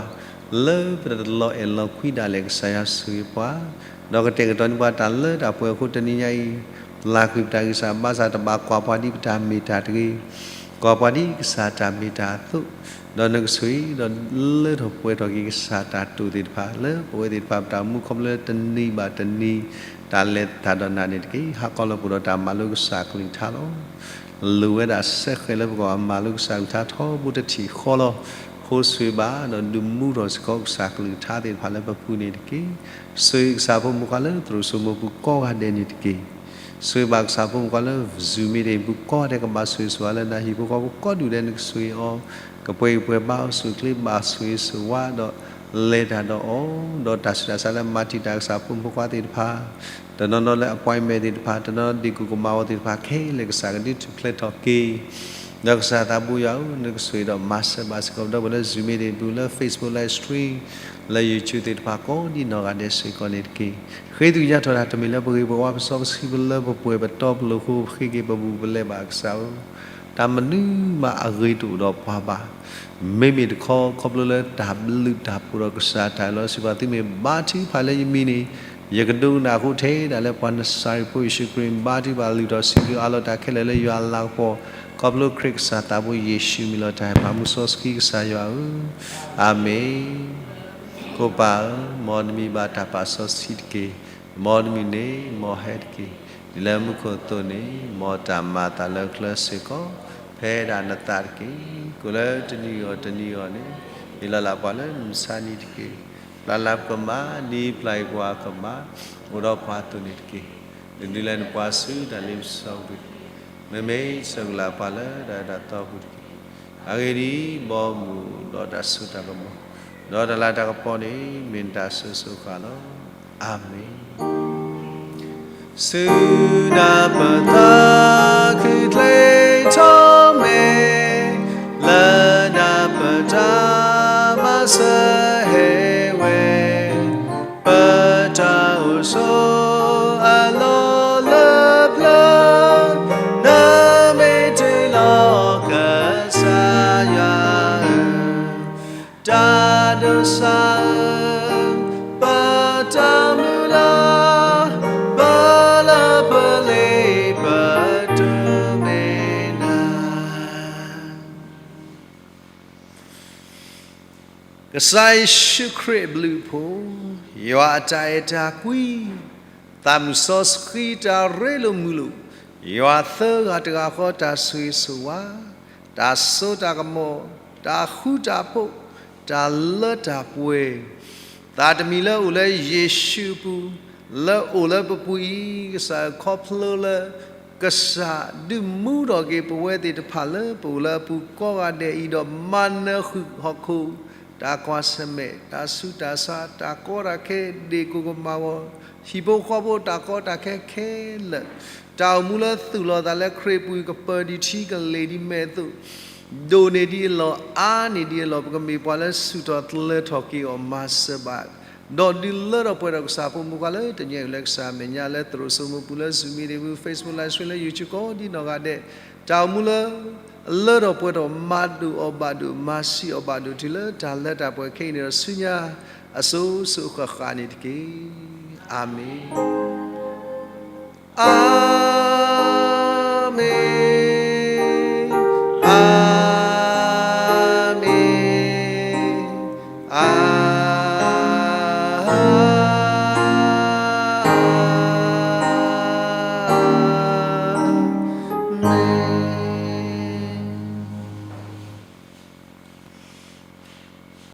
လၢပတလီၤအဲၣ်လီၤကွံဒၣ်လဲာ် ကစၢ်ယွၤဆိၣ်ဂ့ၤပှၤ, ဒီးကတဲာ်ကတီၤန့ၢ်ပှၤတၢ်လၢတၢ်ပှဲၤအဃိ တနံၤညါအံၤ ပျၢ်ကွံာ်ပတၢ်ဂံၢ်စၢ်ဘါစၢ် တဘၣ်ကွၢ်ပှၤဒ်ပတၢ်မ့ၢ်တၢ်တဂ့ၤ, ကွၢ်ပှၤဒ်ကစၢ်တၢ်မ့ၢ်တၢ်အသိး, ဒီးနကဆိၣ်ဂ့ၤ ဒီးလၢထီၣ်ပှဲၤထီၣ်က့ၤကစၢ်တၢ်တိာ်သ့ၣ်တဖၣ် လၢပဝဲသ့ၣ်တဖၣ်ပတၢ်အိၣ်မူခီဖျိလၢတနံၤဘၣ်တနံၤ တၢ်လဲၤတၢ်ဒီးနၤန့ၣ်တက့ၢ်. ဟးကီလီၤပှဲၤဒီးတၢ်မၤလိကစၢ်ကလုၢ်ကထါလီၤ. လိၣ်ဝဲဒၣ်စဲဃဲးလၢပကဘၣ်မၤလိကစၢ်ကလုၢ်ကထါထီဘိတထံၣ်ဃီလီၤ. ဃိဆိၣ်ဂ့ၤဘၣ်ဒီးဒုးမူထီၣ်စ့ၢ်ကီးကစၢ်ကလုၢ်ကထါသ့ၣ်တဖၣ်လၢပပူၤန့ၣ်တက့ၢ်. ဆိၣ်ဂ့ၤကစၢ်ဖိမုၣ်ဖိခွါလၢသရိာ်စိမိၤပူၤကိးဂၤဒဲးန့ၣ်တက့ၢ်. ဆိၣ်ဂ့ၤဘၣ်ကစၢ်ဖိမုၣ်ဖိခွါလၢ Zoom meeting ပူၤကိးဂၤဒဲး ကဘၣ်ဆိၣ်ဂ့ၤဆိၣ်ဝါလၢနၤဟံၣ်ဖိဃီဖိကိးဒူၣ်ဒဲး နကဆိၣ်ဂ့ၤအီၤ, ကပှဲၤဂံၢ်ပှဲၤဘါအီၤဆူၣ်ချ့ ဘၣ်ဆိၣ်ဂ့ၤဆိၣ်ဝါဒီး လဲၤတၢ်ဒီးအီၤ, ဒီးတၢ်ဆူးတၢ်ဆါလၢမၤတံာ်တာ်ကစၢ်ဖိမုၣ်ဖိခွါသ့ၣ်တဖၣ်, တနီၤနီၤလၢ appointment သ့ၣ်တဖၣ်, တနီၤနီၤဒ့ၣ်ကူၣ်ကမၤဝဲသ့ၣ်တဖၣ်ခဲလၢာ် ကစၢ်ကဒုးထူၣ်ဖျဲးထီၣ်က့ၤ ဒီးကစၢ်သးဘိယွၤဧၢ, နကဆိၣ်ဂ့ၤဒီးမၤစၢၤဘၣ်စ့ၢ်ကီး ဒီပုၢ်ဝဲၢ်လၢ Zoom meeting ပူၤ လၢ Facebook live stream လၢ YouTube သ့ၣ်တဖၣ်ကိးဒံးနီၢ်ဂၤဒဲးစ့ၢ်ကီးန့ၣ်တက့ၢ်. ဃ့သကွံၢ်ကညးထီၣ်တၢ်တမ့ၢ်လၢပဂ့ၤပဝါ ပစီပဆှံပလၢပပှဲၤပတီပလိၤအဃိ ပဃ့က့ၤပဘူးပလဲဘၣ်ကစၢ်ဧၢ, တၢ်မနုၤမးအဂ့ၤတအိၣ်ဒီးပှၤဘၣ်. မ့မ့ၢ်တခီ ခီဖျိလၢတၢ်ဘျုးတၢ်ဖှိၣ်ဒီးကစၢ်တၢ်အၢၣ်လီၤစံးပာ်သုမ့ၢ်ဘါထုကဖၣ်လၢယမံၤန့ၣ်, ယကဒိကနၣ်အဃိထဲဒၣ်လၢပှၤနစၤရ့းဖိယ့ၣ်ၡူးခရံာ် ဘါထုကဖၣ်လုၢ်ထီၣ်စံးဘျုးအးလီၤတၢ်ခဲလၢာ်လၢယွၤအလၤကပီၤ, ခီဖျိခရံာ်ကစၢ်သးဘိယ့ၣ်ၡူးမံၤလီၤတၢ်ဟဲဖးမူစီဆှံကစၢ်ယွၤဧၢ, အၤမ့ၣ်. ကိၣ်ပၢ်ဧၢ, မ်နမံၤဘၣ်တၢ်ပာ်စီဆှံတက့ၢ်. မ်နမုၢ်နံၤန့ၣ် မ်ဟဲတက့ၢ်. ဒ်လၢမူခိၣ်အသိးန့ၣ်, မ်တၢ်မၤအသးလၢကျဲစ့ၢ်ကီး, ဖဲဒၣ်နသးတက့ၢ်. ကိၣ်လၢတနံၤအဂီၢ်တနံၤအဂီၢ်န့ၣ်, ဟ့ၣ်လီၤလၢပှၤလၢမုၢ်ဆါနံၤတက့ၢ်. ပျၢ်လၢပကမၣ်, ဒ်ပျၢ်အံၤပှၤကမၣ်, အိၣ်ဒီးပှၤအသိးန့ၣ်တက့ၢ်. ဒုးဒုးလဲနပှၤဆူတၢ်လ့ပစီပူၤတက့ၢ်. မ့မ့ၢ်ဆၢကလၢ်ပှၤလၢတၢ်အဲၣ်တၢ်သီပူၤတက့ၢ်. အဂ့ၢ်ဒ်အံၤ, ဘီမုၢ်ဒီးတၢ်စိတၢ်ကမီၤ, ဒီးတၢ်လၤတၢ်ကပီၤန့ၣ် မ့ၢ်နတၢ်စိၤစိၤဃၣ်ဃၣ်လီၤ. အၤမ့ၣ်. စုနၢ်ပသးခုၣ်ချ့ထီၣ်မဲာ်, လၢနၢ်ပတၢ်မၤစၢၤဟဲဝဲ, ပတၢ်အိၣ်ဆိးအလီၢ်လၢပျၢၤ, နမ့ၢ်တုၤလီၤကစၢ်ယွၤ ကစၢ်ဧၢ, ပတၢ်မုၢ်လၢ်, ပလၢပလ့ပဒိးန့ၢ်နၤ. ကစၢ်ယ့ၣ်ၡူးခရံာ်အဘျုးအဖှိၣ်, ယွၤအတၢ်အဲၣ်တၢ်ကွံ, သးမုၢ်စီဆှံတၢ်ရ့လိာ်မုာ်လိာ်, ယွၤသၢဂၤတဂၤဃီတၢ်ဆိၣ်ဂ့ၤဆိၣ်ဝါ, တၢ်စိတၢ်ကမီၤ, တၢ်ဃူတၢ်ဖိး, တၢ်လၢတၢ်ပှဲၤ, သးတမံၤလၢအိၣ်လၢယ့ၣ်ၡူးအပူၤ, လၢအိၣ်လၢပပူၤအံၤ, ကစၢ်ခီဖျိလၢ ကစၢ်ဒုးမူထီၣ်က့ၤပဝဲသ့ၣ်တဖၣ်လၢပအိၣ်လၢအပူၤကိးဂၤဒဲးအံၤဒီး မၤနၢၤဃုာ်ဟီၣ်ခိၣ်, တၢ်ကွၢ်ဆၢၣ်မဲာ်, တၢ်ဆူးတၢ်ဆါ, တၢ်ကီတၢ်ခဲ, ဒ့ၣ်ကိၢ်ကမၤဂီၤ, ဟံၣ်ဖိဃီဖိတၢ်ကီတၢ်ခဲခဲလၢာ်, တၢ်အိၣ်မူလၢသူၣ်လီၤသးလၢခရံာ်အပူၤ ကပၢၤဒံးထံကလ့ၢ်ဒံးမဲာ်အသိး, ဒိၣ်န့ၢ်ဒံးအလီၢ်, အါန့ၢ်ဒံးအလီၢ်, ပကမ့ၢ်ပှၤလၢဆူၣ်ထီၣ်ကျၢၤထီၣ်က့ၤအီၤမၤစၢၤဘၣ် ဒီးဒုးလၢထီၣ်ပှဲၤထီၣ်ကစၢ်ဖိမုၣ်ခွါလၢတညါအံၤလၢကစၢ်အမဲာ်ညါလၢသရိာ်စိမိၤပူၤလၢ Zoom meeting ပူၤ Facebook live stream လၢ YouTube ကိးဒံနီၢ်ဂၤဒဲး, တၢ်အိၣ်မူလၢ လၢထီၣ်ပှဲၤထီၣ်မၤဒိၣ်အီၤဘၣ်ဒိၣ် မၤဆံးအီၤဘၣ်ဒိၣ်တုၤလၢတၢ်လၢတၢ်ပှဲၤခဲအံၤန့ၣ်ဒီးဆူညါ အစိၤစိၤဃၣ်ဃၣ်န့ၣ်တက့ၢ်. အၤမ့ၣ်. အၤ